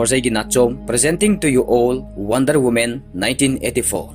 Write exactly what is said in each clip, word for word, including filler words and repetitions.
ꯄ꯭ꯔꯣꯖꯩꯒꯤ Nachom, presenting to you all Wonder Woman nineteen eighty-four꯫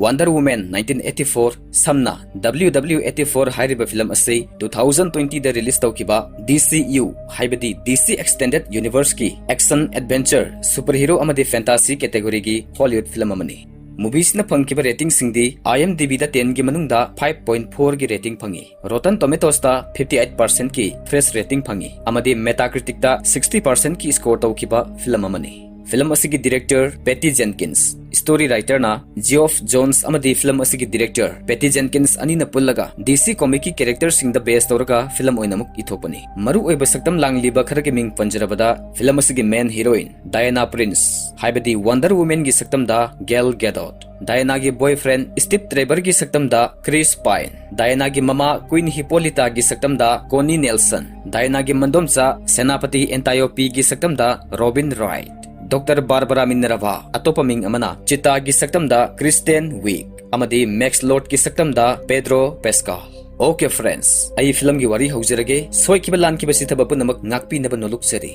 Wonder Woman nineteen eighty-four, ꯁꯝꯅ W W eighty-four ꯍꯥꯏꯔꯤꯕ film ꯑꯁꯤ two thousand twenty ꯗ release ꯇꯧꯈꯤꯕ D C U, ꯍꯥꯏꯕꯗꯤ D C Extended Universe ꯀꯤ action, adventure, superhero ꯑꯃꯗꯤ fantasy category ꯒꯤ Hollywood film ꯑꯃꯅꯤ꯫ Movie ꯁꯤꯅ ꯐꯪꯈꯤꯕ rating ꯁꯤꯡꯗꯤ IMDb ꯗ ten ꯒꯤ ꯃꯅꯨꯡꯗ five point four ꯒꯤ rating ꯐꯪꯉꯤ, Rotten Tomatoes ꯇ fifty eight percent ꯀꯤ fresh rating ꯐꯪꯉꯤ, ꯑꯃꯗꯤ Metacritic ꯇ sixty percent ꯀꯤ score ꯇꯧꯈꯤꯕ ꯐꯤꯂꯝ ꯑꯃꯅꯤ꯫ ꯐꯤꯂꯝ ꯑꯁꯤꯒꯤ director Patty Jenkins, story writer ꯅ Geoff Johns, ꯑꯃꯗꯤ ꯐꯤꯂꯝ ꯑꯁꯤꯒꯤ director Patty Jenkins ꯑꯅꯤꯅ ꯄꯨꯜꯂꯒ D C comic ꯀꯤ character ꯁꯤꯡꯗ base ꯇꯧꯔꯒ ꯐꯤꯂꯝ ꯑꯣꯏꯅ ꯑꯃꯨꯛ ꯏꯊꯣꯛꯄꯅꯤ꯫ ꯃꯔꯨꯑꯣꯏꯕ ꯁꯛꯇꯝ ꯂꯥꯡꯂꯤꯕ ꯈꯔꯒꯤ ꯃꯤꯡ ꯄꯟꯖꯔꯕꯗ, ꯐꯤꯂꯝ ꯑꯁꯤꯒꯤ main heroine Diana Prince, ꯍꯥꯏꯕꯗꯤ Wonder Woman ꯒꯤ ꯁꯛꯇꯝꯗ Gal Gadot, Diana ꯒꯤ boyfriend Steve Trevor ꯒꯤ ꯁꯛꯇꯝꯗ Chris Pine, Diana ꯒꯤ ꯃꯃꯥ Queen Hippolyta ꯒꯤ ꯁꯛꯇꯝꯗ Connie Nielsen, Diana ꯒꯤ ꯃꯟꯗꯣꯝꯆꯥ ꯁꯦꯅꯥꯄꯇꯤ Antiope ꯒꯤ ꯁꯛꯇꯝꯗ Robin Wright, Doctor Barbara Minerva, ꯑꯇꯣꯞꯄ ꯃꯤꯡ ꯑꯃꯅ Cheetah ꯒꯤ ꯁꯛꯇꯝꯗ Kristen Wiig, ꯑꯃꯗꯤ Max Lord ꯀꯤ ꯁꯛꯇꯝꯗ Pedro Pascal꯫ Okay friends, ꯑꯩ ꯐꯤꯂꯝꯒꯤ ꯋꯥꯔꯤ ꯍꯧꯖꯔꯒꯦ꯫ ꯁꯣꯏꯈꯤꯕ ꯂꯥꯟꯈꯤꯕ ꯆꯤꯊꯕ ꯄꯨꯝꯅꯃꯛ ꯉꯥꯛꯄꯤꯅꯕ ꯅꯣꯂꯨꯛꯆꯔꯤ꯫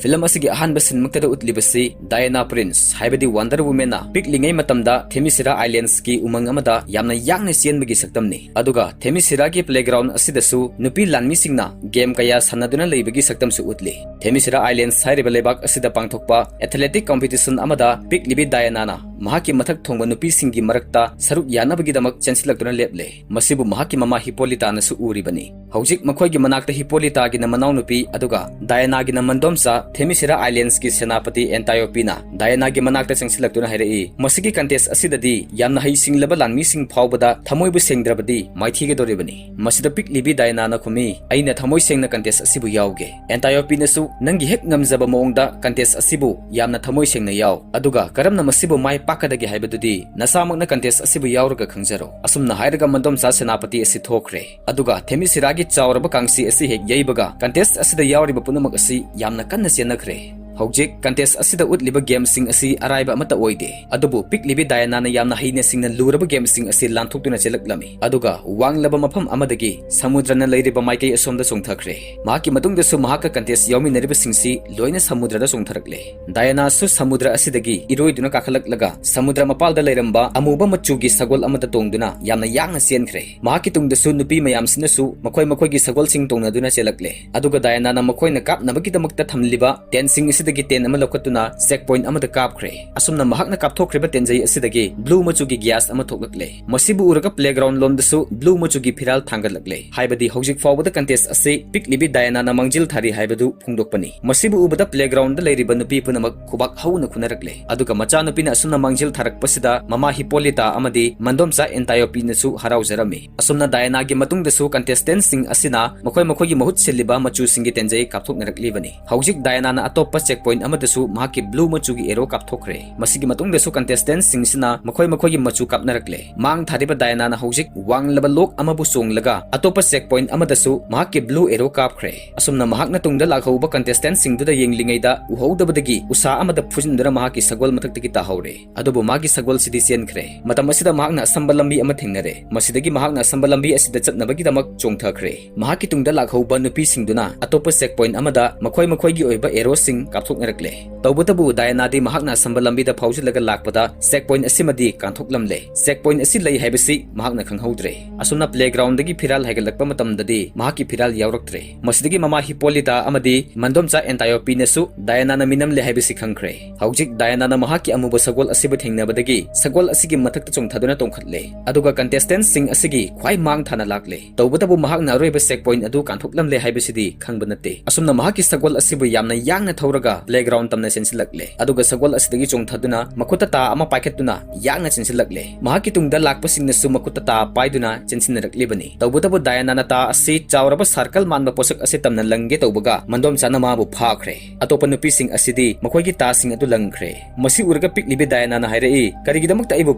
ꯐꯤꯂꯝ ꯑꯁꯤꯒꯤ ꯑꯍꯥꯟꯕ ꯁꯤꯟꯃꯛꯇꯗ ꯎꯠꯂꯤꯕꯁꯤ Diana Prince, ꯍꯥꯏꯕꯗꯤ Wonder Woman ꯅ ꯄꯤꯛꯂꯤꯉꯩ ꯃꯇꯝꯗ Themyscira Islands ꯀꯤ ꯎꯃꯪ ꯑꯃꯗ ꯌꯥꯝꯅ ꯌꯥꯡꯅ ꯆꯦꯟꯕꯒꯤ ꯁꯛꯇꯝꯅꯤ꯫ ꯑꯗꯨꯒ Themyscira ꯒꯤ playground ꯑꯁꯤꯗꯁꯨ ꯅꯨꯄꯤ ꯂꯥꯟꯃꯤꯁꯤꯡꯅ game ꯀꯌꯥ ꯁꯥꯟꯅꯗꯨꯅ ꯂꯩꯕꯒꯤ ꯁꯛꯇꯝꯁꯨ ꯎꯠꯂꯤ꯫ Themyscira Islands ꯍꯥꯏꯔꯤꯕ ꯂꯩꯕꯥꯛ ꯑꯁꯤꯗ ꯄꯥꯡꯊꯣꯛꯄ athletic competition ꯑꯃꯗ ꯄꯤꯛꯂꯤꯕꯤ Diana ꯅ ꯃꯍꯥꯛꯀꯤ ꯃꯊꯛ ꯊꯣꯡꯕ ꯅꯨꯄꯤꯁꯤꯡꯒꯤ ꯃꯔꯛꯇ ꯁꯔꯨꯛ ꯌꯥꯅꯕꯒꯤꯗꯃꯛ ꯆꯦꯟꯁꯤꯜꯂꯛꯇꯨꯅ ꯂꯦꯞꯂꯦ꯫ ꯃꯁꯤꯕꯨ ꯃꯍꯥꯛꯀꯤ ꯃꯃꯥ Hippolyta ꯅꯁꯨ ꯎꯔꯤꯕꯅꯤ꯫ ꯍꯧꯖꯤꯛ ꯃꯈꯣꯏꯒꯤ ꯃꯅꯥꯛꯇ Hippolyta ꯒꯤꯅ ꯃꯅꯥꯎꯅꯨꯄꯤ, ꯑꯗꯨꯒ Diana ꯒꯤꯅ ꯃꯟꯗꯣꯝꯆꯥ Themyscira Islands ꯀꯤ ꯁꯦꯅꯥꯄꯇꯤ Antiope ꯅ Diana ꯒꯤ ꯃꯅꯥꯛꯇ ꯆꯪꯁꯤꯜꯂꯛꯇꯨꯅ ꯍꯥꯏꯔꯛꯏ, "ꯃꯁꯤꯒꯤ contest ꯑꯁꯤꯗꯗꯤ ꯌꯥꯝꯅ ꯍꯩꯁꯤꯡꯂꯕ ꯂꯥꯟꯃꯤꯁꯤꯡ ꯐꯥꯎꯕꯗ ꯊꯃꯣꯏꯕꯨ ꯁꯦꯡꯗ꯭ꯔꯕꯗꯤ ꯃꯥꯏꯊꯤꯒꯗꯧꯔꯤꯕꯅꯤ꯫" ꯃꯁꯤꯗ ꯄꯤꯛꯂꯤꯕꯤ Diana ꯅ ꯈꯨꯝꯃꯤ, "ꯑꯩꯅ ꯊꯃꯣꯏ ꯁꯦꯡꯅ contest ꯑꯁꯤꯕꯨ ꯌꯥꯎꯒꯦ꯫" Antiope ꯅꯁꯨ, "ꯅꯪꯒꯤ ꯍꯦꯛ ꯉꯝꯖꯕ ꯃꯑꯣꯡꯗ contest ꯑꯁꯤꯕꯨ ꯌꯥꯝꯅ ꯊꯃꯣꯏ ꯁꯦꯡꯅ ꯌꯥꯎ, ꯑꯗꯨꯒ ꯀꯔꯝꯅ ꯃꯁꯤꯕꯨ ꯃꯥꯏ ꯄꯥꯛꯀꯗꯒꯦ ꯍꯥꯏꯕꯗꯨꯗꯤ ꯅꯁꯥꯃꯛꯅ contest ꯑꯁꯤꯕꯨ ꯌꯥꯎꯔꯒ ꯈꯪꯖꯔꯣ꯫" ꯑꯁꯨꯝꯅ ꯍꯥꯏꯔꯒ ꯃꯟꯗꯣꯝꯆꯥ ꯁꯦꯅꯥꯄꯇꯤ ꯑꯁꯤ ꯊꯣꯛꯈ꯭ꯔꯦ꯫ ꯑꯗꯨꯒ Themyscira ꯒꯤ ꯆꯥꯎꯔꯕ ꯀꯥꯡꯁꯤ ꯑꯁꯤ ꯍꯦꯛ ꯌꯩꯕꯒ contest ꯑꯁꯤꯗ ꯌꯥꯎꯔꯤꯕ ꯄꯨꯝꯅꯃꯛ ꯑꯁꯤ ꯌꯥꯝꯅ ꯀꯟꯅ ꯆꯦꯟꯅꯈ꯭ꯔꯦ꯫ ꯍꯧꯖꯤꯛ contest ꯑꯁꯤꯗ ꯎꯠꯂꯤꯕ gameꯁꯤꯡ ꯑꯁꯤ ꯑꯔꯥꯏꯕ ꯑꯃꯠꯇ ꯑꯣꯏꯗꯦ, ꯑꯗꯨꯕꯨ ꯄꯤꯛꯂꯤꯕꯤ ꯗꯥꯌꯥꯅꯥꯅ ꯌꯥꯝꯅ ꯍꯩꯅ ꯁꯤꯡꯅ ꯂꯨꯔꯕ gameꯁꯤꯡ ꯑꯁꯤ ꯂꯥꯟꯊꯣꯛꯇꯨꯅ ꯆꯦꯜꯂꯛꯂꯝꯃꯤ, ꯑꯗꯨꯒ ꯋꯥꯡꯂꯕ ꯃꯐꯝ ꯑꯃꯗꯒꯤ ꯁꯃꯨꯗ꯭ꯔꯅ ꯂꯩꯔꯤꯕ ꯃꯥꯏꯀꯩ ꯑꯁꯣꯝꯗ ꯆꯣꯡꯊꯈ꯭ꯔꯦ꯫ ꯃꯍꯥꯛꯀꯤ ꯃꯇꯨꯡꯗꯁꯨ ꯃꯍꯥꯛꯀ contest ꯌꯥꯎꯃꯤꯟꯅꯔꯤꯕꯁꯤꯡꯁꯤ ꯂꯣꯏꯅ ꯁꯃꯨꯗ꯭ꯔꯗ ꯆꯣꯡꯊꯔꯛꯂꯦ꯫ ꯗꯥꯌꯥꯅꯥꯁꯨ ꯁꯃꯨꯗ꯭ꯔ ꯑꯁꯤꯗꯒꯤ ꯏꯔꯣꯏꯗꯨꯅ ꯀꯥꯈꯠꯂꯛꯂꯒ ꯁꯃꯨꯗ꯭ꯔ ꯃꯄꯥꯜꯗ ꯂꯩꯔꯝꯕ ꯑꯃꯨꯕ ꯃꯆꯨꯒꯤ ꯁꯒꯣꯜ ꯑꯃꯗ ꯇꯣꯡꯗꯨꯅ ꯌꯥꯝꯅ ꯌꯥꯡꯅ ꯆꯦꯟꯈ꯭ꯔꯦ꯫ ꯃꯍꯥꯛꯀꯤ ꯇꯨꯡꯗꯁꯨ ꯅꯨꯄꯤ ꯃꯌꯥꯝꯁꯤꯅꯁꯨ ꯃꯈꯣꯏ ꯃꯈꯣꯏꯒꯤ ꯁꯒꯣꯜꯁꯤꯡ ꯇꯣꯡꯅꯗꯨꯅ ꯆꯦꯜꯂꯛꯂꯦ, ꯑꯗꯨꯒ ꯗꯥꯌꯥꯅꯥꯅ ꯃꯈꯣꯏꯅ ꯀꯥꯞꯅꯕꯒꯤꯗꯃꯛꯇ ꯊꯝꯂꯤꯕ tent ꯁꯤꯡ ꯑꯁꯤꯗꯒꯤ tent ꯑꯃ ꯂꯧꯈꯠꯇꯨꯅ check point ꯑꯃꯗ ꯀꯥꯞꯈ꯭ꯔꯦ꯫ ꯑꯁꯨꯝꯅ ꯃꯍꯥꯛꯅ ꯀꯥꯞꯊꯣꯛꯈ꯭ꯔꯤꯕ tent ꯖꯩ ꯑꯁꯤꯗꯒꯤ blue ꯃꯆꯨꯒꯤ gas ꯑꯃ ꯊꯣꯛꯂꯛꯂꯦ꯫ ꯃꯁꯤꯕꯨ ꯎꯔꯒ playground ꯂꯣꯝꯗꯁꯨ blue ꯃꯆꯨꯒꯤ ꯐꯤꯔꯥꯜ ꯊꯥꯡꯒꯠꯂꯛꯂꯦ, ꯍꯥꯏꯕꯗꯤ ꯍꯧꯖꯤꯛ ꯐꯥꯎꯕꯗ contest ꯑꯁꯤ ꯄꯤꯛꯂꯤꯕꯤ ꯗꯥꯌꯥꯅꯥꯅ ꯃꯥꯡꯖꯤꯜ ꯊꯥꯔꯤ ꯍꯥꯏꯕꯗꯨ ꯐꯣꯡꯗꯣꯛꯄꯅꯤ꯫ ꯃꯁꯤꯕꯨ ꯎꯕꯗ playground ꯂꯩꯔꯤꯕ ꯅꯨꯄꯤ ꯄꯨꯝꯅꯃꯛ ꯈꯨꯕꯥꯛ ꯍꯧꯅ ꯈꯨꯅꯔꯛꯂꯦ, ꯑꯗꯨꯒ ꯃꯆꯥꯅꯨꯄꯤꯅ ꯑꯁꯨꯝꯅ ꯃꯥꯡꯖꯤꯜ ꯊꯥꯔꯛꯄꯁꯤꯗ ꯃꯃꯥ ꯍꯤꯄꯣꯂꯤꯇꯥ ꯑꯃꯗꯤ ꯃꯟꯗꯣꯝꯆꯥ ꯑꯦꯟꯇꯥꯌꯣꯄꯤꯅꯁꯨ ꯍꯔꯥꯎꯖꯔꯝꯃꯤ꯫ ꯑꯁꯨꯝꯅ ꯗꯥꯌꯥꯅꯥꯒꯤ ꯃꯇꯨꯡꯗꯁꯨ contestant ꯁꯤꯡ ꯑꯁꯤꯅ ꯃꯈꯣꯏ ꯃꯈꯣꯏꯒꯤ ꯃꯍꯨꯠ ꯁꯤꯜꯂꯤꯕ ꯃꯆꯨꯁꯤꯡꯒꯤ tent ꯖꯩ ꯀꯥꯞꯊꯣꯛꯅꯔꯛꯂꯤꯕꯅꯤ꯫ ꯍꯧꯖꯤꯛ ꯗꯥꯌꯥꯅꯥꯅ ꯑꯇꯣꯞꯄ check point ꯑꯃꯗꯁꯨ ꯃꯍꯥꯛꯀꯤ blue ꯃꯆꯨꯒꯤ arrow ꯀꯥꯞꯊꯣꯛꯈ꯭ꯔꯦ꯫ ꯃꯁꯤꯒꯤ ꯃꯇꯨꯡꯗꯁꯨ contestant ꯁꯤꯡꯁꯤꯅ ꯃꯈꯣꯏ ꯃꯈꯣꯏꯒꯤ ꯃꯆꯨ ꯀꯥꯞꯅꯔꯛꯂꯦ꯫ ꯃꯥꯡ ꯊꯥꯔꯤꯕ ꯗꯥꯌꯥꯅꯥꯅ ꯍꯧꯖꯤꯛ ꯋꯥꯡꯂꯕ ꯂꯣꯛ ꯑꯃꯕꯨ ꯆꯣꯡꯂꯒ ꯑꯇꯣꯞꯄ check point ꯑꯃꯗꯁꯨ ꯃꯍꯥꯛꯀꯤ blue arrow ꯀꯥꯞꯈ꯭ꯔꯦ꯫ ꯑꯁꯨꯝꯅ ꯃꯍꯥꯛꯅ ꯇꯨꯡꯗ ꯂꯥꯛꯍꯧꯕ contestant ꯁꯤꯡꯗꯨꯗ ꯌꯦꯡꯂꯤꯉꯩꯗ ꯎꯍꯧꯗꯕꯗꯒꯤ ꯎꯁꯥ ꯑꯃꯗ ꯐꯨꯖꯤꯟꯗꯨꯅ ꯃꯍꯥꯛꯀꯤ ꯁꯒꯣꯜ ꯃꯊꯛꯇꯒꯤ ꯇꯥꯍꯧꯔꯦ꯫ ꯑꯗꯨꯕꯨ ꯃꯥꯒꯤ ꯁꯒꯣꯜꯁꯤꯗꯤ ꯆꯦꯟꯈ꯭ꯔꯦ꯫ ꯃꯇꯝ ꯑꯁꯤꯗ ꯃꯍꯥꯛꯅ ꯑꯁꯝꯕ ꯂꯝꯕꯤ ꯑꯃ ꯊꯦꯡꯅꯔꯦ꯫ ꯃꯁꯤꯗꯒꯤ ꯃꯍꯥꯛꯅ ꯑꯁꯝꯕ ꯂꯝꯕꯤ ꯑꯁꯤꯗ ꯆꯠꯅꯕꯒꯤꯗꯃꯛ ꯆꯣꯡꯊꯈ꯭ꯔꯦ꯫ ꯃꯍꯥꯛꯀꯤ ꯇꯨꯡꯗ ꯂꯥꯛꯍꯧꯕ ꯅꯨꯄꯤꯁꯤꯡꯗꯨꯅ ꯑꯇꯣꯞꯄ check point ꯑꯃꯗ ꯃꯈꯣꯏ ꯃꯈꯣꯏꯒꯤ ꯑꯣꯏꯕ arrow ꯁꯤꯡ ꯀꯥꯞꯊꯣꯛꯅꯔꯛꯂꯦ꯫ ꯇꯧꯕꯇꯕꯨ ꯗꯥꯌꯥꯅꯥꯗꯤ ꯃꯍꯥꯛꯅ ꯑꯁꯝꯕ ꯂꯝꯕꯤꯗ ꯐꯥꯎꯖꯤꯜꯂꯒ ꯂꯥꯛꯄꯗ check point ꯑꯁꯤꯃꯗꯤ ꯀꯥꯟꯊꯣꯛꯂꯝꯂꯦ꯫ Check point ꯑꯁꯤ ꯂꯩ ꯍꯥꯏꯕꯁꯤ ꯃꯍꯥꯛꯅ ꯈꯪꯍꯧꯗ꯭ꯔꯦ꯫ ꯑꯁꯨꯝꯅ playground ꯗꯒꯤ ꯐꯤꯔꯥꯜ ꯍꯥꯏꯒꯠꯂꯛꯄ ꯃꯇꯝꯗꯗꯤ ꯃꯍꯥꯛꯀꯤ ꯐꯤꯔꯥꯜ ꯌꯥꯎꯔꯛꯇ꯭ꯔꯦ꯫ ꯃꯁꯤꯗꯒꯤ ꯃꯃꯥ ꯍꯤꯄꯣꯂꯤꯇꯥ ꯑꯃꯗꯤ ꯃꯟꯗꯣꯝꯆꯥ ꯑꯦꯟꯇꯥꯌꯣꯄꯤꯅꯁꯨ ꯗꯥꯌꯥꯅꯥꯅ ꯃꯤꯅꯝꯂꯦ ꯍꯥꯏꯕꯁꯤ ꯈꯪꯈ꯭ꯔꯦ꯫ ꯍꯧꯖꯤꯛ ꯗꯥꯌꯥꯅꯥꯅ ꯃꯍꯥꯛꯀꯤ ꯑꯃꯨꯕ ꯁꯒꯣꯜ ꯑꯁꯤꯕꯨ ꯊꯦꯡꯅꯕꯗꯒꯤ ꯁꯒꯣꯜ ꯑꯁꯤꯒꯤ ꯃꯊꯛꯇ ꯆꯣꯡꯊꯗꯨꯅ ꯇꯣꯡꯈꯠꯂꯦ, ꯑꯗꯨꯒ contestant ꯁꯤꯡ ꯑꯁꯤꯒꯤ ꯈ꯭ꯋꯥꯏ ꯃꯥꯡ ꯊꯥꯅ ꯂꯥꯛꯂꯦ꯫ ꯇꯧꯕꯇꯕꯨ ꯃꯍꯥꯛꯅ ꯑꯔꯣꯏꯕ check point ꯑꯗꯨ ꯀꯥꯟꯊꯣꯛꯂꯝꯂꯦ ꯍꯥꯏꯕꯁꯤꯗꯤ ꯈꯪꯕ ꯅꯠꯇꯦ꯫ ꯑꯁꯨꯝꯅ ꯃꯍꯥꯛꯀꯤ ꯁꯒꯣꯜ ꯑꯁꯤꯕꯨ ꯌꯥꯝꯅ ꯌꯥꯡꯅ ꯊꯧꯔꯒ playground ꯇꯝꯅ ꯆꯦꯟꯁꯤꯜꯂꯛꯂꯦ, ꯑꯗꯨꯒ ꯁꯒꯣꯜ ꯑꯁꯤꯗꯒꯤ ꯆꯣꯡꯊꯗꯨꯅ ꯃꯈꯨꯠꯇ ꯇꯥ ꯑꯃ ꯄꯥꯏꯈꯠꯇꯨꯅ ꯌꯥꯡꯅ ꯆꯦꯟꯁꯤꯜꯂꯛꯂꯦ꯫ ꯃꯍꯥꯛꯀꯤ ꯇꯨꯡꯗ ꯂꯥꯛꯄꯁꯤꯡꯅꯁꯨ ꯃꯈꯨꯠꯇ ꯇꯥ ꯄꯥꯏꯗꯨꯅ ꯆꯦꯟꯁꯤꯟꯅꯔꯛꯂꯤꯕꯅꯤ꯫ ꯇꯧꯕꯇꯕꯨ ꯗꯥꯌꯥꯅꯥꯅ ꯇꯥ ꯑꯁꯤ ꯆꯥꯎꯔꯕ circle ꯃꯥꯟꯕ ꯄꯣꯠꯁꯛ ꯑꯁꯤ ꯇꯝꯅ ꯂꯪꯒꯦ ꯇꯧꯕꯒ ꯃꯟꯗꯣꯝꯆꯥꯅ ꯃꯥꯕꯨ ꯐꯥꯈ꯭ꯔꯦ꯫ ꯑꯇꯣꯞꯄ ꯅꯨꯄꯤꯁꯤꯡ ꯑꯁꯤꯗꯤ ꯃꯈꯣꯏꯒꯤ ꯇꯥꯁꯤꯡ ꯑꯗꯨ ꯂꯪꯈ꯭ꯔꯦ꯫ ꯃꯁꯤ ꯎꯔꯒ ꯄꯤꯛꯂꯤꯕꯤ ꯗꯥꯌꯥꯅꯥꯅ ꯍꯥꯏꯔꯛꯏ, "ꯀꯔꯤꯒꯤꯗꯃꯛꯇ ꯑꯩꯕꯨ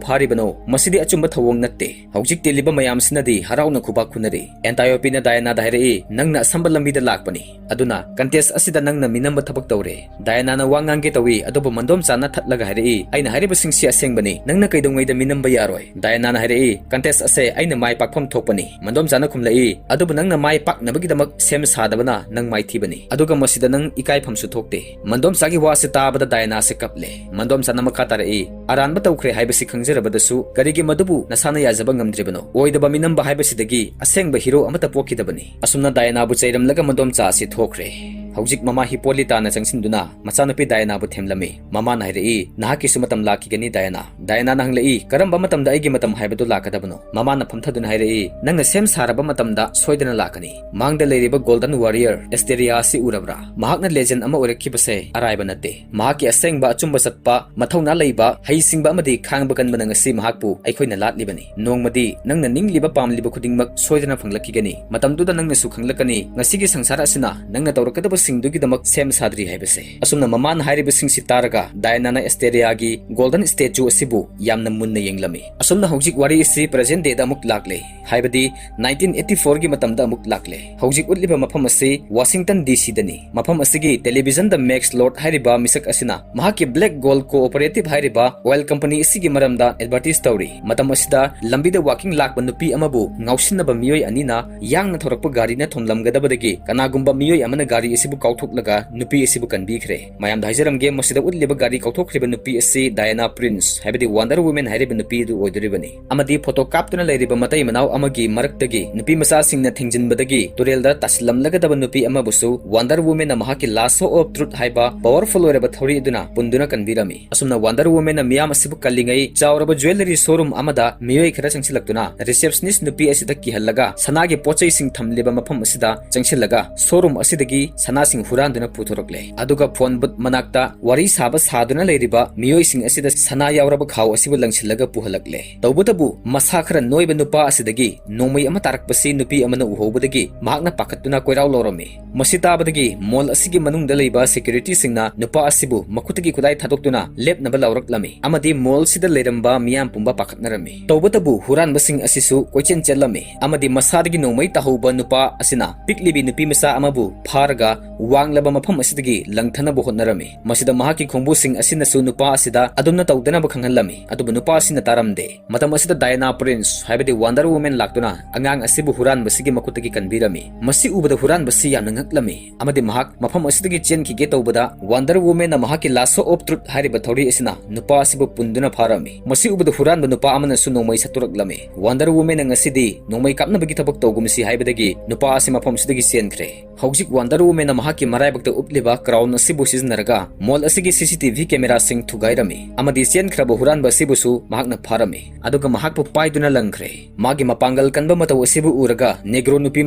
ꯐꯥꯔꯤꯕꯅꯣ? ꯃꯁꯤꯗꯤ ꯑꯆꯨꯝꯕ ꯊꯧꯑꯣꯡ ꯅꯠꯇꯦ"꯫ ꯍꯧꯖꯤꯛ ꯇꯤꯜꯂꯤꯕ ꯃꯌꯥꯝꯁꯤꯅꯗꯤ ꯍꯔꯥꯎꯅ ꯈꯨꯕꯥꯛ ꯈꯨꯅꯔꯤ꯫ ꯑꯦꯟꯇꯥꯌꯣꯄꯤꯅ ꯗꯥꯌꯥꯅꯥꯗ ꯍꯥꯏꯔꯛꯏ, "ꯅꯪꯅ ꯑꯁꯝꯕ ꯂꯝꯕꯤꯗ ꯂꯥꯛꯄꯅꯤ, ꯑꯗꯨꯅ contest ꯑꯁꯤꯗ ꯅꯪꯅ ꯃꯤꯅꯝꯕ ꯊꯕꯛ ꯇꯧꯔꯦ꯫ ꯗꯥꯏꯅꯥꯅ ꯋꯥ ꯉꯥꯡꯒꯦ ꯇꯧꯏ, ꯑꯗꯨꯕꯨ ꯃꯟꯗꯣꯝꯆꯥꯅ ꯊꯠꯂꯒ ꯍꯥꯏꯔꯛꯏ, "ꯑꯩꯅ ꯍꯥꯏꯔꯤꯕꯁꯤꯡꯁꯤ ꯑꯁꯦꯡꯕꯅꯤ, ꯅꯪꯅ ꯀꯩꯗꯧꯉꯩꯗ ꯃꯤꯅꯝꯕ ꯌꯥꯔꯣꯏ꯫" ꯗꯥꯏꯅꯥꯅ ꯍꯥꯏꯔꯛꯏ, "Contest ꯑꯁꯦ ꯑꯩꯅ ꯃꯥꯏ ꯄꯥꯛꯐꯝ ꯊꯣꯛꯄꯅꯤ꯫" ꯃꯟꯗꯣꯝꯆꯥꯅ ꯈꯨꯝꯂꯛꯏ, "ꯑꯗꯨꯕꯨ ꯅꯪꯅ ꯃꯥꯏ ꯄꯥꯛꯅꯕꯒꯤꯗꯃꯛ ꯁꯦꯝ ꯁꯥꯗꯕꯅ ꯅꯪ ꯃꯥꯏꯊꯤꯕꯅꯤ, ꯑꯗꯨꯒ ꯃꯁꯤꯗ ꯅꯪ ꯏꯀꯥꯏꯐꯝꯁꯨ ꯊꯣꯛꯇꯦ꯫" ꯃꯟꯗꯣꯝꯆꯥꯒꯤ ꯋꯥꯁꯤ ꯇꯥꯕꯗ ꯗꯥꯏꯅꯥꯁꯦ ꯀꯞꯂꯦ꯫ ꯃꯟꯗꯣꯝꯆꯥꯅ ꯃꯈꯥ ꯇꯥꯔꯛꯏ, "ꯑꯔꯥꯟꯕ ꯇꯧꯈ꯭ꯔꯦ ꯍꯥꯏꯕꯁꯤ ꯈꯪꯖꯔꯕꯗꯁꯨ ꯀꯔꯤꯒꯤ ꯃꯗꯨꯕꯨ ꯅꯁꯥꯅ ꯌꯥꯖꯕ ꯉꯝꯗ꯭ꯔꯤꯕꯅꯣ? ꯑꯣꯏꯗꯕ ꯃꯤꯅꯝꯕ ꯍꯥꯏꯕꯁꯤꯗꯒꯤ ꯑꯁꯦꯡꯕ ꯍꯤꯔꯣ ꯑꯃꯠꯇ ꯄꯣꯛꯈꯤꯗꯕꯅꯤ꯫" ꯑꯁꯨꯝꯅ ꯗꯥꯏꯅꯥꯕꯨ ꯆꯩꯔꯝꯂꯒ ꯃꯟꯗꯣꯝꯆꯥ ꯑꯁꯤ ꯊꯣꯛꯈ꯭ꯔꯦ꯫ ꯍꯧꯖꯤꯛ ꯃꯃꯥ ꯍꯤꯄꯣꯂꯤꯇꯥꯅ ꯆꯪꯁꯤꯟꯗꯨꯅ ꯃꯆꯥꯅꯨꯄꯤ ꯗꯥꯏꯅꯥꯕꯨ ꯊꯦꯝꯂꯝꯃꯤ꯫ ꯃꯃꯥꯅ ꯍꯥꯏꯔꯛꯏ, "ꯅꯍꯥꯛꯀꯤꯁꯨ ꯃꯇꯝ ꯂꯥꯛꯈꯤꯒꯅꯤ, ꯗꯥꯏꯅꯥ꯫" ꯗꯥꯏꯅꯥꯅ ꯍꯪꯂꯛꯏ, "ꯀꯔꯝꯕ ꯃꯇꯝꯗ ꯑꯩꯒꯤ ꯃꯇꯝ ꯍꯥꯏꯕꯗꯨ ꯂꯥꯛꯀꯗꯕꯅꯣ?" ꯃꯃꯥꯅ ꯐꯝꯊꯗꯨꯅ ꯍꯥꯏꯔꯛꯏ, "ꯅꯪꯅ ꯁꯦꯝ ꯁꯥꯔꯕ ꯃꯇꯝꯗ ꯁꯣꯏꯗꯅ ꯂꯥꯛꯀꯅꯤ꯫ ꯃꯥꯡꯗ ꯂꯩꯔꯤꯕ Golden Warrior ꯑꯦꯁꯇꯦꯔꯤꯌꯥ ꯑꯁꯤ ꯎꯔꯕ꯭ꯔꯥ? ꯃꯍꯥꯛꯅ legend ꯑꯃ ꯑꯣꯏꯔꯛꯈꯤꯕꯁꯦ ꯑꯔꯥꯏꯕ ꯅꯠꯇꯦ꯫ ꯃꯍꯥꯛꯀꯤ ꯑꯁꯦꯡꯕ ꯑꯆꯨꯝꯕ ꯆꯠꯄ, ꯃꯊꯧꯅꯥ ꯂꯩꯕ, ꯍꯩꯁꯤꯡꯕ ꯑꯃꯗꯤ ꯈꯥꯡꯕ ꯀꯟꯕꯅ ꯉꯁꯤ ꯃꯍꯥꯛꯄꯨ ꯑꯩꯈꯣꯏꯅ ꯂꯥꯠꯂꯤꯕꯅꯤ꯫ ꯅꯣꯡꯃꯗꯤ ꯅꯪꯅ ꯅꯤꯡꯂꯤꯕ ꯄꯥꯝꯂꯤꯕ ꯈꯨꯗꯤꯡꯃꯛ ꯁꯣꯏꯗꯅ ꯐꯪꯂꯛꯈꯤꯒꯅꯤ꯫ ꯃꯇꯝꯗꯨꯗ ꯅꯪꯅꯁꯨ ꯈꯪꯂꯛꯀꯅꯤ ꯉꯁꯤꯒꯤ ꯁꯪꯁꯥꯔ ꯑꯁꯤꯅ ꯅꯪꯅ ꯇꯧꯔꯛꯀꯗꯕꯁꯤꯡꯗꯨꯒꯤꯗꯃꯛ ꯁꯦꯝ ꯁꯥꯗ꯭ꯔꯤ ꯍꯥꯏꯕꯁꯦ꯫" ꯑꯁꯨꯝꯅ ꯃꯃꯥꯅ ꯍꯥꯏꯔꯤꯕꯁꯤꯡꯁꯤ ꯇꯥꯔꯒ ꯗꯥꯏꯅꯥꯅ ꯑꯦꯁꯇꯦꯔꯤꯌꯥꯒꯤ Golden Statue ꯑꯁꯤꯕꯨ ꯌꯥꯝꯅ ꯃꯨꯟꯅ ꯌꯦꯡꯂꯝꯃꯤ꯫ ꯑꯁꯨꯝꯅ ꯍꯧꯖꯤꯛ ꯋꯥꯔꯤ ꯑꯁꯤ present dayꯗ ꯑꯃꯨꯛ ꯂꯥꯛꯂꯦ꯫ ꯍꯥꯏꯕꯗꯤ nineteen eighty fourꯒꯤ ꯃꯇꯝꯗ ꯑꯃꯨꯛ ꯂꯥꯛꯂꯦ꯫ ꯍꯧꯖꯤꯛ ꯎꯠꯂꯤꯕ ꯃꯐꯝ ꯑꯁꯤ Washington DCꯗꯅꯤ꯫ ꯃꯐꯝ ꯑꯁꯤꯒꯤ televisionꯗ Max Lord ꯍꯥꯏꯔꯤꯕ ꯃꯤꯁꯛ ꯑꯁꯤꯅ ꯃꯍꯥꯛꯀꯤ Black Gold Cooperative ꯍꯥꯏꯔꯤꯕ oil company ꯑꯁꯤꯒꯤ ꯃꯔꯝꯗ advertise ꯇꯧꯔꯤ꯫ ꯃꯇꯝ ꯑꯁꯤꯗ ꯂꯝꯕꯤꯗ walking ꯂꯥꯛꯄ ꯅꯨꯄꯤ ꯑꯃꯕꯨ ꯉꯥꯎꯁꯤꯟꯅꯕ ꯃꯤꯑꯣꯏ ꯑꯅꯤꯅ ꯌꯥꯡꯅ ꯊꯧꯔꯛꯄ ꯒꯥꯔꯤꯅ ꯊꯣꯝꯂꯝꯒꯗꯕꯗꯒꯤ ꯀꯅꯥꯒꯨꯝꯕ ꯃꯤꯑꯣꯏ ꯑꯃꯅ ꯒꯥꯔꯤ ꯑꯁꯤꯕꯨ ꯀꯥꯎꯊꯣꯛꯂꯒ ꯅꯨꯄꯤ ꯑꯁꯤꯕꯨ ꯀꯟꯕꯤꯈ꯭ꯔꯦ꯫ ꯃꯌꯥꯝꯗ ꯍꯥꯏꯖꯔꯝꯒꯦ, ꯃꯁꯤꯗ ꯎꯠꯂꯤꯕ ꯒꯥꯔꯤ ꯀꯥꯎꯊꯣꯛꯈ꯭ꯔꯤꯕ ꯅꯨꯄꯤ ꯑꯁꯤ Diana Prince, ꯍꯥꯏꯕꯗꯤ Wonder Woman ꯍꯥꯏꯔꯤꯕ ꯅꯨꯄꯤ ꯑꯗꯨ ꯑꯣꯏꯗꯣꯔꯤꯕꯅꯤ꯫ ꯑꯃꯗꯤ photo ꯀꯥꯞꯇꯨꯅ ꯂꯩꯔꯤꯕ ꯃꯇꯩ ꯃꯅꯥꯎ ꯑꯃꯒꯤ ꯃꯔꯛꯇꯒꯤ ꯅꯨꯄꯤ ꯃꯆꯥꯁꯤꯡꯅ ꯊꯤꯡꯖꯤꯟꯕꯗꯒꯤ ꯇꯨꯔꯦꯜꯗ ꯇꯥꯁꯤꯜꯂꯝꯂꯒꯗꯕ ꯅꯨꯄꯤ ꯑꯃꯕꯨꯁꯨ Wonder Womanꯅ ꯃꯍꯥꯛꯀꯤ Lasso of Truth ꯍꯥꯏꯕ powerful ꯑꯣꯏꯔꯕ ꯊꯧꯔꯤ ꯑꯗꯨꯅ ꯄꯨꯟꯗꯨꯅ ꯀꯟꯕꯤꯔꯝꯃꯤ꯫ ꯑꯁꯨꯝꯅ Wonder Womanꯅ ꯃꯤꯌꯥꯝ ꯑꯁꯤꯕꯨ ꯀꯜꯂꯤꯉꯩ ꯆꯥꯎꯔꯕ jewellery showroom ꯑꯃꯗ ꯃꯤꯑꯣꯏ ꯈꯔ ꯆꯪꯁꯤꯜꯂꯛꯇꯨꯅ receptionist ꯅꯨꯄꯤ ꯑꯁꯤꯗ ꯀꯤꯍꯜꯂꯒ ꯁꯅꯥꯒꯤ ꯄꯣꯠꯆꯩꯁꯤꯡ ꯊꯝꯂꯤꯕ ꯃꯐꯝ ꯑꯁꯤꯗ ꯆꯪꯁꯤꯜꯂꯒ showroom ꯑꯁꯤꯗꯒꯤ ꯁꯅꯥꯁꯤꯡ ꯍꯨꯔꯥꯟꯗꯨꯅ ꯄꯨꯊꯣꯔꯛꯂꯦ꯫ ꯑꯗꯨꯒ phone booth ꯃꯅꯥꯛꯇ ꯋꯥꯔꯤ ꯁꯥꯕ ꯁꯥꯗꯨꯅ ꯂꯩꯔꯤꯕ ꯃꯤꯑꯣꯏꯁꯤꯡ ꯑꯁꯤꯗ ꯁꯅꯥ ꯌꯥꯎꯔꯕ ꯈꯥꯎ ꯑꯁꯤꯕꯨ ꯂꯪꯁꯤꯜꯂꯒ ꯄꯨꯍꯜꯂꯛꯂꯦ꯫ ꯇꯧꯕꯇꯕꯨ ꯃꯁꯥ ꯈꯔ ꯅꯣꯏꯕ ꯅꯨꯄꯥ ꯑꯁꯤꯗꯒꯤ ꯅꯣꯡꯃꯩ ꯑꯃ ꯇꯥꯔꯛꯄꯁꯤ ꯅꯨꯄꯤ ꯑꯃꯅ ꯎꯍꯧꯕꯗꯒꯤ ꯃꯍꯥꯛꯅ ꯄꯥꯈꯠꯇꯨꯅ ꯀꯣꯏꯔꯥꯎ ꯂꯧꯔꯝꯃꯤ꯫ ꯃꯁꯤ ꯇꯥꯕꯗꯒꯤ mall ꯑꯁꯤꯒꯤ ꯃꯅꯨꯡꯗ ꯂꯩꯕ securityꯁꯤꯡꯅ ꯅꯨꯄꯥ ꯑꯁꯤꯕꯨ ꯃꯈꯨꯠꯇꯒꯤ ꯈꯨꯠꯂꯥꯏ ꯊꯥꯗꯣꯛꯇꯨꯅ ꯂꯦꯞꯅꯕ ꯂꯥꯎꯔꯛꯂꯝꯃꯤ ꯑꯃꯗꯤ mallꯁꯤꯗ ꯂꯩꯔꯝꯕ ꯃꯤꯌꯥꯝ ꯄꯨꯝꯕ ꯄꯥꯈꯠꯅꯔꯝꯃꯤ꯫ ꯇꯧꯕꯇꯕꯨ ꯍꯨꯔꯥꯟꯕꯁꯤꯡ ꯑꯁꯤꯁꯨ ꯀꯣꯏꯆꯦꯟ ꯆꯦꯜꯂꯝꯃꯤ ꯑꯃꯗꯤ ꯃꯁꯥꯗꯒꯤ ꯅꯣꯡꯃꯩ ꯇꯥꯍꯧꯕ ꯅꯨꯄꯥ ꯑꯁꯤꯅ ꯄꯤꯛꯂꯤꯕꯤ ꯅꯨꯄꯤ ꯃꯆꯥ ꯑꯃꯕꯨ ꯐꯥꯔꯒ ꯋꯥꯡꯂꯕ ꯃꯐꯝ ꯑꯁꯤꯗꯒꯤ ꯂꯪꯊꯅꯕ ꯍꯣꯠꯅꯔꯝꯃꯤ꯫ ꯃꯁꯤꯗ ꯃꯍꯥꯛꯀꯤ ꯈꯣꯡꯕꯨꯁꯤꯡ ꯑꯁꯤꯅꯁꯨ ꯅꯨꯄꯥ ꯑꯁꯤꯗ ꯑꯗꯨꯝꯅ ꯇꯧꯗꯅꯕ ꯈꯪꯍꯜꯂꯝꯃꯤ, ꯑꯗꯨꯕꯨ ꯅꯨꯄꯥ ꯑꯁꯤꯅ ꯇꯥꯔꯝꯗꯦ꯫ ꯃꯇꯝ ꯑꯁꯤꯗ Diana Prince ꯍꯥꯏꯕꯗꯤ Wonder Woman ꯂꯥꯛꯇꯨꯅ ꯑꯉꯥꯡ ꯑꯁꯤꯕꯨ ꯍꯨꯔꯥꯟꯕꯁꯤꯒꯤ ꯃꯈꯨꯠꯇꯒꯤ ꯀꯟꯕꯤꯔꯝꯃꯤ꯫ ꯃꯁꯤ ꯎꯕꯗ ꯍꯨꯔꯥꯟꯕꯁꯤ ꯌꯥꯝꯅ ꯉꯛꯂꯝꯃꯤ ꯑꯃꯗꯤ ꯃꯍꯥꯛ ꯃꯐꯝ ꯑꯁꯤꯗꯒꯤ ꯆꯦꯟꯈꯤꯒꯦ ꯇꯧꯕꯗ, Wonder Woman ꯅ ꯃꯍꯥꯛꯀꯤ Lasso of Truth ꯍꯥꯏꯔꯤꯕ ꯊꯧꯔꯤ ꯑꯁꯤꯅ ꯅꯨꯄꯥ ꯑꯁꯤꯕꯨ ꯄꯨꯟꯗꯨꯅ ꯐꯥꯔꯝꯃꯤ꯫ ꯃꯁꯤ ꯎꯕꯗ ꯍꯨꯔꯥꯟꯕ ꯅꯨꯄꯥ ꯑꯃꯅꯁꯨ ꯅꯣꯡꯃꯩ ꯁꯠꯇꯣꯔꯛꯂꯝꯃꯤ꯫ Wonder Woman ꯅ ꯉꯁꯤꯗꯤ ꯅꯣꯡꯃꯩ ꯀꯥꯞꯅꯕꯒꯤ ꯊꯕꯛ ꯇꯧꯒꯨꯝꯁꯤ ꯍꯥꯏꯕꯗꯒꯤ ꯅꯨꯄꯥ ꯑꯁꯤ ꯃꯐꯝ ꯑꯁꯤꯗꯒꯤ ꯆꯦꯟꯈ꯭ꯔꯦ꯫ ꯍꯧꯖꯤꯛ Wonder Woman ꯅ ꯃꯍꯥꯛꯀꯤ ꯃꯔꯥꯏꯕꯛꯇ ꯎꯞꯂꯤꯕ crown ꯑꯁꯤꯕꯨ ꯁꯤꯖꯤꯟꯅꯔꯒ mall ꯑꯁꯤꯒꯤ C C T V camera ꯁꯤꯡ ꯊꯨꯒꯥꯏꯔꯝꯃꯤ ꯑꯃꯗꯤ ꯆꯦꯟꯈ꯭ꯔꯕ ꯍꯨꯔꯥꯟꯕ ꯑꯁꯤꯕꯨꯁꯨ ꯃꯍꯥꯛꯅ ꯐꯥꯔꯝꯃꯤ, ꯑꯗꯨꯒ ꯃꯍꯥꯛꯄꯨ ꯄꯥꯏꯗꯨꯅ ꯂꯪꯈ꯭ꯔꯦ꯫ ꯃꯥꯒꯤ ꯃꯄꯥꯡꯒꯜ ꯀꯟꯕ ꯃꯇꯧ ꯑꯁꯤꯕꯨ ꯎꯔꯒ Negro ꯅꯨꯄꯤ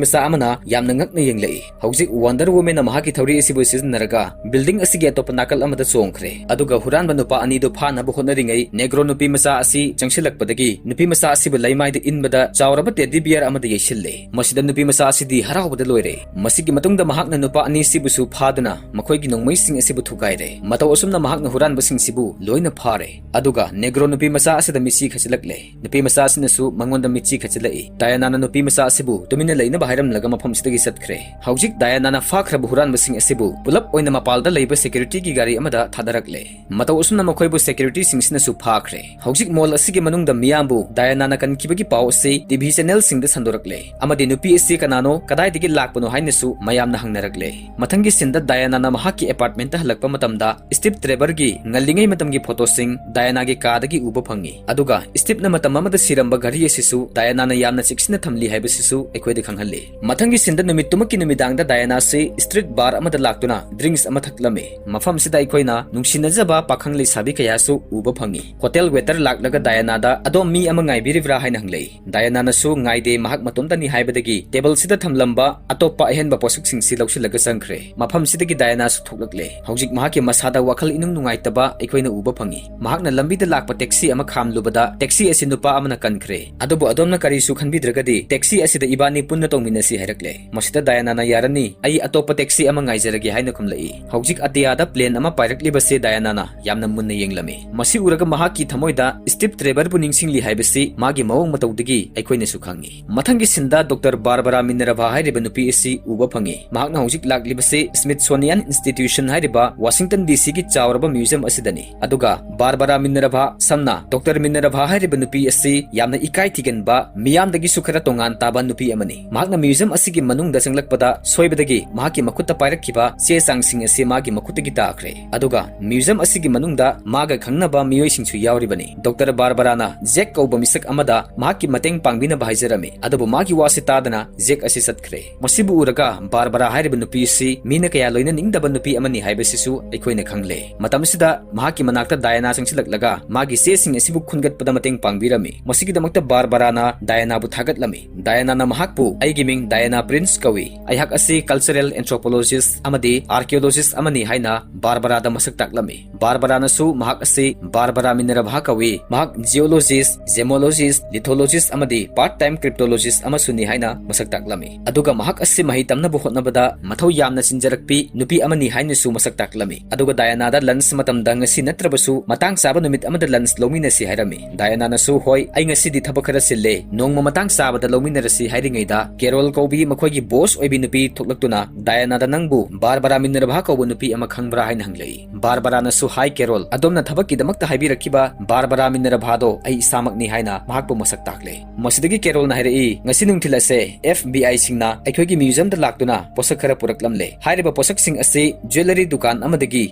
ꯃꯆꯥ ꯑꯃꯅ ꯌꯥꯝꯅ ꯉꯛꯅ ꯌꯦꯡꯂꯛꯏ꯫ ꯍꯧꯖꯤꯛ Wonder Woman ꯅ ꯃꯍꯥꯛꯀꯤ ꯊꯧꯔꯤ ꯑꯁꯤꯕꯨ ꯁꯤꯖꯤꯟꯅꯔꯒ building ꯑꯁꯤꯒꯤ ꯑꯇꯣꯞꯄ ꯅꯥꯀꯜ ꯑꯃꯗ ꯆꯣꯡꯈ꯭ꯔꯦ, ꯑꯗꯨꯒ ꯍꯨꯔꯥꯟꯕ ꯅꯨꯄꯥ ꯑꯅꯤꯗꯨ ꯐꯥꯅꯕ ꯍꯣꯠꯅꯔꯤꯉꯩ Negro ꯅꯨꯄꯤ ꯃꯆꯥ ꯑꯁꯤ ꯆꯪꯁꯤꯜꯂꯛꯄꯗꯒꯤ ꯅꯨꯄꯤ ꯃꯆꯥ ꯑꯁꯤꯕꯨ ꯂꯩꯃꯥꯏꯗ ꯏꯟꯕꯗ ꯆꯥꯎꯔꯕ teddy bear ꯑꯃꯗ ꯌꯩꯁꯤꯜꯂꯦ꯫ ꯃꯁꯤꯗ ꯅꯨꯄꯤ ꯃꯆꯥ ꯑꯁꯤꯗꯤ ꯍꯔꯥꯎꯕꯗ ꯂꯣꯏꯔꯦ꯫ ꯃꯁꯤꯒꯤ ꯃꯇꯨꯡꯗ ꯃꯍꯥꯛꯅ ꯅꯨꯄꯥ ꯑꯅꯤ ꯑꯁꯤꯕꯨꯁꯨ ꯐꯥꯗꯨꯅ ꯃꯈꯣꯏꯒꯤ ꯅꯣꯡꯃꯩꯁꯤꯡ ꯑꯁꯤꯕꯨ ꯊꯨꯒꯥꯏꯔꯦ꯫ ꯃꯇꯧ ꯑꯁꯨꯝꯅ ꯃꯍꯥꯛꯅ ꯍꯨꯔꯥꯟꯕꯁꯤꯡꯁꯤꯕꯨ ꯂꯣꯏꯅ ꯐꯥꯔꯦ꯫ ꯑꯗꯨꯒ Negro ꯅꯨꯄꯤ ꯃꯆꯥ ꯑꯁꯤꯗ ꯃꯤꯠꯁꯤ ꯈꯠꯆꯤꯜꯂꯛꯂꯦ꯫ ꯅꯨꯄꯤ ꯃꯆꯥ ꯑꯁꯤꯅꯁꯨ ꯃꯉꯣꯟꯗ ꯃꯤꯠꯁꯤ ꯈꯠꯆꯤꯜꯂꯛꯏ꯫ Diana ꯅ ꯅꯨꯄꯤ ꯃꯆꯥ ꯑꯁꯤꯕꯨ ꯇꯨꯃꯤꯟꯅ ꯂꯩꯅꯕ ꯍꯥꯏꯔꯝꯂꯒ ꯃꯐꯝꯁꯤꯗꯒꯤ ꯆꯠꯈ꯭ꯔꯦ꯫ ꯍꯧꯖꯤꯛ Diana ꯅ ꯐꯥꯈ꯭ꯔꯕ ꯍꯨꯔꯥꯟꯕꯁꯤꯡ ꯑꯁꯤꯕꯨ ꯄꯨꯂꯞ ꯑꯣꯏꯅ ꯃꯄꯥꯜꯗ ꯂꯩꯕ security ꯒꯤ ꯒꯥꯔꯤ ꯑꯃꯗ ꯊꯥꯗꯔꯛꯂꯦ꯫ ꯃꯇꯧ ꯑꯁꯨꯝꯅ ꯃꯈꯣꯏꯕꯨ security ꯁꯤꯡꯁꯤꯅꯁꯨ ꯐꯥꯈ꯭ꯔꯦ꯫ ꯍꯧꯖꯤꯛ mall ꯑꯁꯤꯒꯤ ꯃꯅꯨꯡꯗ ꯃꯤꯌꯥꯝꯕꯨ Diana ꯅ ꯀꯟꯈꯤꯕꯒꯤ ꯄꯥꯎ ꯑꯁꯤ T V channel ꯁꯤꯡꯗ ꯁꯟꯗꯣꯔꯛꯂꯦ ꯑꯃꯗꯤ ꯅꯨꯄꯤ ꯑꯁꯤ ꯀꯅꯥꯅꯣ, ꯀꯗꯥꯏꯗꯒꯤ ꯂꯥꯛꯄꯅꯣ ꯍꯥꯏꯅꯁꯨ ꯃꯌꯥꯝꯅ ꯍꯪꯅꯔꯛꯂꯦ꯫ ꯃꯊꯪꯒꯤ scene ꯗ Diana ꯅ ꯃꯍꯥꯛꯀꯤ apartment ꯇ ꯍꯜꯂꯛꯄ ꯃꯇꯝꯗ Steve Trevor ꯒꯤ ꯉꯜꯂꯤꯉꯩ ꯃꯇꯝꯒꯤ photo ꯁꯤꯡ Diana ꯒꯤ ꯀꯥꯗꯒꯤ ꯎꯕ ꯐꯪꯉꯤ, ꯑꯗꯨꯒ Steve ꯅ ꯃꯇꯝ ꯑꯃꯗ ꯁꯤꯔꯝꯕ ꯘꯔꯤ ꯑꯁꯤꯁꯨ Diana ꯅ ꯌꯥꯝꯅ ꯆꯦꯛꯁꯤꯟꯅ ꯊꯝꯂꯤ ꯍꯥꯏꯕꯁꯤꯁꯨ ꯑꯩꯈꯣꯏꯗ ꯈꯪꯍꯜꯂꯤ꯫ ꯃꯊꯪꯒꯤ scene ꯗ ꯅꯨꯃꯤꯠꯇꯨꯃꯛꯀꯤ ꯅꯨꯃꯤꯗꯥꯡꯗ Diana ꯑꯁꯤ street bar ꯑꯃꯗ ꯂꯥꯛꯇꯨꯅ drinks ꯑꯃ ꯊꯛꯂꯝꯃꯤ꯫ ꯃꯐꯝꯁꯤꯗ ꯑꯩꯈꯣꯏꯅ ꯅꯨꯡꯁꯤꯅꯖꯕ ꯄꯥꯈꯪ ꯂꯩꯁꯥꯕꯤ ꯀꯌꯥꯁꯨ ꯎꯕ ꯐꯪꯉꯤ꯫ Hotel waiter ꯂꯥꯛꯂꯒ Diana ꯗ "ꯑꯗꯣꯝ ꯃꯤ ꯑꯃ ꯉꯥꯏꯕꯤꯔꯤꯕ꯭ꯔꯥ?" ꯍꯥꯏꯅ ꯍꯪꯂꯛꯏ꯫ Diana ꯅꯁꯨ ꯉꯥꯏꯗꯦ, ꯃꯍꯥꯛ ꯃꯇꯣꯝꯇꯅꯤ ꯍꯥꯏꯕꯗꯒꯤ table ꯁꯤꯗ ꯊꯝꯂꯝꯕ ꯑꯇꯣꯞꯄ ꯑꯍꯦꯟꯕ ꯄꯣꯠꯁꯛꯁꯤꯡꯁꯤ ꯂꯧꯁꯤꯜꯂꯒ ꯆꯪꯈ꯭ꯔꯦ꯫ ꯃꯐꯝꯁꯤꯗꯒꯤ Diana ꯁꯨ ꯊꯣꯛꯂꯛꯂꯦ꯫ ꯍꯧꯖꯤꯛ ꯃꯍꯥꯛꯀꯤ ꯃꯁꯥꯗ ꯋꯥꯈꯜ ꯏꯅꯨꯡ ꯅꯨꯡꯉꯥꯏꯇꯕ ꯑꯩꯈꯣꯏꯅ ꯎꯕ ꯐꯪꯉꯤ꯫ ꯃꯍꯥꯛꯅ ꯂꯝꯕꯤꯗ ꯂꯥꯛꯄ taxi ꯑꯃ ꯈꯥꯝꯂꯨꯕꯗ taxi ꯑꯁꯤ ꯅꯨꯄꯥ ꯑꯃꯅ ꯀꯟꯈ꯭ꯔꯦ꯫ ꯑꯗꯨꯕꯨ ꯑꯗꯣꯝꯅ ꯀꯔꯤꯁꯨ ꯈꯟꯕꯤꯗ꯭ꯔꯒꯗꯤ taxi ꯑꯁꯤꯗ ꯏꯕꯥꯅꯤ ꯄꯨꯟꯅ ꯇꯣꯡꯃꯤꯟꯅꯁꯤ ꯍꯥꯏꯔꯛꯂꯦ꯫ ꯃꯁꯤꯗ Diana ꯅ "ꯌꯥꯔꯅꯤ, ꯑꯩ ꯑꯇꯣꯞꯄ taxi ꯑꯃ ꯉꯥꯏꯖꯔꯒꯦ" ꯍꯥꯏꯅ ꯈꯨꯝꯂꯛꯏ꯫ ꯍꯧꯖꯤꯛ ꯑꯇꯤꯌꯥꯗ plane ꯑꯃ ꯄꯥꯏꯔꯛꯂꯤꯕꯁꯦ Diana ꯅ ꯌꯥꯝꯅ ꯃꯨꯟꯅ ꯌꯦꯡꯂꯝꯃꯤ꯫ ꯃꯁꯤ ꯎꯔꯒ ꯃꯍꯥꯛꯀꯤ ꯊꯃꯣꯏꯗ Steve Trevor ꯕꯨ ꯅꯤꯡꯁꯤꯡꯂꯤ ꯍꯥꯏꯕꯁꯤ ꯃꯥꯒꯤ ꯃꯑꯣꯡ ꯃꯇꯧꯗꯒꯤ ꯑꯩꯈꯣꯏꯅꯁꯨ ꯈꯪꯉꯤ꯫ ꯃꯊꯪꯒꯤ scene ꯗ Doctor Barbara Minerva ꯍꯥꯏꯔꯤꯕ ꯅꯨꯄꯤ ꯑꯁꯤ ꯎꯕ ꯐꯪꯉꯤ꯫ ꯃꯍꯥꯛꯅ ꯍꯧꯖꯤꯛ ꯂꯥꯛꯂꯤꯕ ꯑꯁꯤ Smithsonian Institution ꯍꯥꯏꯔꯤꯕ Washington D C ꯒꯤ ꯆꯥꯎꯔꯕ museum ꯑꯁꯤꯗꯅꯤ꯫ ꯑꯗꯨꯒ ꯕꯥꯔꯕꯔꯥ ꯃꯤꯅꯔꯚꯥ, ꯁꯝꯅ ꯗꯣꯛꯇꯔ ꯃꯤꯅꯔꯚꯥ ꯍꯥꯏꯔꯤꯕ ꯅꯨꯄꯤ ꯑꯁꯤ ꯌꯥꯝꯅ ꯏꯀꯥꯏ ꯊꯤꯒꯟꯕ, ꯃꯤꯌꯥꯝꯗꯒꯤꯁꯨ ꯈꯔ ꯇꯣꯉꯥꯟ ꯇꯥꯕ ꯅꯨꯄꯤ ꯑꯃꯅꯤ꯫ ꯃꯍꯥꯛꯅ museum ꯑꯁꯤꯒꯤ ꯃꯅꯨꯡꯗ ꯆꯪꯂꯛꯄꯗ ꯁꯣꯏꯕꯗꯒꯤ ꯃꯍꯥꯛꯀꯤ ꯃꯈꯨꯠꯇ ꯄꯥꯏꯔꯛꯈꯤꯕ ꯆꯦ ꯆꯥꯡꯁꯤꯡ ꯑꯁꯤ ꯃꯥꯒꯤ ꯃꯈꯨꯠꯇꯒꯤ ꯇꯥꯈ꯭ꯔꯦ꯫ ꯑꯗꯨꯒ museum ꯑꯁꯤꯒꯤ ꯃꯅꯨꯡꯗ ꯃꯥꯒ ꯈꯪꯅꯕ ꯃꯤꯑꯣꯏꯁꯤꯡꯁꯨ ꯌꯥꯎꯔꯤꯕꯅꯤ꯫ ꯗꯣꯛꯇꯔ ꯕꯥꯔꯕꯔꯥꯅ ꯖꯦꯛ ꯀꯧꯕ ꯃꯤꯁꯛ ꯑꯃꯗ ꯃꯍꯥꯛꯀꯤ ꯃꯇꯦꯡ ꯄꯥꯡꯕꯤꯅꯕ ꯍꯥꯏꯖꯔꯝꯃꯤ, ꯑꯗꯨꯕꯨ ꯃꯥꯒꯤ ꯋꯥꯁꯤ ꯇꯥꯗꯅ ꯖꯦꯛ ꯑꯁꯤ ꯆꯠꯈ꯭ꯔꯦ꯫ ꯃꯁꯤꯕꯨ ꯎꯔꯒ ꯕꯥꯔꯕꯔꯥ ꯍꯥꯏꯔꯤꯕ ꯅꯨꯄꯤ ꯑꯁꯤ ꯃꯤꯅ ꯀꯌꯥ ꯂꯣꯏꯅꯅꯤꯡꯗꯕ ꯅꯨꯄꯤ ꯑꯃꯅꯤ ꯍꯥꯏꯕꯁꯤꯁꯨ ꯑꯩꯈꯣꯏꯅ ꯈꯪꯂꯦ꯫ ꯃꯇꯝꯁꯤꯗ ꯃꯍꯥꯛꯀꯤ ꯃꯅꯥꯛꯇ ꯗꯥꯌꯥꯅꯥ ꯆꯪꯁꯤꯜꯂꯛꯂꯒ ꯃꯥꯒꯤ ꯆꯦꯁꯤꯡ ꯑꯁꯤꯕꯨ ꯈꯨꯟꯒꯠꯄꯗ ꯃꯇꯦꯡ ꯄꯥꯡꯕꯤꯔꯝꯃꯤ꯫ ꯃꯁꯤꯒꯤꯗꯃꯛꯇ ꯕꯥꯔꯕꯔꯥꯅ ꯗꯥꯌꯥꯅꯥꯕꯨ ꯊꯥꯒꯠꯂꯝꯃꯤ꯫ ꯗꯥꯌꯥꯅꯥꯅ ꯃꯍꯥꯛꯄꯨ "ꯑꯩꯒꯤ ꯃꯤꯡ ꯗꯥꯌꯥꯅꯥ ꯄ꯭ꯔꯤꯟꯁ ꯀꯧꯏ꯫ ꯑꯩꯍꯥꯛ ꯑꯁꯤ cultural anthropologist ꯑꯃꯗꯤ archaeologist ꯑꯃꯅꯤ" ꯍꯥꯏꯅ ꯕꯥꯔꯕꯔꯥꯗ ꯃꯁꯛ ꯇꯥꯛꯂꯝꯃꯤ꯫ ꯕꯥꯔꯕꯔꯥꯅꯁꯨ ꯃꯍꯥꯛ ꯑꯁꯤ ꯕꯥꯔꯕꯔꯥ ꯃꯤꯅꯔꯚꯥ ꯀꯧꯏ꯫ ꯃꯍꯥꯛ geologist, gemologist, lithologist ꯑꯃꯗꯤ part time cryptologist ꯑꯃꯁꯨꯅꯤ ꯍꯥꯏꯅ ꯃꯁꯛ ꯇꯥꯛꯂꯝꯃꯤ꯫ ꯑꯗꯨꯒ ꯃꯍꯥꯛ ꯑꯁꯤ ꯃꯍꯩ ꯇꯝꯅꯕ ꯍꯣꯠꯅꯕꯗ ꯃꯊꯧ ꯌꯥꯝꯅ ꯆꯤꯟꯖꯔꯛꯄꯤ ꯅꯨꯄꯤ ꯑꯃꯅꯤ ꯍꯥꯏꯅꯁꯨ ꯃꯁꯛ ꯇꯥꯛꯂꯝꯃꯤ꯫ ꯑꯗꯨꯒ ꯗꯥꯌꯥꯅꯥꯗ lunch ꯃꯇꯝꯗ ꯉꯁꯤ ꯅꯠꯇ꯭ꯔꯕꯁꯨ ꯃꯇꯥꯡ ꯆꯥꯕ ꯅꯨꯃꯤꯠ ꯑꯃꯗ lunch ꯂꯧꯃꯤꯟꯅꯁꯤ ꯍꯥꯏꯔꯝꯃꯤ꯫ ꯗꯥꯌꯥꯅꯥꯅꯁꯨ, "ꯍꯣꯏ, ꯑꯩ ꯉꯁꯤꯗꯤ ꯊꯕꯛ ꯈꯔ ꯆꯤꯜꯂꯦ, ꯅꯣꯡꯃ ꯃꯇꯥꯡ ꯆꯥꯕꯗ ꯂꯧꯃꯤꯟꯅꯔꯁꯤ" ꯍꯥꯏꯔꯤꯉꯩꯗ, ꯀꯦꯔꯣꯜ ꯀꯧꯕꯤ ꯃꯈꯣꯏꯒꯤ boss ꯑꯣꯏꯕꯤ ꯅꯨꯄꯤ ꯊꯣꯛꯂꯛꯇꯨꯅ ꯗꯥꯌꯥꯅꯥꯗ, "ꯅꯪꯕꯨ ꯕꯥꯔꯕꯔꯥ ꯃꯤꯅꯔꯚꯥ ꯀꯧꯕ ꯅꯨꯄꯤ ꯑꯃ ꯈꯪꯕ꯭ꯔꯥ?" ꯍꯥꯏꯅ ꯍꯪꯂꯛꯏ꯫ ꯕꯥꯔꯕꯔꯥꯅꯁꯨ, "ꯍꯥꯏ ꯀꯦꯔꯣꯜ, ꯑꯗꯣꯝꯅ ꯊꯕꯛꯀꯤꯗꯃꯛꯇ ꯍꯥꯏꯕꯤꯔꯛꯈꯤꯕ ꯕꯥꯔꯕꯔꯥ ꯃꯤꯅꯔꯚꯥꯗꯣ ꯑꯩ ꯏꯁꯥꯃꯛꯅꯤ" ꯍꯥꯏꯅ ꯃꯍꯥꯛꯄꯨ ꯃꯁꯛ ꯇꯥꯛꯂꯦ꯫ ꯃꯁꯤꯗꯒꯤ ꯀꯦꯔꯣꯜꯅ ꯍꯥꯏꯔꯛꯏ, "ꯉꯁꯤ ꯅꯨꯡꯊꯤꯜ ꯑꯁꯦ F B I ꯁꯤꯡꯅ ꯑꯩꯈꯣꯏꯒꯤ museum ꯗ ꯂꯥꯛꯇꯨꯅ ꯄꯣꯠꯁꯛ ꯈꯔ ꯄꯨꯔꯛꯂꯝꯂꯦ꯫ ꯍꯥꯏꯔꯤꯕ ꯄꯣꯠꯁꯛꯁꯤꯡ ꯑꯁꯤ jewellery ꯗꯨꯀꯥꯟ ꯑꯃꯗꯒꯤ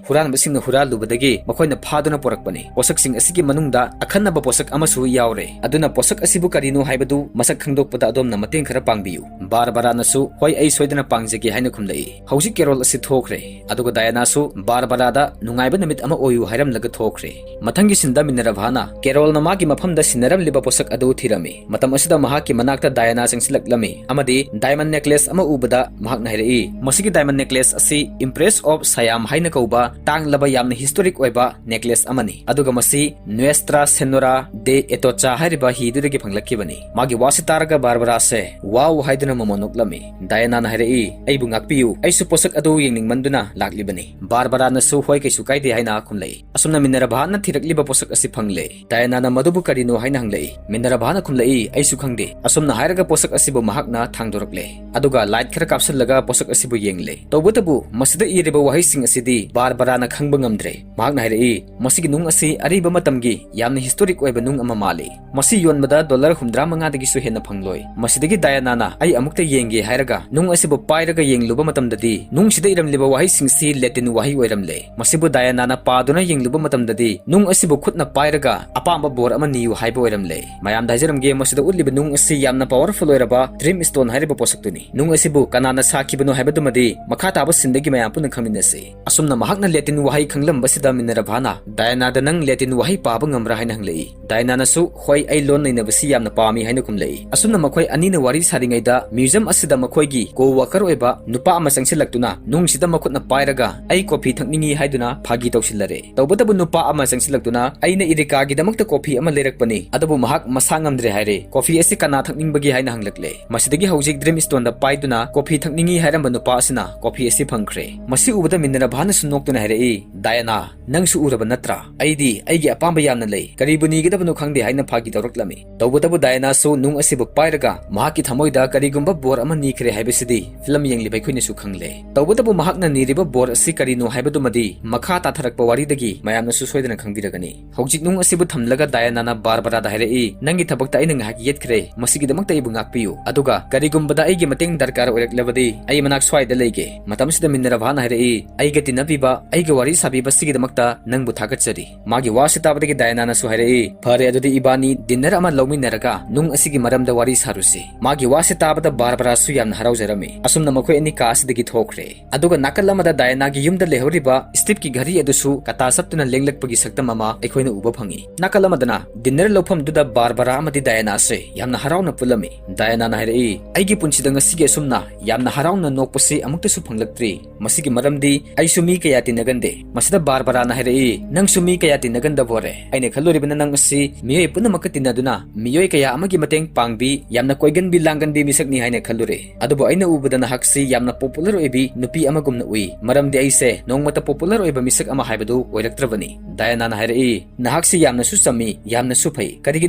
ꯍꯨꯔꯥꯟꯕꯁꯤꯡꯅ ꯍꯨꯔꯥꯜꯂꯨꯕꯗꯒꯤ ꯃꯈꯣꯏꯅ ꯐꯥꯗꯨꯅ ꯄꯨꯔꯛꯄꯅꯤ꯫ ꯄꯣꯠꯁꯛꯁꯤꯡ ꯑꯁꯤꯒꯤ ꯃꯅꯨꯡꯗ ꯑꯈꯟꯅꯕ ꯄꯣꯠꯁꯛ ꯑꯃꯁꯨ ꯌꯥꯎꯔꯦ꯫ ꯑꯗꯨꯅ ꯄꯣꯠꯁꯛ ꯑꯁꯤꯕꯨ ꯀꯔꯤꯅꯣ ꯍꯥꯏꯕꯗꯨ ꯃꯁꯛ ꯈꯪꯗꯣꯛꯄꯗ ꯑꯗꯣꯝꯅ ꯃꯇꯦꯡ ꯈꯔ ꯄꯥꯡꯕꯤꯌꯨ"꯫ ꯕꯥꯔꯕꯔꯥꯅꯁꯨ, "ꯍꯣꯏ, ꯑꯩ ꯁꯣꯏꯗꯅ ꯄꯥꯡꯖꯒꯦ" ꯍꯥꯏꯅ ꯈꯨꯝꯂꯛꯏ꯫ ꯍꯧꯖꯤꯛ ꯀꯦꯔꯣꯜ ꯑꯁꯤ ꯊꯣꯛꯈ꯭ꯔꯦ꯫ ꯑꯗꯨꯒ ꯗꯥꯌꯥꯅꯥꯁꯨ ꯕꯥꯔꯕꯔꯥꯗ "ꯅꯨꯡꯉꯥꯏꯕ ꯅꯨꯃꯤꯠ ꯑꯃ ꯑꯣꯏꯌꯨ" ꯍꯥꯏꯔꯝꯂꯒ ꯊꯣꯛꯈ꯭ꯔꯦ꯫ ꯃꯊꯪꯒꯤ ꯁꯤꯟꯗ ꯃꯤꯅꯔꯚꯥꯅ ꯀꯦꯔꯣꯜꯅ ꯃꯥꯒꯤ ꯃꯐꯝꯗ ꯁꯤꯟꯅꯔꯝꯂꯤꯕ ꯄꯣꯠꯁꯛ ꯑꯗꯨ ꯊꯤꯔꯝꯃꯤ꯫ ꯃꯇꯝ ꯑꯁꯤꯗ ꯃꯍꯥꯛꯀꯤ ꯃꯅꯥꯛꯇ ꯗꯥꯌꯥꯅꯥ ꯆꯪꯁꯤꯜꯂꯛꯂꯝꯃꯤ ꯑꯃꯗꯤ diamond necklace ꯑꯃ ꯎꯕꯗ ꯃꯍꯥꯛꯅ ꯍꯥꯏꯔꯛꯏ, "ꯃꯁꯤꯒꯤ diamond necklace ꯑꯁꯤ Empress of Siam ꯍꯥꯏꯅ ꯀꯧꯕ ꯇꯥꯡꯂꯕ, ꯌꯥꯝꯅ historic ꯑꯣꯏꯕ necklace ꯑꯃꯅꯤ, ꯑꯗꯨꯒ ꯃꯁꯤ Nuestra Señora de Atocha ꯍꯥꯏꯔꯤꯕ ꯍꯤꯗꯨꯗꯒꯤ ꯐꯪꯂꯛꯈꯤꯕꯅꯤ"꯫ ꯃꯥꯒꯤ ꯋꯥꯁꯤ ꯇꯥꯔꯒ ꯕꯥꯔꯕꯔꯥꯁꯦ "ꯋꯥꯎ" ꯍꯥꯏꯗꯨꯅ ꯃꯃꯣꯟ ꯅꯣꯛꯂꯝꯃꯤ꯫ ꯗꯥꯌꯥꯅꯥꯅ ꯍꯥꯏꯔꯛꯏ, "ꯑꯩꯕꯨ ꯉꯥꯛꯄꯤꯌꯨ, ꯑꯩꯁꯨ ꯄꯣꯠꯁꯛ ꯑꯗꯨ ꯌꯦꯡꯅꯤꯡꯃꯟꯗꯨꯅ ꯂꯥꯛꯂꯤꯕꯅꯤ"꯫ ꯕꯥꯔꯕꯔꯥꯅꯁꯨ "ꯍꯣꯏ, ꯀꯩꯁꯨ ꯀꯥꯏꯗꯦ" ꯍꯥꯏꯅ ꯈꯨꯝꯂꯛꯏ꯫ ꯑꯁꯨꯝꯅ ꯃꯤꯅꯔꯚꯥꯅ ꯊꯤꯔꯛꯂꯤꯕ ꯄꯣꯠꯁꯛ ꯑꯁꯤ ꯐꯪꯂꯦ꯫ ꯗꯥꯌꯥꯅꯥꯅ "ꯃꯗꯨꯕꯨ ꯀꯔꯤꯅꯣ?" ꯍꯥꯏꯅ ꯍꯪꯂꯛꯏ꯫ ꯃꯤꯅꯔꯚꯥꯅ ꯈꯨꯝꯂꯛꯏ, "ꯑꯩꯁꯨ ꯈꯪꯗꯦ"꯫ ꯑꯁꯨꯝꯅ ꯍꯥꯏꯔꯒ ꯄꯣꯠꯁꯛ ꯑꯁꯤꯕꯨ ꯃꯍꯥꯛꯅ ꯊꯥꯡꯗꯣꯔꯛꯂꯦ꯫ ꯑꯗꯨꯒ light ꯈꯔ ꯀꯥꯞꯁꯤꯜꯂꯒ ꯄꯣꯠꯁꯛ ꯑꯁꯤꯕꯨ ꯌꯦꯡꯂꯦ꯫ ꯍꯥꯏꯔꯛꯂꯦ꯫ ꯇꯧꯕꯇꯕꯨ ꯃꯁꯤꯗ ꯏꯔꯤꯕ ꯋꯥꯍꯩꯁꯤꯡ ꯑꯁꯤꯗꯤ ꯕꯥꯔꯕꯔꯥꯅ ꯈꯪꯕ ꯉꯝꯗ꯭ꯔꯦ꯫ ꯃꯍꯥꯛꯅ ꯍꯥꯏꯔꯛꯏ, "ꯃꯁꯤꯒꯤ ꯅꯨꯡ ꯑꯁꯤ ꯑꯔꯤꯕ ꯃꯇꯝꯒꯤ ꯌꯥꯝꯅ ꯍꯤꯁꯇꯣꯔꯤꯛ ꯑꯣꯏꯕ ꯅꯨꯡ ꯑꯃ ꯃꯥꯜꯂꯤ꯫ ꯃꯁꯤ ꯌꯣꯟꯕꯗ ꯗꯣꯂꯔ ꯍꯨꯝꯗ꯭ꯔꯥ ꯃꯉꯥꯗꯒꯤꯁꯨ ꯍꯦꯟꯅ ꯐꯪꯂꯣꯏ꯫" ꯃꯁꯤꯗꯒꯤ ꯗꯥꯌꯥꯅꯥꯅ, "ꯑꯩ ꯑꯃꯨꯛꯇ ꯌꯦꯡꯒꯦ" ꯍꯥꯏꯔꯒ ꯅꯨꯡ ꯑꯁꯤꯕꯨ ꯄꯥꯏꯔꯒ ꯌꯦꯡꯂꯨꯕ ꯃꯇꯝꯗꯗꯤ ꯅꯨꯡꯁꯤꯗ ꯏꯔꯝꯂꯤꯕ ꯋꯥꯍꯩꯁꯤꯡꯁꯤ ꯂꯦꯇꯤꯟ ꯋꯥꯍꯩ ꯑꯣꯏꯔꯝꯂꯦ꯫ ꯃꯁꯤꯕꯨ ꯗꯥꯌꯥꯅꯥꯅ ꯄꯥꯗꯨꯅ ꯌꯦꯡꯂꯨꯕ ꯃꯇꯝꯗꯗꯤ ꯅꯨꯡ ꯑꯁꯤꯕꯨ ꯈꯨꯠꯅ ꯄꯥꯏꯔꯒ ꯑꯄꯥꯝꯕ ꯕꯣꯔ ꯑꯃ ꯅꯤꯌꯨ ꯍꯥꯏꯕ ꯑꯣꯏꯔꯝꯂꯦ꯫ ꯃꯌꯥꯝꯗ ꯍꯥꯏꯖꯔꯝꯒꯦ, ꯃꯁꯤꯗ ꯎꯠꯂꯤꯕ ꯅꯨꯡ ꯑꯁꯤ ꯌꯥꯝꯅ ꯄꯥꯋꯔꯐꯨꯜ ꯑꯣꯏꯔꯕ ꯗ꯭ꯔꯤꯝ ꯁ꯭ꯇꯣꯟ ꯍꯥꯏꯔꯤꯕ ꯄꯣꯠꯁꯛꯇꯨꯅꯤ꯫ ꯅꯨꯡ ꯑꯁꯤꯕꯨ ꯀꯅꯥꯅ ꯁꯥꯈꯤꯕꯅꯣ ꯍꯥꯏꯕꯗꯨꯃꯗꯤ ꯃꯈꯥ ꯇꯥꯕ ꯁꯤꯟꯗꯒꯤ ꯃꯌꯥꯝ ꯄꯨꯟꯅ ꯈꯪꯃꯤꯟꯅꯁꯤ꯫ ꯑꯁꯨꯝꯅ ꯃꯍꯥꯛꯅ ꯂꯦꯇꯤꯟ ꯋꯥꯍꯩ ꯈꯪꯂꯝꯕꯁꯤꯗ ꯃꯤꯅꯔꯚꯥꯅ ꯗꯥꯌꯥꯅꯥꯗ, "ꯅꯪ ꯂꯦꯇꯤꯟ ꯋꯥꯍꯩ ꯄꯥꯕ ꯉꯝꯕ꯭ꯔꯥ?" ꯍꯥꯏꯅ ꯍꯪꯂꯛꯏ꯫ ꯗꯥꯌꯥꯅꯥꯅꯁꯨ, "ꯍꯣꯏ, ꯑꯩ ꯂꯣꯟ ꯅꯩꯅꯕꯁꯤ ꯌꯥꯝꯅ ꯄꯥꯝꯃꯤ" ꯍꯥꯏꯅ ꯈꯨꯝꯂꯛꯏ꯫ ꯑꯁꯨꯝꯅ ꯃꯈꯣꯏ ꯑꯅꯤꯅ ꯋꯥꯔꯤ ꯁꯥꯔꯤꯉꯩꯗ ꯃ꯭ꯌꯨꯖꯤꯌꯝ ꯑꯁꯤꯗ ꯃꯈꯣꯏꯒꯤ ꯀꯣ ꯋꯥꯀꯔ ꯑꯣꯏꯕ ꯅꯨꯄꯥ ꯑꯃ ꯆꯪꯁꯤꯜꯂꯛꯇꯨꯅ ꯅꯨꯡꯁꯤꯗ ꯃꯈꯨꯠꯅ ꯄꯥꯏꯔꯒ "ꯑꯩ ꯀꯣꯐꯤ ꯊꯛꯅꯤꯡꯏ" ꯍꯥꯏꯗꯨꯅ ꯐꯥꯒꯤ ꯇꯧꯁꯤꯜꯂꯔꯦ꯫ ꯇꯧꯕꯇꯕꯨ ꯅꯨꯄꯥ ꯑꯃ ꯆꯪꯁꯤꯜꯂꯛꯇꯨꯅ, "ꯑꯩꯅ ꯏꯔꯤꯀꯥꯒꯤꯗꯃꯛꯇ ꯀꯣꯐꯤ ꯑꯃ ꯂꯩꯔꯛꯄꯅꯤ, ꯑꯗꯨꯕꯨ ꯃꯍꯥꯛ ꯃꯁꯥ ꯉꯝꯗ꯭ꯔꯦ" ꯍꯥꯏꯔꯦ꯫ "ꯀꯣꯐꯤ ꯑꯁꯤ ꯀꯅꯥ ꯊꯛꯅꯤꯡꯕꯒꯦ?" ꯍꯥꯏꯅ ꯍꯪꯂꯛꯂꯦ꯫ ꯃꯁꯤꯗꯒꯤ ꯍꯧꯖꯤꯛ ꯗ꯭ꯔꯤꯝ ꯁ꯭ꯇꯣꯟꯗ ꯄꯥꯏꯗꯨꯅ ꯀꯣꯐꯤ ꯊꯛꯅꯤꯡꯏ ꯍꯥꯏꯔꯝꯕ ꯅꯨꯄꯥ ꯑꯁꯤꯅ ꯀꯣꯐꯤ ꯑꯁꯤ ꯐꯪꯈ꯭ꯔꯦ꯫ ꯃꯁꯤ ꯎꯕꯗ ꯃꯤꯅꯔꯚꯥꯅꯁꯨ ꯅꯣꯛꯇꯨꯅ ꯍꯥꯏꯔꯛꯏ, "ꯗꯥꯌꯥꯅꯥ, ꯅꯪꯁꯨ ꯎꯔꯕ ꯅꯠꯇ꯭ꯔꯥ? ꯑꯩꯗꯤ ꯑꯩꯒꯤ ꯑꯄꯥꯝꯕ ꯌꯥꯝꯅ ꯂꯩ, ꯀꯔꯤꯕꯨ ꯅꯤꯒꯗꯕꯅꯣ ꯈꯪꯗꯦ" ꯍꯥꯏꯅ ꯐꯥꯒꯤ ꯇꯧꯔꯛꯂꯝꯃꯤ꯫ ꯇꯧꯕꯇꯕꯨ ꯗꯥꯌꯥꯅꯥꯁꯨ ꯅꯨꯡ ꯑꯁꯤꯕꯨ ꯄꯥꯏꯔꯒ ꯃꯍꯥꯛꯀꯤ ꯊꯃꯣꯏꯗ ꯀꯔꯤꯒꯨꯝꯕ ꯕꯣꯔ ꯑꯃ ꯅꯤꯈ꯭ꯔꯦ ꯍꯥꯏꯕꯁꯤꯗꯤ ꯐꯤꯂꯝ ꯌꯦꯡꯂꯤꯕ ꯑꯩꯈꯣꯏꯅꯁꯨ ꯈꯪꯂꯦ꯫ ꯇꯧꯕꯇꯕꯨ ꯃꯍꯥꯛꯅ ꯅꯤꯔꯤꯕ ꯕꯣꯔ ꯑꯁꯤ ꯀꯔꯤꯅꯣ ꯍꯥꯏꯕꯗꯨꯃꯗꯤ ꯃꯈꯥ ꯇꯥꯊꯔꯛꯄ ꯋꯥꯔꯤꯗꯒꯤ ꯃꯌꯥꯝꯅꯁꯨ ꯁꯣꯏꯗꯅ ꯈꯪꯕꯤꯔꯒꯅꯤ꯫ ꯍꯧꯖꯤꯛ ꯅꯨꯡ ꯑꯁꯤꯕꯨ ꯊꯝꯂꯒ ꯗꯥꯌꯥꯅꯥꯅ ꯕꯥꯔꯕꯔꯥꯗ ꯍꯥꯏꯔꯛꯏ, "ꯅꯪꯒꯤ ꯊꯕꯛꯇ ꯑꯩꯅ ꯉꯥꯏꯍꯥꯛ ꯌꯦꯠꯈ꯭ꯔꯦ, ꯃꯁꯤꯒꯤꯗꯃꯛꯇ ꯑꯩꯕꯨ ꯉꯥꯛꯄꯤꯌꯨ꯫ ꯑꯗꯨꯒ ꯀꯔꯤꯒꯨꯝꯕꯗ ꯑꯩꯒꯤ ꯃꯇꯦꯡ ꯗꯔꯀꯥꯔ ꯑꯣꯏꯔꯛꯂꯕꯗꯤ ꯑꯩ ꯃꯅꯥꯛ ꯁ꯭ꯋꯥꯏꯗ ꯂꯩꯒꯦ꯫" ꯃꯇꯝꯁꯤꯗ ꯃꯤꯅꯔꯚꯥꯅ ꯍꯥꯏꯔꯛꯏ, "ꯑꯩꯒ ꯇꯤꯟꯅꯕꯤꯕ, ꯑꯩꯒ ꯋꯥꯔꯤ ꯁꯥꯕꯤꯕꯁꯤꯒꯤꯗꯃꯛꯇ ꯅꯪꯕꯨ ꯊꯥꯒꯠꯆꯔꯤ꯫" ꯃꯥꯒꯤ ꯋꯥꯁꯤ ꯇꯥꯕꯗꯒꯤ ꯗꯥꯌꯥꯅꯥꯅꯁꯨ ꯍꯥꯏꯔꯛꯏ, "ꯐꯔꯦ, ꯑꯗꯨꯗꯤ ꯏꯕꯥꯅꯤ ꯗꯤꯟꯅꯔ ꯑꯃ ꯂꯧꯃꯤꯟꯅꯔꯒ ꯅꯨꯡ ꯑꯁꯤꯒꯤ ꯃꯔꯝꯗ ꯋꯥꯔꯤ ꯁꯥꯔꯨꯁꯤ꯫" ꯃꯥꯒꯤ ꯋꯥꯁꯤ ꯇꯥꯕꯗ ꯕꯥꯔꯕꯔꯥꯁꯨ ꯌꯥꯝꯅ ꯍꯔꯥꯎꯖꯔꯝꯃꯤ꯫ ꯑꯁꯨꯝꯅ ꯃꯈꯣꯏ ꯑꯅꯤ ꯀꯥ ꯑꯁꯤꯗꯒꯤ ꯊꯣꯛꯈ꯭ꯔꯦ꯫ ꯑꯗꯨꯒ ꯅꯥꯀꯜ ꯑꯃꯗ ꯗꯥꯌꯥꯅꯥꯒꯤ ꯌꯨꯝꯗ ꯂꯩꯍꯧꯔꯤꯕ ꯁ꯭ꯇꯤꯞꯀꯤ ꯘꯔꯤ ꯑꯗꯨꯁꯨ ꯀꯇꯥ ꯆꯠꯇꯨꯅ ꯂꯦꯡꯂꯛꯄꯒꯤ ꯁꯛꯇꯝ ꯑꯃ ꯑꯩꯈꯣꯏꯅ ꯎꯕ ꯐꯪꯉꯤ꯫ ꯅꯥꯀꯜ ꯑꯃꯗꯅ ꯗꯤꯟꯅꯔ ꯂꯧꯐꯝꯗꯨꯗ ꯕꯥꯔꯕꯔꯥ ꯑꯃꯗꯤ ꯗꯥꯌꯥꯅꯥ ꯑꯁꯦ ꯌꯥꯝꯅ ꯍꯔꯥꯎꯅ ꯄꯨꯜꯂꯝꯃꯤ꯫ ꯗꯥꯌꯥꯅꯥꯅ ꯍꯥꯏꯔꯛꯏ, "ꯑꯩꯒꯤ ꯄꯨꯟꯁꯤꯗ ꯉꯁꯤꯒꯤ ꯑꯁꯨꯝꯅ ꯌꯥꯝꯅ ꯍꯔꯥꯎꯅ ꯅꯣꯛꯄꯁꯤ ꯑꯃꯨꯛꯇꯁꯨ ꯐꯪꯂꯛꯇ꯭ꯔꯤ꯫ ꯃꯁꯤꯒꯤ ꯃꯔꯝꯗꯤ ꯑꯩꯁꯨ ꯃꯤ ꯀꯌꯥ ꯇꯤꯟꯅꯒꯟꯗꯦ꯫" ꯃꯁꯤꯗ ꯕꯥꯔꯕꯔꯥꯅ ꯍꯥꯏꯔꯛꯏ, "ꯅꯪꯁꯨ ꯃꯤ ꯀꯌꯥ ꯇꯤꯟꯅꯒꯟꯗꯕꯣꯔꯦ? ꯑꯩꯅ ꯈꯜꯂꯨꯔꯤꯕꯅ ꯅꯪ ꯑꯁꯤ ꯃꯤꯑꯣꯏ ꯄꯨꯝꯅꯃꯛꯀ ꯇꯤꯟꯅꯗꯨꯅ ꯃꯤꯑꯣꯏ ꯀꯌꯥ ꯑꯃꯒꯤ ꯃꯇꯦꯡ ꯄꯥꯡꯕꯤ, ꯌꯥꯝꯅ ꯀꯣꯏꯒꯟꯕꯤ ꯂꯥꯡꯒꯟꯕꯤ ꯃꯤꯁꯛꯅꯤ ꯍꯥꯏꯅ ꯈꯜꯂꯨꯔꯦ꯫ ꯑꯗꯨꯕꯨ ꯑꯩꯅ ꯎꯕꯗ ꯅꯍꯥꯛꯁꯤ ꯌꯥꯝꯅ ꯄꯣꯄꯨꯂꯔ ꯑꯣꯏꯕꯤ ꯅꯨꯄꯤ ꯑꯃꯒꯨꯝꯅ ꯎꯏ, ꯃꯔꯝꯗꯤ ꯑꯩꯁꯦ ꯅꯣꯡꯃꯇ ꯄꯣꯄꯨꯂꯔ ꯑꯣꯏꯕ ꯃꯤꯁꯛ ꯑꯃ ꯍꯥꯏꯕꯗꯨ ꯑꯣꯏꯔꯛꯇ꯭ꯔꯕꯅꯤ꯫" ꯗꯥꯌꯥꯅꯥꯅ ꯍꯥꯏꯔꯛꯏ, "ꯅꯍꯥꯛꯁꯤ ꯌꯥꯝꯅꯁꯨ ꯆꯝꯃꯤ, ꯌꯥꯝꯅꯁꯨ ꯐꯩ꯫ ꯀꯔꯤꯒꯤ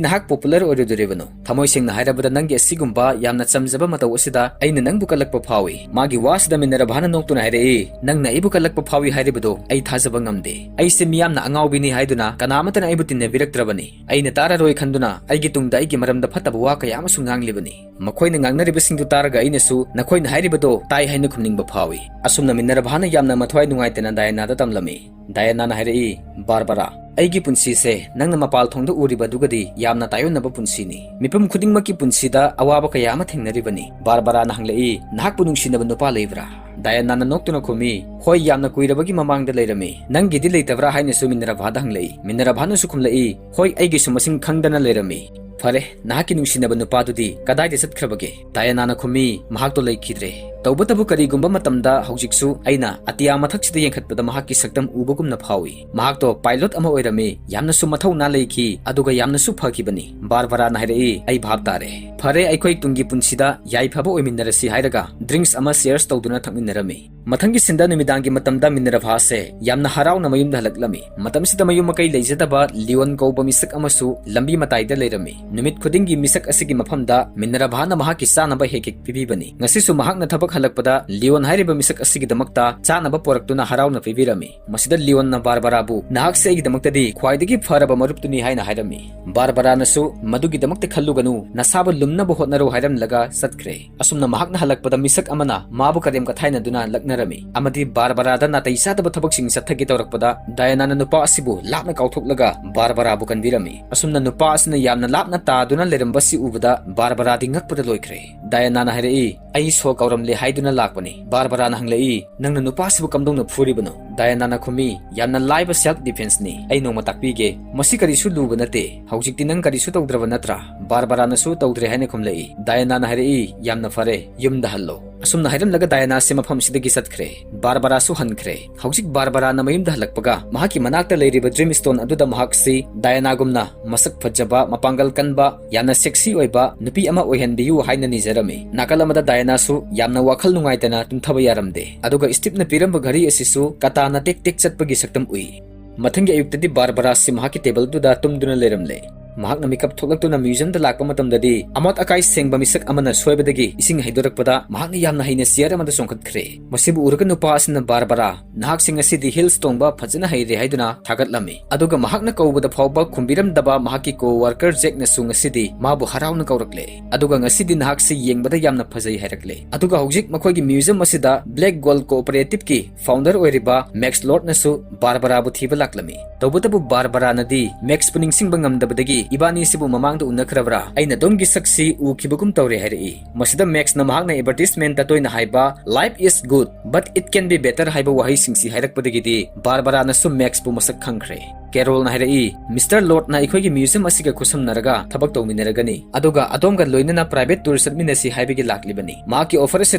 ꯅꯍꯥꯛ ꯄꯣꯄꯨꯂꯔ ꯑꯣꯏꯔꯣꯏꯗꯣꯔꯤꯕꯅꯣ? ꯊꯃꯣꯏ ꯁꯦꯡꯅ ꯍꯥꯏꯔꯕꯗ ꯅꯪꯒꯤ ꯑꯁꯤꯒꯨꯝꯕ ꯌꯥꯝꯅ ꯆꯝꯖꯕ ꯃꯇꯧ ꯑꯁꯤꯗ ꯑꯩꯅ ꯅꯪꯕꯨ ꯀꯜꯂꯛꯄ ꯐꯥꯎꯏ꯫" ꯃꯥꯒꯤ ꯋꯥꯁꯤꯗ ꯃꯤꯅꯔꯚꯥꯅ ꯅꯣꯛꯇꯨꯅ ꯍꯥꯏꯔꯛꯏ, "ꯅꯪꯅ ꯑꯩꯕꯨ ꯀꯜꯂꯛꯄ ꯐꯥꯎꯏ ꯍꯥꯏꯔꯤꯕꯗꯣ ꯑꯩ ꯊꯥꯖꯕ ꯉꯝꯗꯦ꯫ ꯑꯩꯁꯦ ꯃꯤꯌꯥꯝꯅ ꯑꯉꯥꯎꯕꯤꯅꯤ ꯍꯥꯏꯗꯨꯅ ꯀꯅꯥꯃꯠꯇꯅ ꯑꯩꯕꯨ ꯇꯤꯟꯅꯕꯤꯔꯛꯇ꯭ꯔꯕꯅꯤ꯫ ꯑꯩꯅ ꯇꯥꯔꯔꯣꯏ ꯈꯟꯗꯨꯅ ꯑꯩꯒꯤ ꯇꯨꯡꯗ ꯑꯩꯒꯤ ꯃꯔꯝꯗ ꯐꯠꯇꯕ ꯋꯥ ꯀꯌꯥ ꯑꯃꯁꯨ ꯉꯥꯡꯂꯤꯕꯅꯤ꯫ ꯃꯈꯣꯏꯅ ꯉꯥꯡꯅꯔꯤꯕꯁꯤꯡꯗꯨ ꯇꯥꯔꯒ ꯑꯩꯅꯁꯨ ꯅꯈꯣꯏꯅ ꯍꯥꯏꯔꯤꯕꯗꯣ ꯇꯥꯏ ꯍꯥꯏꯅ ꯈꯨꯝꯅꯤꯡꯕ ꯐꯥꯎꯏ꯫" ꯑꯁꯨꯝꯅ ꯃꯤꯅꯔꯚꯥꯅ ꯌꯥꯝꯅ ꯃꯊ꯭ꯋꯥꯏ ꯅꯨꯡꯉꯥꯏꯇꯅ ꯗꯥꯌꯥꯅꯥꯗ ꯇꯝꯂꯝꯃꯤ꯫ ꯗꯥꯌꯥꯅꯥꯅ ꯍꯥꯏꯔꯛꯏ, "ꯕꯥꯔꯕꯔꯥ, ꯑꯩꯒꯤ ꯄꯨꯟꯁꯤꯁꯦ ꯅꯪꯅ ꯃꯄꯥꯜ ꯊꯣꯡꯗ ꯎꯔꯤꯕꯗꯨꯒꯗꯤ ꯌꯥꯝꯅ ꯇꯥꯏꯑꯣꯟꯅꯕ ꯄꯨꯟꯁꯤꯅꯤ꯫ ꯃꯤꯄꯨꯝ ꯈꯨꯗꯤꯡꯃꯛꯀꯤ ꯄꯨꯟꯁꯤꯗ ꯑꯋꯥꯕ ꯀꯌꯥ ꯑꯃ ꯊꯦꯡꯅꯔꯤꯕꯅꯤ꯫" ꯕꯥꯔꯕꯔꯥꯅ ꯍꯪꯂꯛꯏ, "ꯅꯍꯥꯛꯄꯨ ꯅꯨꯡꯁꯤꯅꯕ ꯅꯨꯄꯥ ꯂꯩꯕ꯭ꯔꯥ?" ꯗꯥꯌꯥꯅꯥꯅ ꯅꯣꯛꯇꯨꯅ ꯈꯨꯝꯃꯤ, "ꯍꯣꯏ, ꯌꯥꯝꯅ ꯀꯨꯏꯔꯕꯒꯤ ꯃꯃꯥꯡꯗ ꯂꯩꯔꯝꯃꯤ꯫ ꯅꯪꯒꯤꯗꯤ ꯂꯩꯇꯕ꯭ꯔꯥ?" ꯍꯥꯏꯅꯁꯨ ꯃꯤꯅꯔꯚꯥꯗ ꯍꯪꯂꯛꯏ꯫ ꯃꯤꯅꯔꯚꯥꯅꯁꯨ ꯈꯨꯝꯂꯛꯏ, "ꯍꯣꯏ, ꯑꯩꯒꯤꯁꯨ ꯃꯁꯤꯡ ꯈꯪꯗꯅ ꯂꯩꯔꯝꯃꯤ꯫" "ꯐꯔꯦ, ꯅꯍꯥꯛꯀꯤ ꯅꯨꯡꯁꯤꯅꯕ ꯅꯨꯄꯥꯗꯨꯗꯤ ꯀꯗꯥꯏꯗ ꯆꯠꯈ꯭ꯔꯕꯒꯦ?" ꯗꯥꯌꯥꯅꯥꯅ ꯈꯨꯝꯃꯤ, "ꯃꯍꯥꯛꯇꯣ ꯂꯩꯈꯤꯗ꯭ꯔꯦ꯫ ꯇꯧꯕꯇꯕꯨ ꯀꯔꯤꯒꯨꯝꯕ ꯃꯇꯝꯗ ꯍꯧꯖꯤꯛꯁꯨ ꯑꯩꯅ ꯑꯇꯤꯌꯥ ꯃꯊꯛꯁꯤꯗ ꯌꯦꯡꯈꯠꯄꯗ ꯃꯍꯥꯛꯀꯤ ꯁꯛꯇꯝ ꯎꯕꯒꯨꯝꯅ ꯐꯥꯎꯏ꯫ ꯃꯍꯥꯛꯇꯣ ꯄꯥꯏꯂꯣꯠ ꯑꯃ ꯑꯣꯏꯔꯝꯃꯤ, ꯌꯥꯝꯅꯁꯨ ꯃꯊꯧꯅꯥ ꯂꯩꯈꯤ, ꯑꯗꯨꯒ ꯌꯥꯝꯅꯁꯨ ꯐꯈꯤꯕꯅꯤ꯫" ꯕꯥꯔꯕꯔꯥꯅ ꯍꯥꯏꯔꯛꯏ, "ꯑꯩ ꯚꯥꯞ ꯇꯥꯔꯦ꯫ ꯐꯔꯦ, ꯑꯩꯈꯣꯏ ꯇꯨꯡꯒꯤ ꯄꯨꯟꯁꯤꯗ ꯌꯥꯏꯐꯕ ꯑꯣꯏꯃꯤꯟꯅꯔꯁꯤ" ꯍꯥꯏꯔꯒ ꯗ꯭ꯔꯤꯡꯛꯁ ꯑꯃ ꯁꯤꯌꯔꯁ ꯇꯧꯗꯨꯅ ꯊꯛꯃꯤꯟꯅꯔꯝꯃꯤ꯫ ꯃꯊꯪꯒꯤ ꯁꯤꯟꯗ ꯅꯨꯃꯤꯗꯥꯡꯒꯤ ꯃꯇꯝꯗ ꯃꯤꯅꯔꯚꯥꯁꯦ ꯌꯥꯝꯅ ꯍꯔꯥꯎꯅ ꯃꯌꯨꯝꯗ ꯍꯜꯂꯛꯂꯝꯃꯤ꯫ ꯃꯇꯝꯁꯤꯗ ꯃꯌꯨꯝ ꯃꯀꯩ ꯂꯩꯖꯗꯕ ꯂꯤꯌꯣꯟ ꯀꯧꯕ ꯃꯤꯁꯛ ꯑꯃꯁꯨ ꯂꯝꯕꯤ ꯃꯇꯥꯏꯗ ꯂꯩꯔꯝꯃꯤ꯫ ꯅꯨꯃꯤꯠ ꯈꯨꯗꯤꯡꯒꯤ ꯃꯤꯁꯛ ꯑꯁꯤꯒꯤ ꯃꯐꯝꯗ ꯃꯤꯅꯔꯚꯥꯅ ꯃꯍꯥꯛꯀꯤ ꯆꯥꯅꯕ ꯍꯦꯛ ꯍꯦꯛ ꯄꯤꯕꯤꯕꯅꯤ꯫ ꯉꯁꯤꯁꯨ ꯃꯍꯥꯛꯅ ꯊꯕꯛ ꯍꯜꯂꯛꯄꯗ ꯂꯤꯌꯣꯟ ꯍꯥꯏꯔꯤꯕ ꯃꯤꯁꯛ ꯑꯁꯤꯒꯤꯗꯃꯛꯇ ꯆꯥꯅꯕ ꯄꯨꯔꯛꯇꯨꯅ ꯍꯔꯥꯎꯅ ꯄꯤꯕꯤꯔꯝꯃꯤ꯫ ꯃꯁꯤꯗ ꯂꯤꯌꯣꯟꯅ ꯕꯥꯔꯕꯔꯥꯕꯨ, "ꯅꯍꯥꯛꯁꯦ ꯑꯩꯒꯤꯗꯃꯛꯇꯗꯤ ꯈ꯭ꯋꯥꯏꯗꯒꯤ ꯐꯔꯕ ꯃꯔꯨꯞꯇꯨꯅꯤ" ꯍꯥꯏꯅ ꯍꯥꯏꯔꯝꯃꯤ꯫ ꯕꯥꯔꯕꯔꯥꯅꯁꯨ, "ꯃꯗꯨꯒꯤꯗꯃꯛꯇ ꯈꯜꯂꯨꯒꯅꯨ, ꯅꯁꯥꯕꯨ ꯂꯨꯝꯅꯕ ꯍꯣꯠꯅꯔꯣ" ꯍꯥꯏꯔꯝꯂꯒ ꯆꯠꯈ꯭ꯔꯦ꯫ ꯑꯁꯨꯝꯅ ꯃꯍꯥꯛꯅ ꯍꯜꯂꯛꯄꯗ ꯃꯤꯁꯛ ꯑꯃꯅ ꯃꯥꯕꯨ ꯀꯔꯦꯝ ꯀꯊꯥꯏꯅꯗꯨꯅ ꯂꯛꯅꯔꯝꯃꯤ ꯑꯃꯗꯤ ꯕꯥꯔꯕꯔꯥꯗ ꯅꯥꯇꯩ ꯆꯥꯗꯕ ꯊꯕꯛꯁꯤꯡ ꯆꯠꯊꯒꯦ ꯇꯧꯔꯛꯄꯗ ꯗꯥꯌꯥꯅꯥꯅ ꯅꯨꯄꯥ ꯑꯁꯤꯕꯨ ꯂꯥꯞꯅ ꯀꯥꯎꯊꯣꯛꯂꯒ ꯕꯥꯔꯕꯔꯥꯕꯨ ꯀꯟꯕꯤꯔꯝꯃꯤ꯫ ꯑꯁꯨꯝꯅ ꯅꯨꯄꯥ ꯑꯁꯤꯅ ꯌꯥꯝꯅ ꯂꯥꯞꯅ ꯇꯥꯗꯨꯅ ꯂꯩꯔꯝꯕꯁꯤ ꯎꯕꯗ ꯕꯥꯔꯕꯔꯥꯗꯤ ꯉꯛꯄꯗ ꯂꯣꯏꯈ꯭ꯔꯦ꯫ ꯗꯥꯌꯥꯅꯥꯅ ꯍꯥꯏꯔꯛꯏ, "ꯑꯩ ꯁꯣ ꯀꯥꯎꯔꯝꯂꯦ ꯍꯥꯏꯗꯨꯅ ꯂꯥꯛꯄꯅꯤ꯫" ꯕꯥꯔꯕꯔꯥꯅ ꯍꯪꯂꯛꯏ, "ꯅꯪꯅ ꯅꯨꯄꯥ ꯑꯁꯤꯕꯨ ꯀꯝꯗꯧꯅ ꯐꯨꯔꯤꯕꯅꯣ?" ꯗꯥꯌꯥꯅꯥꯅ ꯈꯨꯝꯃꯤ, "ꯌꯥꯝꯅ ꯂꯥꯏꯕ ꯁꯦꯜꯐ ꯗꯤꯐꯦꯟꯁꯅꯤ꯫ ꯑꯩ ꯅꯣꯡꯃ ꯇꯥꯛꯄꯤꯒꯦ꯫ ꯃꯁꯤ ꯀꯔꯤꯁꯨ ꯂꯨꯕ ꯅꯠꯇꯦ꯫ ꯍꯧꯖꯤꯛꯇꯤ ꯅꯪ ꯀꯔꯤꯁꯨ ꯇꯧꯗ꯭ꯔꯕ ꯅꯠꯇ꯭ꯔꯥ?" ꯕꯥꯔꯕꯔꯥꯅꯁꯨ ꯇꯧꯗ꯭ꯔꯦ ꯍꯥꯏꯅ ꯈꯨꯝꯂꯛꯏ꯫ ꯗꯥꯌꯥꯅꯥꯅ ꯍꯥꯏꯔꯛꯏ, "ꯌꯥꯝꯅ ꯐꯔꯦ, ꯌꯨꯝꯗ ꯍꯜꯂꯣ꯫" ꯑꯁꯨꯝꯅ ꯍꯥꯏꯔꯝꯂꯒ ꯗꯥꯌꯥꯅꯥꯁꯤ ꯃꯐꯝꯁꯤꯗꯒꯤ ꯆꯠꯈ꯭ꯔꯦ꯫ ꯕꯥꯔꯕꯔꯥꯁꯨ ꯍꯟꯈ꯭ꯔꯦ꯫ ꯍꯧꯖꯤꯛ ꯕꯥꯔꯕꯔꯥꯅ ꯃꯌꯨꯝꯗ ꯍꯜꯂꯛꯄꯒ ꯃꯍꯥꯛꯀꯤ ꯃꯅꯥꯛꯇ ꯂꯩꯔꯤꯕ ꯗ꯭ꯔꯤꯝ ꯁ꯭ꯇꯣꯟ ꯑꯗꯨꯗ ꯃꯍꯥꯛꯁꯤ ꯗꯥꯌꯥꯅꯥꯒꯨꯝꯅ ꯃꯁꯛ ꯐꯖꯕ, ꯃꯄꯥꯡꯒꯜ ꯀꯟꯕ, ꯌꯥꯝꯅ ꯁꯦꯛꯁꯤ ꯑꯣꯏꯕ ꯅꯨꯄꯤ ꯑꯃ ꯑꯣꯏꯍꯟꯕꯤꯌꯨ ꯍꯥꯏꯅ ꯅꯤꯖꯔꯝꯃꯤ꯫ ꯅꯥꯀꯜ ꯑꯃꯗ ꯗꯥꯌꯥꯅꯥꯁꯨ ꯌꯥꯝꯅ ꯋꯥꯈꯜ ꯅꯨꯡꯉꯥꯏꯇꯅ ꯇꯨꯝꯊꯕ ꯌꯥꯔꯝꯗꯦ, ꯑꯗꯨꯒ ꯁ꯭ꯇꯤꯞꯅ ꯄꯤꯔꯝꯕ ꯘꯔꯤ ꯑꯁꯤꯁꯨ ꯀꯇꯥꯅ ꯇꯦꯛ ꯇꯦꯛ ꯆꯠꯄꯒꯤ ꯁꯛꯇꯝ ꯎꯏ꯫ ꯃꯊꯪꯒꯤ ꯑꯌꯨꯛꯇꯗꯤ ꯕꯥꯔꯕꯔꯥꯁꯤ ꯃꯍꯥꯛꯀꯤ ꯇꯦꯕꯜꯗꯨꯗ ꯇꯨꯝꯗꯨꯅ ꯂꯩꯔꯝꯂꯦ꯫ ꯃꯍꯥꯛꯅ ꯃꯤꯀꯞ ꯊꯣꯛꯂꯛꯇꯨꯅ museumꯗ ꯂꯥꯛꯄ ꯃꯇꯝꯗꯗꯤ, ꯑꯃꯣꯠ ꯑꯀꯥꯏ ꯁꯦꯡꯕ ꯃꯤꯁꯛ ꯑꯃꯅ ꯁꯣꯏꯕꯗꯒꯤ ꯏꯁꯤꯡ ꯍꯩꯗꯣꯔꯛꯄꯗ ꯃꯍꯥꯛꯅ ꯌꯥꯝꯅ ꯍꯩꯅ chair ꯑꯃꯗ ꯆꯣꯡꯈꯠꯈ꯭ꯔꯦ꯫ ꯃꯁꯤꯕꯨ ꯎꯔꯒ ꯅꯨꯄꯥ ꯑꯁꯤꯅ, "ꯕꯥꯔꯕꯔꯥ, ꯅꯍꯥꯛꯁꯤ ꯉꯁꯤꯗꯤ heels ꯇꯣꯡꯕ ꯐꯖꯅ ꯍꯩꯔꯦ" ꯍꯥꯏꯗꯨꯅ ꯊꯥꯒꯠꯂꯝꯃꯤ꯫ ꯑꯗꯨꯒ ꯃꯍꯥꯛꯅ ꯀꯧꯕꯗ ꯐꯥꯎꯕ ꯈꯨꯝꯕꯤꯔꯝꯗꯕ ꯃꯍꯥꯛꯀꯤ co-worker Jackꯅꯁꯨ ꯉꯁꯤꯗꯤ ꯃꯥꯕꯨ ꯍꯔꯥꯎꯅ ꯀꯧꯔꯛꯂꯦ꯫ ꯑꯗꯨꯒ "ꯉꯁꯤꯗꯤ ꯅꯍꯥꯛꯁꯤ ꯌꯦꯡꯕꯗ ꯌꯥꯝꯅ ꯐꯖꯩ" ꯍꯥꯏꯔꯛꯂꯦ꯫ ꯑꯗꯨꯒ ꯍꯧꯖꯤꯛ ꯃꯈꯣꯏꯒꯤ museum ꯑꯁꯤꯗ Black Gold Cooperativeꯀꯤ founder ꯑꯣꯏꯔꯤꯕ Max Lordꯅꯁꯨ ꯕꯥꯔꯕꯔꯥꯕꯨ ꯊꯤꯕ ꯂꯥꯛꯂꯝꯃꯤ꯫ ꯇꯧꯕꯇꯕꯨ ꯕꯥꯔꯕꯔꯥꯅꯗꯤ Maxꯄꯨ ꯅꯤꯡꯁꯤꯡꯕ ꯉꯝꯗꯕꯗꯒꯤ, "ꯏꯕꯥꯅꯤꯁꯤꯕꯨ ꯃꯃꯥꯡꯗ ꯎꯅꯈ꯭ꯔꯕ꯭ꯔꯥ? ꯑꯩꯅ ꯑꯗꯣꯝꯒꯤ ꯁꯛꯁꯤ ꯎꯈꯤꯕꯒꯨꯝ ꯇꯧꯔꯦ" ꯍꯥꯏꯔꯛꯏ꯫ ꯃꯁꯤꯗ Maxꯅ ꯃꯍꯥꯛꯅ advertisementꯇ ꯇꯣꯏꯅ ꯍꯥꯏꯕ "Life is good, but it can be better" ꯍꯥꯏꯕ ꯋꯥꯍꯩꯁꯤꯡꯁꯤ ꯍꯥꯏꯔꯛꯄꯗꯒꯤꯗꯤ ꯕꯥꯔꯕꯔꯥꯅꯁꯨ Maxꯄꯨ ꯃꯁꯛ ꯈꯪꯈ꯭ꯔꯦ꯫ Carolꯅ ꯍꯥꯏꯔꯛꯏ, "Mister Lordꯅ ꯑꯩꯈꯣꯏꯒꯤ museum ꯑꯁꯤꯒ ꯈꯨꯠꯁꯝꯅꯔꯒ ꯊꯕꯛ ꯇꯧꯃꯤꯟꯅꯔꯒꯅꯤ, ꯑꯗꯨꯒ ꯑꯗꯣꯝꯒ ꯂꯣꯏꯅꯅ private tour ꯆꯠꯃꯤꯟꯅꯁꯤ ꯍꯥꯏꯕꯒꯤ ꯂꯥꯛꯂꯤꯕꯅꯤ"꯫ ꯃꯍꯥꯛꯀꯤ offer ꯑꯁꯤ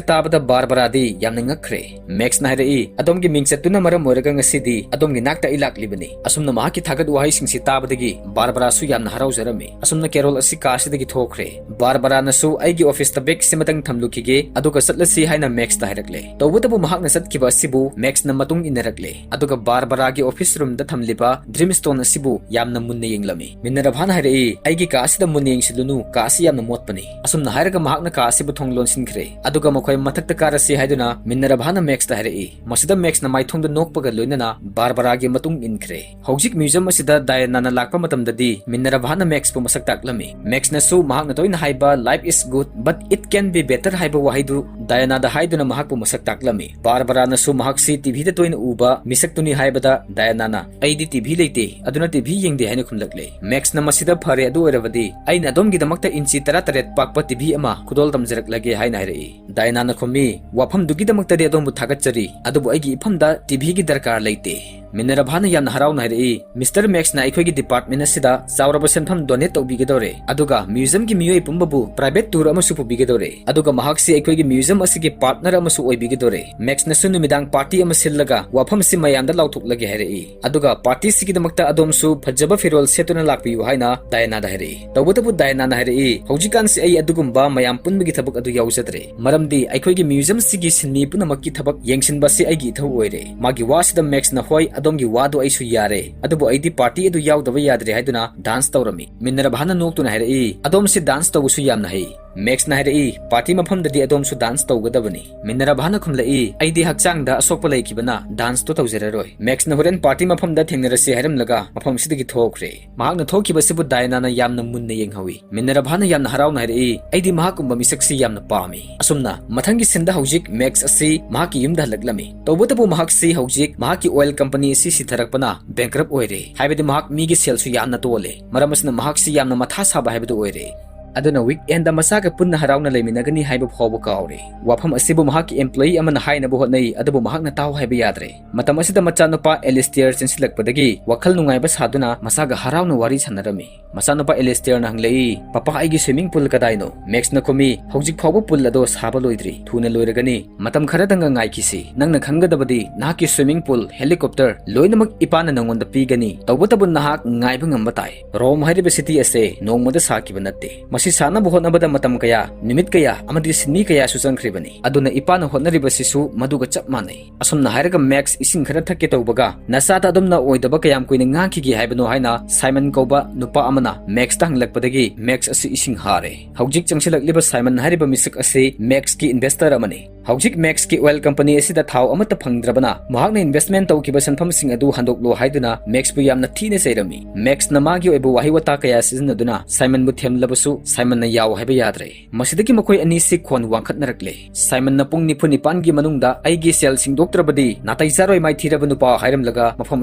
ꯇꯥꯕꯗ ꯕꯥꯔꯕꯔꯥꯗꯤ ꯌꯥꯝꯅ ꯉꯛꯈ꯭ꯔꯦ꯫ Maxꯅ ꯍꯥꯏꯔꯛꯏ, "ꯑꯗꯣꯝꯒꯤ ꯃꯤꯡꯆꯠꯇꯨꯅ ꯃꯔꯝ ꯑꯣꯏꯔꯒ ꯉꯁꯤꯗꯤ ꯑꯗꯣꯝꯒꯤ ꯅꯥꯛꯇ ꯑꯩ ꯂꯥꯛꯂꯤꯕꯅꯤ"꯫ ꯑꯁꯨꯝꯅ ꯃꯍꯥꯛꯀꯤ ꯊꯥꯒꯠ ꯋꯥꯍꯩꯁꯤꯡꯁꯤ ꯇꯥꯕꯗꯒꯤ ꯕꯥꯔꯕꯔꯥꯁꯨ ꯌꯥꯝꯅ ꯍꯔꯥꯎꯖꯔꯝꯃꯤ꯫ ꯑꯁꯨꯝꯅ Carol ꯑꯁꯤ ꯀꯥ ꯑꯁꯤꯗꯒꯤ ꯊꯣꯛꯈ꯭ꯔꯦ꯫ ꯕꯥꯔꯕꯔꯥꯅꯁꯨ "ꯑꯩꯒꯤ officeꯇ bag ꯁꯤꯃꯇꯪ ꯊꯝꯂꯨꯈꯤꯒꯦ, ꯑꯗꯨꯒ ꯆꯠꯂꯁꯤ" ꯍꯥꯏꯅ Maxꯇ ꯍꯥꯏꯔꯛꯂꯦ꯫ ꯇꯧꯕꯇꯕꯨ ꯃꯍꯥꯛꯅ ꯆꯠꯈꯤꯕ ꯑꯁꯤꯕꯨ Maxꯅ ꯃꯇꯨꯡ ꯏꯟꯅꯔꯛꯂꯦ꯫ ꯑꯗꯨꯒ ꯕꯥꯔꯕꯔꯥꯒꯤ office roomꯗ ꯊꯝꯂꯤꯕ Dreamstone ꯑꯁꯤꯕꯨ ꯌꯥꯝꯅ ꯃꯨꯟꯅ ꯌꯦꯡꯂꯝꯃꯤ꯫ ꯃꯤꯅꯔꯚꯥꯅ ꯍꯥꯏꯔꯛꯏ, "ꯑꯩꯒꯤ ꯀꯥ ꯑꯁꯤꯗ ꯃꯨꯟꯅ ꯌꯦꯡꯁꯤꯜꯂꯨꯅꯨ, ꯀꯥ ꯑꯁꯤ ꯌꯥꯝꯅ ꯃꯣꯠꯄꯅꯤ"꯫ ꯑꯁꯨꯝꯅ ꯍꯥꯏꯔꯒ ꯃꯍꯥꯛꯅ ꯀꯥ ꯑꯁꯤꯕꯨ ꯊꯣꯡ ꯂꯣꯟꯁꯤꯟꯈ꯭ꯔꯦ꯫ ꯑꯗꯨꯒ ꯃꯈꯣꯏ ꯃꯊꯛꯇ ꯀꯥꯔꯁꯤ ꯍꯥꯏꯗꯨꯅ ꯃꯤꯅꯔꯚꯥꯅ Maxꯇ ꯍꯥꯏꯔꯛꯏ꯫ ꯃꯁꯤꯗ Maxꯅ ꯃꯥꯏꯊꯣꯡꯗ ꯅꯣꯛꯄꯒ ꯂꯣꯏꯅꯅ ꯕꯥꯔꯕꯔꯥꯒꯤ ꯃꯇꯨꯡ ꯏꯟꯈ꯭ꯔꯦ꯫ ꯍꯧꯖꯤꯛ museum ꯑꯁꯤꯗ Dianaꯅ ꯂꯥꯛꯄ ꯃꯇꯝꯗꯗꯤ ꯃꯤꯅꯔꯚꯥꯅ Maxꯄꯨ ꯃꯁꯛ ꯇꯥꯛꯂꯝꯃꯤ꯫ Maxꯅꯁꯨ ꯃꯍꯥꯛꯅ ꯇꯣꯏꯅ ꯍꯥꯏꯕ "Life is good, but it can be better" ꯍꯥꯏꯕ ꯋꯥꯍꯩꯗꯨ Dianaꯗ ꯍꯥꯏꯗꯨꯅ ꯃꯍꯥꯛꯄꯨ ꯃꯁꯛ ꯇꯥꯛꯂꯝꯃꯤ꯫ ꯕꯥꯔꯕꯔꯥꯅꯁꯨ ꯃꯍꯥꯛꯁꯤ TVꯗ ꯇꯣꯏꯅ ꯎꯕ ꯃꯤꯁꯛꯇꯨꯅꯤ ꯍꯥꯏꯕꯗ Dianaꯅ, "ꯑꯩꯗꯤ TV ꯂꯩꯇꯦ, ꯑꯗꯨꯅ TV ꯌꯦꯡꯗꯦ" ꯍꯥꯏꯅ ꯈꯨꯝꯂꯛꯂꯦ꯫ Maxꯅ, "ꯃꯁꯤꯗ ꯐꯔꯦ, ꯑꯗꯨ ꯑꯣꯏꯔꯕꯗꯤ ꯑꯩꯅ ꯑꯗꯣꯝꯒꯤꯗꯃꯛꯇ inch ꯇꯔꯥꯇꯔꯦꯠ ꯄꯥꯛꯄ TV ꯑꯃ ꯈꯨꯗꯣꯜ ꯇꯝꯖꯔꯛꯂꯒꯦ" ꯍꯥꯏꯅ ꯍꯥꯏꯔꯛꯏ꯫ Dianaꯅ ꯈꯨꯝꯃꯤ, "ꯋꯥꯐꯝꯗꯨꯒꯤꯗꯃꯛꯇꯗꯤ ꯑꯗꯣꯝꯕꯨ ꯊꯥꯒꯠꯆꯔꯤ, ꯑꯗꯨꯕꯨ ꯑꯩꯒꯤ ꯏꯐꯝꯗ TVꯒꯤ ꯗꯔꯀꯥꯔ ꯂꯩꯇꯦ"꯫ ꯃꯤꯅꯔꯚꯥꯅ ꯌꯥꯝꯅ ꯍꯔꯥꯎꯅ ꯍꯥꯏꯔꯛꯏ, "Mister Maxꯅ ꯑꯩꯈꯣꯏꯒꯤ department ꯑꯁꯤꯗ ꯆꯥꯎꯔꯕ ꯁꯦꯟꯐꯝ donate ꯇꯧꯕꯤꯒꯗꯧꯔꯦ, ꯑꯗꯨꯒ museumꯒꯤ ꯃꯤꯑꯣꯏ ꯄꯨꯝꯕꯕꯨ private tour ꯑꯃꯁꯨ ꯄꯨꯕꯤꯒꯗꯧꯔꯦ, ꯑꯗꯨꯒ ꯃꯍꯥꯛꯁꯤ ꯑꯩꯈꯣꯏꯒꯤ museum ꯑꯁꯤꯒꯤ partner ꯑꯃꯁꯨ ꯑꯣꯏꯕꯤꯒꯗꯧꯔꯦ꯫ Maxꯅꯁꯨ ꯅꯨꯃꯤꯗꯥꯡ party ꯑꯃ ꯁꯤꯜꯂꯒ ꯋꯥꯐꯝꯁꯤ ꯃꯌꯥꯝꯗ ꯂꯥꯎꯊꯣꯛꯂꯒꯦ" ꯍꯥꯏꯔꯛꯏ꯫ ꯑꯗꯨꯒ partyꯁꯤꯒꯤꯗꯃꯛꯇ ꯑꯗꯣꯝꯁꯨ ꯐꯖꯕ ꯐꯤꯔꯣꯜ ꯁꯦꯠꯇꯨꯅ ꯂꯥꯛꯄꯤꯌꯨ ꯍꯥꯏꯅ Dianaꯗ ꯍꯥꯏꯔꯛꯏ꯫ ꯇꯧꯕꯇꯕꯨ Dianaꯅ ꯍꯥꯏꯔꯛꯏ, "ꯍꯧꯖꯤꯛꯀꯥꯟꯁꯤ ꯑꯩ ꯑꯗꯨꯒꯨꯝꯕ ꯃꯌꯥꯝ ꯄꯨꯟꯕꯒꯤ ꯊꯕꯛ ꯑꯗꯨ ꯌꯥꯎꯖꯗ꯭ꯔꯦ, ꯃꯔꯝꯗꯤ ꯑꯩꯈꯣꯏꯒꯤ museumꯁꯤꯒꯤ ꯁꯤꯟꯃꯤ ꯄꯨꯝꯅꯃꯛꯀꯤ ꯊꯕꯛ ꯌꯦꯡꯁꯤꯟꯕ ꯑꯁꯤ ꯑꯩꯒꯤ ꯏꯊꯧ ꯑꯣꯏꯔꯦ"꯫ ꯃꯥꯒꯤ ꯋꯥꯁꯤꯗ Maxꯅ, "ꯍꯣꯏ, "ꯑꯗꯣꯝꯒꯤ ꯋꯥꯗꯣ ꯑꯩꯁꯨ ꯌꯥꯔꯦ, ꯑꯗꯨꯕꯨ ꯑꯩꯗꯤ ꯄꯥꯔꯇꯤ ꯑꯗꯨ ꯌꯥꯎꯗꯕ ꯌꯥꯗ꯭ꯔꯦ" ꯍꯥꯏꯗꯨꯅ ꯗꯥꯟꯁ ꯇꯧꯔꯝꯃꯤ꯫ ꯃꯤꯅꯔꯚꯥꯅ ꯅꯣꯛꯇꯨꯅ ꯍꯥꯏꯔꯛꯏ, "ꯑꯗꯣꯝꯁꯤ ꯗꯥꯟꯁ ꯇꯧꯕꯁꯨ ꯌꯥꯝꯅ ꯍꯩ"꯫ ꯃꯦꯛꯁꯅ ꯍꯥꯏꯔꯛꯏ, "ꯄꯥꯔꯇꯤ ꯃꯐꯝꯗꯗꯤ ꯑꯗꯣꯝꯁꯨ ꯗꯥꯟꯁ ꯇꯧꯒꯗꯕꯅꯤ"꯫ ꯃꯤꯅꯔꯚꯥꯅ ꯈꯨꯝꯂꯛꯏ, "ꯑꯩꯗꯤ ꯍꯛꯆꯥꯡꯗ ꯑꯁꯣꯛꯄ ꯂꯩꯈꯤꯕꯅ ꯗꯥꯟꯁꯇꯣ ꯇꯧꯖꯔꯔꯣꯏ"꯫ ꯃꯦꯛꯁꯅ "ꯍꯣꯔꯦꯟ ꯄꯥꯔꯇꯤ ꯃꯐꯝꯗ ꯊꯦꯡꯅꯔꯁꯤ" ꯍꯥꯏꯔꯝꯂꯒ ꯃꯐꯝ ꯑꯁꯤꯗꯒꯤ ꯊꯣꯛꯈ꯭ꯔꯦ꯫ ꯃꯍꯥꯛꯅ ꯊꯣꯛꯈꯤꯕꯁꯤꯕꯨ ꯗꯥꯏꯅꯥꯅ ꯌꯥꯝꯅ ꯃꯨꯟꯅ ꯌꯦꯡꯍꯧꯏ꯫ ꯃꯤꯅꯔꯚꯥꯅ ꯌꯥꯝꯅ ꯍꯔꯥꯎꯅ ꯍꯥꯏꯔꯛꯏ, "ꯑꯩꯗꯤ ꯃꯍꯥꯛꯀꯨꯝꯕ ꯃꯤꯁꯛꯁꯤ ꯌꯥꯝꯅ ꯄꯥꯝꯃꯤ"꯫ ꯑꯁꯨꯝꯅ ꯃꯊꯪꯒꯤ ꯁꯤꯟꯗ ꯍꯧꯖꯤꯛ ꯃꯦꯛꯁ ꯑꯁꯤ ꯃꯍꯥꯛꯀꯤ ꯌꯨꯝꯗ ꯍꯜꯂꯛꯂꯝꯃꯤ꯫ ꯇꯧꯕꯇꯕꯨ ꯃꯍꯥꯛꯁꯤ ꯍꯧꯖꯤꯛ ꯃꯍꯥꯛꯀꯤ ꯑꯣꯏꯜ ꯀꯝꯄꯅꯤ ꯑꯁꯤ ꯁꯤꯊꯔꯛꯄꯅ ꯕꯦꯡꯀ꯭ꯔꯞ ꯑꯣꯏꯔꯦ꯫ ꯍꯥꯏꯕꯗꯤ ꯃꯍꯥꯛ ꯃꯤꯒꯤ ꯁꯦꯜꯁꯨ ꯌꯥꯝꯅ ꯇꯣꯜꯂꯦ꯫ ꯃꯔꯝ ꯑꯁꯤꯅ ꯃꯍꯥꯛꯁꯤ ꯌꯥꯝꯅ ꯃꯊꯥ ꯁꯥꯕ ꯍꯥꯏꯕꯗꯨ ꯑꯣꯏꯔꯦ꯫ ꯑꯗꯨꯅ ꯋꯤꯛ ꯑꯦꯟꯗ ꯃꯆꯥꯒ ꯄꯨꯟꯅ ꯍꯔꯥꯎꯅ ꯂꯩꯃꯤꯟꯅꯒꯅꯤ ꯍꯥꯏꯕ ꯐꯥꯎꯕ ꯀꯥꯎꯔꯦ꯫ ꯋꯥꯐꯝ ꯑꯁꯤꯕꯨ ꯃꯍꯥꯛꯀꯤ ꯑꯦꯝꯄ꯭ꯂꯣꯌꯤ ꯑꯃꯅ ꯍꯥꯏꯅꯕ ꯍꯣꯠꯅꯩ, ꯑꯗꯨꯕꯨ ꯃꯍꯥꯛꯅ ꯇꯥꯎ ꯍꯥꯏꯕ ꯌꯥꯗ꯭ꯔꯦ꯫ ꯃꯇꯝ ꯑꯁꯤꯗ ꯃꯆꯥꯅꯨꯄꯥ ꯑꯦꯂꯤꯁꯇꯤꯌꯔ ꯆꯦꯟꯁꯤꯜꯂꯛꯄꯗꯒꯤ ꯋꯥꯈꯜ ꯅꯨꯡꯉꯥꯏꯕ ꯁꯥꯗꯨꯅ ꯃꯆꯥꯒ ꯍꯔꯥꯎꯅ ꯋꯥꯔꯤ ꯁꯥꯟꯅꯔꯝꯃꯤ꯫ ꯃꯆꯥꯅꯨꯄꯥ ꯑꯦꯂꯤꯁꯇꯤꯌꯔꯅ ꯍꯪꯂꯛꯏ, "ꯄꯄꯥ, ꯑꯩꯒꯤ ꯁ꯭ꯋꯤꯃꯤꯡ ꯄꯨꯜ ꯀꯗꯥꯏꯅꯣ?" ꯃꯦꯛꯁꯅ ꯈꯨꯝꯃꯤ, "ꯍꯧꯖꯤꯛ ꯐꯥꯎꯕ ꯄꯨꯜ ꯑꯗꯣ ꯁꯥꯕ ꯂꯣꯏꯗ꯭ꯔꯤ꯫ ꯊꯨꯅ ꯂꯣꯏꯔꯒꯅꯤ꯫ ꯃꯇꯝ ꯈꯔꯗꯪꯒ ꯉꯥꯏꯈꯤꯁꯤ꯫ ꯅꯪꯅ ꯈꯪꯒꯗꯕꯗꯤ ꯅꯍꯥꯛꯀꯤ ꯁ꯭ꯋꯤꯃꯤꯡ ꯄꯨꯜ, ꯍꯦꯂꯤꯀꯣꯞꯇꯔ ꯂꯣꯏꯅꯃꯛ ꯏꯄꯥꯅ ꯅꯪꯉꯣꯟꯗ ꯄꯤꯒꯅꯤ꯫ ꯇꯧꯕꯇꯕꯨ ꯅꯍꯥꯛ ꯉꯥꯏꯕ ꯉꯝꯕ ꯇꯥꯏ꯫ ꯔꯣꯝ ꯍꯥꯏꯔꯤꯕ ꯁꯤꯇꯤ ꯑꯁꯦ ꯅꯣꯡꯃꯗ ꯁꯥꯈꯤꯕ ꯅꯠꯇꯦ꯫ ꯃꯁꯤ ꯁꯥꯅꯕ ꯍꯣꯠꯅꯕꯗ ꯃꯇꯝ ꯀꯌꯥ, ꯅꯨꯃꯤꯠ ꯀꯌꯥ ꯑꯃꯗꯤ ꯁꯤꯟꯃꯤ ꯀꯌꯥꯁꯨ ꯆꯪꯈ꯭ꯔꯤꯕꯅꯤ꯫ ꯑꯗꯨꯅ ꯏꯄꯥꯅ ꯍꯣꯠꯅꯔꯤꯕꯁꯤꯁꯨ ꯃꯗꯨꯒ ꯆꯞ ꯃꯥꯟꯅꯩ"꯫ ꯑꯁꯨꯝꯅ ꯍꯥꯏꯔꯒ ꯃꯦꯛꯁ ꯏꯁꯤꯡ ꯈꯔ ꯊꯛꯀꯦ ꯇꯧꯕꯒ, "ꯅꯆꯥꯗ ꯑꯗꯨꯝꯅ ꯑꯣꯏꯗꯕ ꯀꯌꯥꯝ ꯀꯨꯏꯅ ꯉꯥꯡꯈꯤꯒꯦ ꯍꯥꯏꯕꯅꯣ?" ꯍꯥꯏꯅ ꯁꯥꯏꯃꯟ ꯀꯧꯕ ꯅꯨꯄꯥ ꯑꯃꯅ ꯃꯦꯛꯁꯇ ꯍꯪꯂꯛꯄꯗꯒꯤ ꯃꯦꯛꯁ ꯑꯁꯤ ꯏꯁꯤꯡ ꯍꯥꯔꯦ꯫ ꯍꯧꯖꯤꯛ ꯆꯪꯁꯤꯜꯂꯛꯂꯤꯕ ꯁꯥꯏꯃꯟ ꯍꯥꯏꯔꯤꯕ ꯃꯤꯁꯛ ꯑꯁꯤ ꯃꯦꯛꯁꯀꯤ ꯏꯟꯚꯦꯁꯇꯔ ꯑꯃꯅꯤ꯫ ꯍꯧꯖꯤꯛ ꯃꯦꯛꯁꯀꯤ ꯑꯣꯏꯜ ꯀꯝꯄꯅꯤ ꯑꯁꯤꯗ ꯊꯥꯎ ꯑꯃꯠꯇ ꯐꯪꯗ꯭ꯔꯕꯅ ꯃꯍꯥꯛꯅ ꯏꯟꯚꯦꯁ꯭ꯠꯃꯦꯟꯠ ꯇꯧꯈꯤꯕ ꯁꯦꯟꯐꯝꯁꯤꯡ ꯑꯗꯨ ꯍꯟꯗꯣꯛꯂꯣ ꯍꯥꯏꯗꯨꯅ ꯃꯦꯛꯁꯄꯨ ꯌꯥꯝꯅ ꯊꯤꯅ ꯆꯩꯔꯝꯃꯤ꯫ ꯃꯦꯛꯁꯅ ꯃꯥꯒꯤ ꯑꯣꯏꯕ ꯋꯥꯍꯩ ꯋꯥꯇꯥ ꯀꯌꯥ ꯁꯤꯖꯤꯟꯅꯗꯨꯅ ꯁꯥꯏꯃꯟꯕꯨ ꯊꯦꯝꯂꯕꯁꯨ ꯁꯥꯏꯃꯟꯅ ꯌꯥꯎ ꯍꯥꯏꯕ ꯌꯥꯗ꯭ꯔꯦ꯫ ꯃꯁꯤꯗꯒꯤ ꯃꯈꯣꯏ ꯑꯅꯤꯁꯤ ꯈꯣꯟ ꯋꯥꯡꯈꯠꯅꯔꯛꯂꯦ꯫ ꯁꯥꯏꯃꯟꯅ ꯄꯨꯡ ꯅꯤꯐꯨ ꯅꯤꯄꯥꯟꯒꯤ ꯃꯅꯨꯡꯗ ꯑꯩꯒꯤ ꯁꯦꯜ ꯁꯤꯡꯗꯣꯛꯇ꯭ꯔꯕꯗꯤ ꯅꯥꯇꯩ ꯆꯥꯔꯣꯏ ꯃꯥꯏꯊꯤꯔꯕ ꯅꯨꯄꯥ ꯍꯥꯏꯔꯝꯂꯒ ꯃꯐꯝ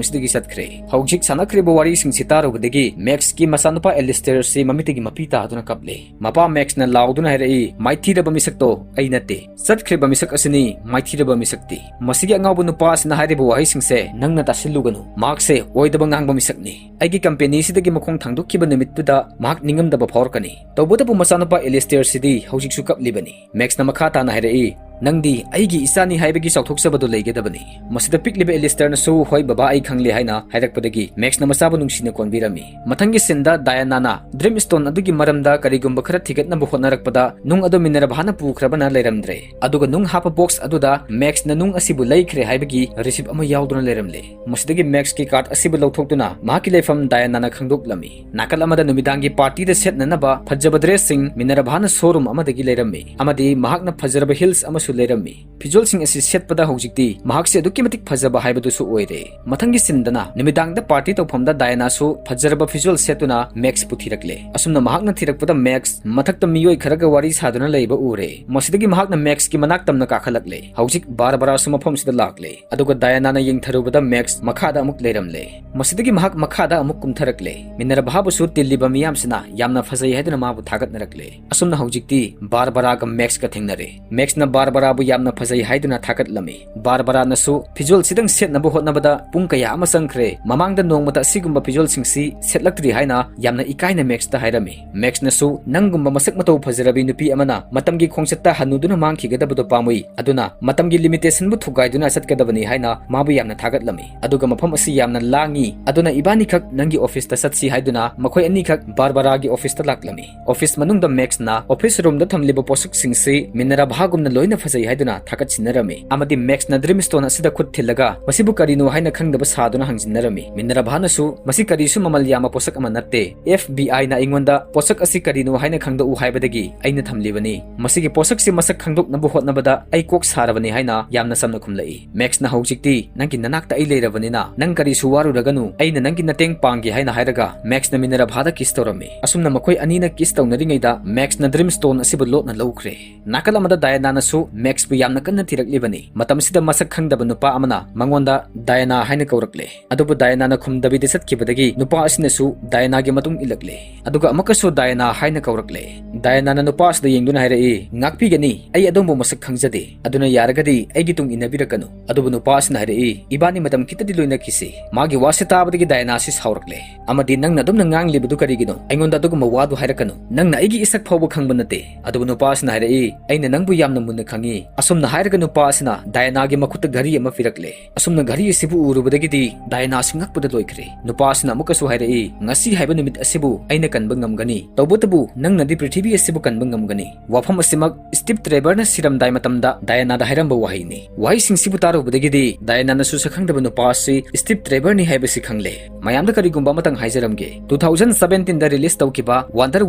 ꯑꯁꯤꯗꯒꯤ ꯆꯠꯈ꯭ꯔꯦ꯫ ꯍꯧꯖꯤꯛ ꯁꯥꯟꯅꯈ꯭ꯔꯤꯕ ꯋꯥꯔꯤꯁꯤꯡꯁꯤ ꯇꯥꯔꯨꯕꯗꯒꯤ ꯃꯦꯛꯁꯀꯤ ꯃꯆꯥꯅꯨꯄꯥ ꯑꯦꯂꯤꯁꯇꯦꯔꯁꯤ ꯃꯃꯤꯠꯇꯒꯤ ꯃꯄꯤ ꯇꯥꯗꯨꯅ ꯀꯞꯂꯦ꯫ ꯃꯄꯥ ꯃꯦꯛꯁꯅ ꯂꯥꯎꯗꯨꯅ ꯍꯥꯏꯔꯛꯏ, "ꯃꯥꯏꯊꯤꯔꯕ ꯃꯤꯁꯛꯇꯣ ꯑꯩ ꯅꯠꯇꯦ꯫ ꯆꯠꯈ꯭ꯔꯤꯕ ꯃꯤꯁꯛ ꯑꯁꯤꯅꯤ ꯃꯥꯏꯊꯤꯔꯕ ꯃꯤꯁꯛꯇꯤ"꯫ ꯃꯁꯤꯒꯤ ꯑꯉꯥꯎꯕ ꯅꯨꯄꯥ ꯑꯁꯤꯅ ꯍꯥꯏꯔꯤꯕ ꯋꯥꯍꯩꯁꯤꯡꯁꯦ ꯅꯪꯅ ꯇꯥꯁꯤꯜꯂꯨꯒꯅꯨ꯫ ꯃꯍꯥꯛꯁꯦ ꯑꯣꯏꯗꯕ ꯉꯥꯡꯕ ꯃꯤꯁꯛꯅꯤ꯫ ꯑꯩꯒꯤ ꯀꯝꯄꯦꯅꯤꯁꯤꯗꯒꯤ ꯃꯈꯣꯡ ꯊꯥꯡꯗꯣꯛꯈꯤꯕ ꯅꯨꯃꯤꯠꯇꯨꯗ ꯃꯍꯥꯛ ꯅꯤꯡꯉꯝꯗꯕ ꯐꯥꯎꯔꯛꯀꯅꯤ꯫ ꯇꯧꯕꯇꯕꯨ ꯃꯆꯥꯅꯨꯄꯥ ꯑꯦꯂꯤꯁꯇꯦꯔꯁꯤꯗꯤ ꯍꯧꯖꯤꯛꯁꯨ ꯀꯞꯂꯤꯕꯅꯤ꯫ ꯃꯦꯛꯁꯅ ꯃꯈꯥ ꯇꯥꯅ ꯍꯥꯏꯔꯛꯏ, "ꯅꯪꯗꯤ ꯑꯩꯒꯤ ꯏꯆꯥꯅꯤ ꯍꯥꯏꯕꯒꯤ ꯆꯥꯎꯊꯣꯛꯆꯕꯗꯨ ꯂꯩꯒꯗꯕꯅꯤ"꯫ ꯃꯁꯤꯗ ꯄꯤꯛꯂꯤꯕ ꯑꯦꯂꯤꯁꯇꯔꯅꯁꯨ "ꯍꯣꯏ ꯕꯕꯥ, ꯑꯩ ꯈꯪꯂꯦ" ꯍꯥꯏꯅ ꯍꯥꯏꯔꯛꯄꯗꯒꯤ ꯃꯦꯛꯁꯅ ꯃꯆꯥꯕꯨ ꯅꯨꯡꯁꯤꯅ ꯀꯣꯟꯕꯤꯔꯝꯃꯤ꯫ ꯃꯊꯪꯒꯤ ꯁꯤꯟꯗ ꯗꯥꯌꯥꯅꯥꯅ ꯗ꯭ꯔꯤꯝ ꯁ꯭ꯇꯣꯟ ꯑꯗꯨꯒꯤ ꯃꯔꯝꯗ ꯀꯔꯤꯒꯨꯝꯕ ꯈꯔ ꯊꯤꯒꯠꯅꯕ ꯍꯣꯠꯅꯔꯛꯄꯗ ꯅꯨꯡ ꯑꯗꯨ ꯃꯤꯅꯔꯚꯥꯅ ꯄꯨꯈ꯭ꯔꯕꯅ ꯂꯩꯔꯝꯗ꯭ꯔꯦ꯫ ꯑꯗꯨꯒ ꯅꯨꯡ ꯍꯥꯞꯄ ꯕꯣꯛꯁ ꯑꯗꯨꯗ ꯃꯦꯛꯁꯅ ꯅꯨꯡ ꯑꯁꯤꯕꯨ ꯂꯩꯈ꯭ꯔꯦ ꯍꯥꯏꯕꯒꯤ ꯔꯤꯁꯤꯞ ꯑꯃ ꯌꯥꯎꯗꯨꯅ ꯂꯩꯔꯝꯂꯦ꯫ ꯃꯁꯤꯗꯒꯤ ꯃꯦꯛꯁꯀꯤ ꯀꯥꯔꯗ ꯑꯁꯤꯕꯨ ꯂꯧꯊꯣꯛꯇꯨꯅ ꯃꯍꯥꯛꯀꯤ ꯂꯩꯐꯝ ꯗꯥꯌꯥꯅꯥꯅ ꯈꯪꯗꯣꯛꯂꯝꯃꯤ꯫ ꯅꯥꯀꯜ ꯑꯃꯗ ꯅꯨꯃꯤꯗꯥꯡꯒꯤ ꯄꯥꯔꯇꯤꯗ ꯁꯦꯠꯅꯅꯕ ꯐꯖꯕ ꯗ꯭ꯔꯦꯁꯁꯤꯡ ꯃꯤꯅꯔꯚꯥꯅ ꯁꯣꯔꯨꯝ ꯑꯃꯗꯒꯤ ꯂꯩꯔꯝꯃꯤ, ꯑꯃꯗꯤ ꯃꯍꯥꯛꯅ ꯐꯖꯔꯕ ꯍꯤꯜꯁ ꯑꯃꯁꯨ ꯂꯩꯔꯝꯃꯤ꯫ ꯐꯤꯖꯣꯜꯁꯤꯡ ꯑꯁꯤ ꯁꯦꯠꯄꯗ ꯍꯧꯖꯤꯛꯇꯤ ꯃꯍꯥꯛꯁꯦ ꯑꯗꯨꯛꯀꯤ ꯃꯇꯤꯛ ꯐꯖꯕ ꯍꯥꯏꯕꯗꯨꯁꯨ ꯑꯣꯏꯔꯦ꯫ ꯃꯊꯪꯒꯤ ꯁꯤꯟꯗꯅ ꯅꯨꯃꯤꯗꯥꯡꯗ ꯄꯥꯔꯇꯤ ꯇꯧꯐꯝꯗ ꯗꯥꯌꯥꯅꯥꯁꯨ ꯐꯖꯔꯕ ꯐꯤꯖꯣꯜ ꯁꯦꯠꯇꯨꯅ ꯃꯦꯛꯁꯄꯨ ꯊꯤꯔꯛꯂꯦ꯫ ꯑꯁꯨꯝꯅ ꯃꯍꯥꯛꯅ ꯊꯤꯔꯛꯄꯗ ꯃꯦꯛꯁ ꯃꯊꯛꯇ ꯃꯤꯑꯣꯏ ꯈꯔꯒ ꯋꯥꯔꯤ ꯁꯥꯗꯨꯅ ꯂꯩꯕ ꯎꯔꯦ꯫ ꯃꯁꯤꯗꯒꯤ ꯃꯍꯥꯛꯅ ꯃꯦꯛꯁꯀꯤ ꯃꯅꯥꯛ ꯇꯝꯅ ꯀꯥꯈꯠꯂꯛꯂꯦ꯫ ꯍꯧꯖꯤꯛ ꯕꯥꯔꯕꯔꯥꯁꯨ ꯃꯐꯝꯁꯤꯗ ꯂꯥꯛꯂꯦ꯫ ꯑꯗꯨꯒ ꯗꯥꯌꯥꯅꯥꯅ ꯌꯦꯡꯊꯔꯨꯕꯗ ꯃꯦꯛꯁ ꯃꯈꯥꯗ ꯑꯃꯨꯛ ꯂꯩꯔꯝꯂꯦ꯫ ꯃꯁꯤꯗꯒꯤ ꯃꯍꯥꯛ ꯃꯈꯥꯗ ꯑꯃꯨꯛ ꯀꯨꯝꯊꯔꯛꯂꯦ꯫ ꯃꯤꯅꯔꯚꯥꯕꯨꯁꯨ ꯇꯤꯜꯂꯤꯕ ꯃꯤꯌꯥꯝꯁꯤꯅ ꯌꯥꯝꯅ ꯐꯖꯩ ꯍꯥꯏꯗꯨꯅ ꯃꯥꯕꯨ ꯊꯥꯒꯠꯅꯔꯛꯂꯦ꯫ ꯑꯁꯨꯝꯅ ꯍꯧꯖꯤꯛꯇꯤ ꯕꯥꯔꯕꯔꯥꯒ ꯃꯦꯛꯁꯀ ꯊꯦꯡꯅꯔꯦ꯫ ꯃꯦꯛꯁꯅ ꯕꯥꯔꯕꯔꯥꯕꯨ ꯌꯥꯝꯅ ꯐꯖꯩ ꯍꯥꯏꯗꯨꯅ ꯊꯥꯒꯠꯂꯝꯃꯤ꯫ ꯕꯥꯔꯕꯔꯥꯅꯁꯨ ꯐꯤꯖꯣꯜꯁꯤꯗꯪ ꯁꯦꯠꯅꯕ ꯍꯣꯠꯅꯕꯗ ꯄꯨꯡ ꯀꯌꯥ ꯑꯃ ꯆꯪꯈ꯭ꯔꯦ, ꯃꯃꯥꯡꯗ ꯅꯣꯡꯃꯇ ꯑꯁꯤꯒꯨꯝꯕ ꯐꯤꯖꯣꯜꯁꯤꯡꯁꯤ ꯁꯦꯠꯂꯛꯇ꯭ꯔꯤ ꯍꯥꯏꯅ ꯌꯥꯝꯅ ꯏꯀꯥꯏꯅ ꯃꯦꯛꯁꯇ ꯍꯥꯏꯔꯝꯃꯤ꯫ ꯃꯦꯛꯁꯅꯁꯨ "ꯅꯪꯒꯨꯝꯕ ꯃꯁꯛ ꯃꯇꯧ ꯐꯖꯔꯕꯤ ꯅꯨꯄꯤ ꯑꯃꯅ ꯃꯇꯝꯒꯤ ꯈꯣꯡꯆꯠꯇ ꯍꯟꯅꯨꯗꯨꯅ ꯃꯥꯡꯈꯤꯒꯗꯕꯗꯣ ꯄꯥꯝꯃꯨꯏ, ꯑꯗꯨꯅ ꯃꯇꯝꯒꯤ ꯂꯤꯃꯤꯇꯦꯁꯟꯕꯨ ꯊꯨꯒꯥꯏꯗꯨꯅ ꯆꯠꯀꯗꯕꯅꯤ" ꯍꯥꯏꯅ ꯃꯥꯕꯨ ꯌꯥꯝꯅ ꯊꯥꯒꯠꯂꯝꯃꯤ꯫ ꯑꯗꯨꯒ ꯃꯐꯝ ꯑꯁꯤ ꯌꯥꯝꯅ ꯂꯥꯡꯉꯤ, ꯑꯗꯨꯅ ꯏꯕꯥꯅꯤꯈꯛ ꯅꯪꯒꯤ ꯑꯣꯐꯤꯁꯇ ꯆꯠꯁꯤ ꯍꯥꯏꯗꯨꯅ ꯃꯈꯣꯏ ꯑꯅꯤꯈꯛ ꯕꯥꯔꯕꯔꯥꯒꯤ ꯑꯣꯐꯤꯁꯇ ꯂꯥꯛꯂꯝꯃꯤ꯫ ꯑꯣꯐꯤꯁ ꯃꯅꯨꯡꯗ ꯃꯦꯛꯁꯅ ꯑꯣꯐꯤꯁ ꯔꯨꯝꯗ ꯊꯝꯂꯤꯕ ꯄꯣꯠꯁꯛꯁꯤꯡꯁꯤ ꯃꯤꯅꯔꯚꯥꯒꯨꯝꯅ ꯂꯣꯏꯅ ꯐꯖꯩ ꯍꯥꯏꯗꯨꯅ ꯊꯥꯒꯠꯁꯤꯟꯅꯔꯝꯃꯤ, ꯑꯃꯗꯤ ꯃꯦꯛꯁꯅ ꯗ꯭ꯔꯤꯝ ꯁ꯭ꯇꯣꯟ ꯑꯁꯤꯗ ꯈꯨꯠ ꯊꯤꯜꯂꯒ ꯃꯁꯤꯕꯨ ꯀꯔꯤꯅꯣ ꯍꯥꯏꯅ ꯈꯪꯗꯕ ꯁꯥꯗꯨꯅ ꯍꯪꯖꯤꯟꯅꯔꯝꯃꯤ꯫ ꯃꯤꯅꯔꯚꯥꯅꯁꯨ "ꯃꯁꯤ ꯀꯔꯤꯁꯨ ꯃꯃꯜ ꯌꯥꯝꯕ ꯄꯣꯠꯁꯛ ꯑꯃ ꯅꯠꯇꯦ, ꯑꯦꯐ ꯕꯤ ꯑꯥꯏꯅ ꯑꯩꯉꯣꯟꯗ ꯄꯣꯠꯁꯛ ꯑꯁꯤ ꯀꯔꯤꯅꯣ ꯍꯥꯏꯅ ꯈꯪꯗꯣꯛꯎ ꯍꯥꯏꯕꯗꯒꯤ ꯑꯩꯅ ꯊꯝꯂꯤꯕꯅꯤ꯫ ꯃꯁꯤꯒꯤ ꯄꯣꯠꯁꯛꯁꯤ ꯃꯁꯛ ꯈꯪꯗꯣꯛꯅꯕ ꯍꯣꯠꯅꯕꯗ ꯑꯩ ꯀꯣꯛ ꯁꯥꯔꯕꯅꯤ" ꯍꯥꯏꯅ ꯌꯥꯝꯅ ꯆꯝꯅ ꯈꯨꯝꯂꯛꯏ꯫ ꯃꯦꯛꯁꯅ "ꯍꯧꯖꯤꯛꯇꯤ ꯅꯪꯒꯤ ꯅꯅꯥꯛꯇ ꯑꯩ ꯂꯩꯔꯕꯅꯤꯅ ꯅꯪ ꯀꯔꯤꯁꯨ ꯋꯥꯔꯨꯔꯒꯅꯨ, ꯑꯩꯅ ꯅꯪꯒꯤ ꯃꯇꯦꯡ ꯄꯥꯡꯒꯦ" ꯍꯥꯏꯅ ꯍꯥꯏꯔꯒ ꯃꯦꯛꯁꯅ ꯃꯤꯅꯔꯚꯥꯗ ꯀꯤꯁ ꯇꯧꯔꯝꯃꯤ꯫ ꯑꯁꯨꯝꯅ ꯃꯈꯣꯏ ꯑꯅꯤꯅ ꯀꯤꯁ ꯇꯧꯅꯔꯤꯉꯩꯗ ꯃꯦꯛꯁꯅ ꯗ꯭ꯔꯤꯝ ꯁ꯭ꯇꯣꯟ ꯑꯁꯤꯕꯨ ꯂꯣꯠꯅ ꯂꯧꯈ꯭ꯔꯦ꯫ ꯅꯥꯀꯜ ꯑꯃꯗ ꯗꯥꯌꯥꯅꯥꯅꯁꯨ ꯃꯦꯛꯁꯄꯨ ꯌꯥꯝꯅ ꯀꯟꯅ ꯊꯤꯔꯛꯂꯤꯕꯅꯤ꯫ ꯃꯇꯝꯁꯤꯗ ꯃꯁꯛ ꯈꯪꯗꯕ ꯅꯨꯄꯥ ꯑꯃꯅ ꯃꯉꯣꯟꯗ "ꯗꯥꯌꯥꯅꯥ" ꯍꯥꯏꯅ ꯀꯧꯔꯛꯂꯦ꯫ ꯑꯗꯨꯕꯨ ꯗꯥꯌꯥꯅꯥꯅ ꯈꯨꯝꯗꯕꯤꯗ ꯆꯠꯈꯤꯕꯗꯒꯤ ꯅꯨꯄꯥ ꯑꯁꯤꯅꯁꯨ ꯗꯥꯌꯥꯅꯥꯒꯤ ꯃꯇꯨꯡ ꯏꯜꯂꯛꯂꯦ꯫ ꯑꯗꯨꯒ ꯑꯃꯨꯛꯀꯁꯨ "ꯗꯥꯌꯥꯅꯥ" ꯍꯥꯏꯅ ꯀꯧꯔꯛꯂꯦ꯫ ꯗꯥꯌꯥꯅꯥꯅ ꯅꯨꯄꯥ ꯑꯁꯤꯗ ꯌꯦꯡꯗꯨꯅ ꯍꯥꯏꯔꯛꯏ, "ꯉꯥꯛꯄꯤꯒꯅꯤ, ꯑꯩ ꯑꯗꯣꯝꯕꯨ ꯃꯁꯛ ꯈꯪꯖꯗꯦ, ꯑꯗꯨꯅ ꯌꯥꯔꯒꯗꯤ ꯑꯩꯒꯤ ꯇꯨꯡ ꯏꯟꯅꯕꯤꯔꯛꯀꯅꯨ"꯫ ꯑꯗꯨꯕꯨ ꯅꯨꯄꯥ ꯑꯁꯤꯅ ꯍꯥꯏꯔꯛꯏ, "ꯏꯕꯥꯅꯤ ꯃꯇꯝ ꯈꯤꯇꯗꯤ ꯂꯣꯏꯅꯈꯤꯁꯤ"꯫ ꯃꯥꯒꯤ ꯋꯥꯁꯤ ꯇꯥꯕꯗꯒꯤ ꯗꯥꯌꯥꯅꯥ ꯑꯁꯤ ꯁꯥꯎꯔꯛꯂꯦ ꯑꯃꯗꯤ, "ꯅꯪꯅ ꯑꯗꯨꯝꯅ ꯉꯥꯡꯂꯤꯕꯗꯨ ꯀꯔꯤꯒꯤꯅꯣ? ꯑꯩꯉꯣꯟꯗ ꯑꯗꯨꯒꯨꯝꯕ ꯋꯥꯗꯨ ꯍꯥꯏꯔꯛꯀꯅꯨ꯫ ꯅꯪꯅ ꯑꯩꯒꯤ ꯏꯁꯛ ꯐꯥꯎꯕ ꯈꯪꯕ ꯅꯠꯇꯦ"꯫ ꯑꯗꯨꯕꯨ ꯅꯨꯄꯥ ꯑꯁꯤꯅ ꯍꯥꯏꯔꯛꯏ, "ꯑꯩꯅ ꯅꯪꯕꯨ ꯌꯥꯝꯅ ꯃꯨꯟꯅ ꯈꯪꯏ"꯫ ꯐꯪꯉꯤ꯫ ꯑꯁꯨꯝꯅ ꯍꯥꯏꯔꯒ ꯅꯨꯄꯥ ꯑꯁꯤꯅ ꯗꯥꯌꯥꯅꯥꯒꯤ ꯃꯈꯨꯠꯇ ꯘꯔꯤ ꯑꯃ ꯄꯤꯔꯛꯂꯦ꯫ ꯑꯁꯨꯝꯅ ꯘꯔꯤ ꯑꯁꯤꯕꯨ ꯎꯔꯨꯕꯗꯒꯤꯗꯤ ꯗꯥꯌꯥꯅꯥ ꯑꯁꯤ ꯉꯛꯄꯗ ꯂꯣꯏꯈ꯭ꯔꯦ꯫ ꯅꯨꯄꯥ ꯑꯁꯤꯅ ꯑꯃꯨꯛꯀꯁꯨ ꯍꯥꯏꯔꯛꯏ, "ꯉꯁꯤ ꯍꯥꯏꯕ ꯅꯨꯃꯤꯠ ꯑꯁꯤꯕꯨ ꯑꯩꯅ ꯀꯟꯕ ꯉꯝꯒꯅꯤ꯫ ꯇꯧꯕꯇꯕꯨ ꯅꯪꯅꯗꯤ ꯄ꯭ꯔꯤꯊꯤꯕꯤ ꯑꯁꯤꯕꯨ ꯀꯟꯕ ꯉꯝꯒꯅꯤ꯫" ꯋꯥꯐꯝ ꯑꯁꯤꯃꯛ ꯁ꯭ꯇꯤꯞ ꯇ꯭ꯔꯦꯚꯔꯅ ꯁꯤꯔꯝꯗꯥꯏ ꯃꯇꯝꯗ ꯗꯥꯌꯥꯅꯥꯗ ꯍꯥꯏꯔꯝꯕ ꯋꯥꯍꯩꯅꯤ꯫ ꯋꯥꯍꯩꯁꯤꯡꯁꯤꯕꯨ ꯇꯥꯔꯨꯕꯗꯒꯤꯗꯤ ꯗꯥꯌꯥꯅꯥꯅꯁꯨ ꯁꯛꯈꯪꯗꯕ ꯅꯨꯄꯥ ꯑꯁꯤ ꯁ꯭ꯇꯤꯞ ꯇ꯭ꯔꯦꯚꯔꯅꯤ ꯍꯥꯏꯕꯁꯤ ꯈꯪꯂꯦ꯫ ꯃꯌꯥꯝꯗ ꯀꯔꯤꯒꯨꯝꯕ ꯑꯃꯇꯪ ꯍꯥꯏꯖꯔꯝꯒꯦ, two thousand seventeen ꯗ release ꯇꯧꯈꯤꯕ Wonder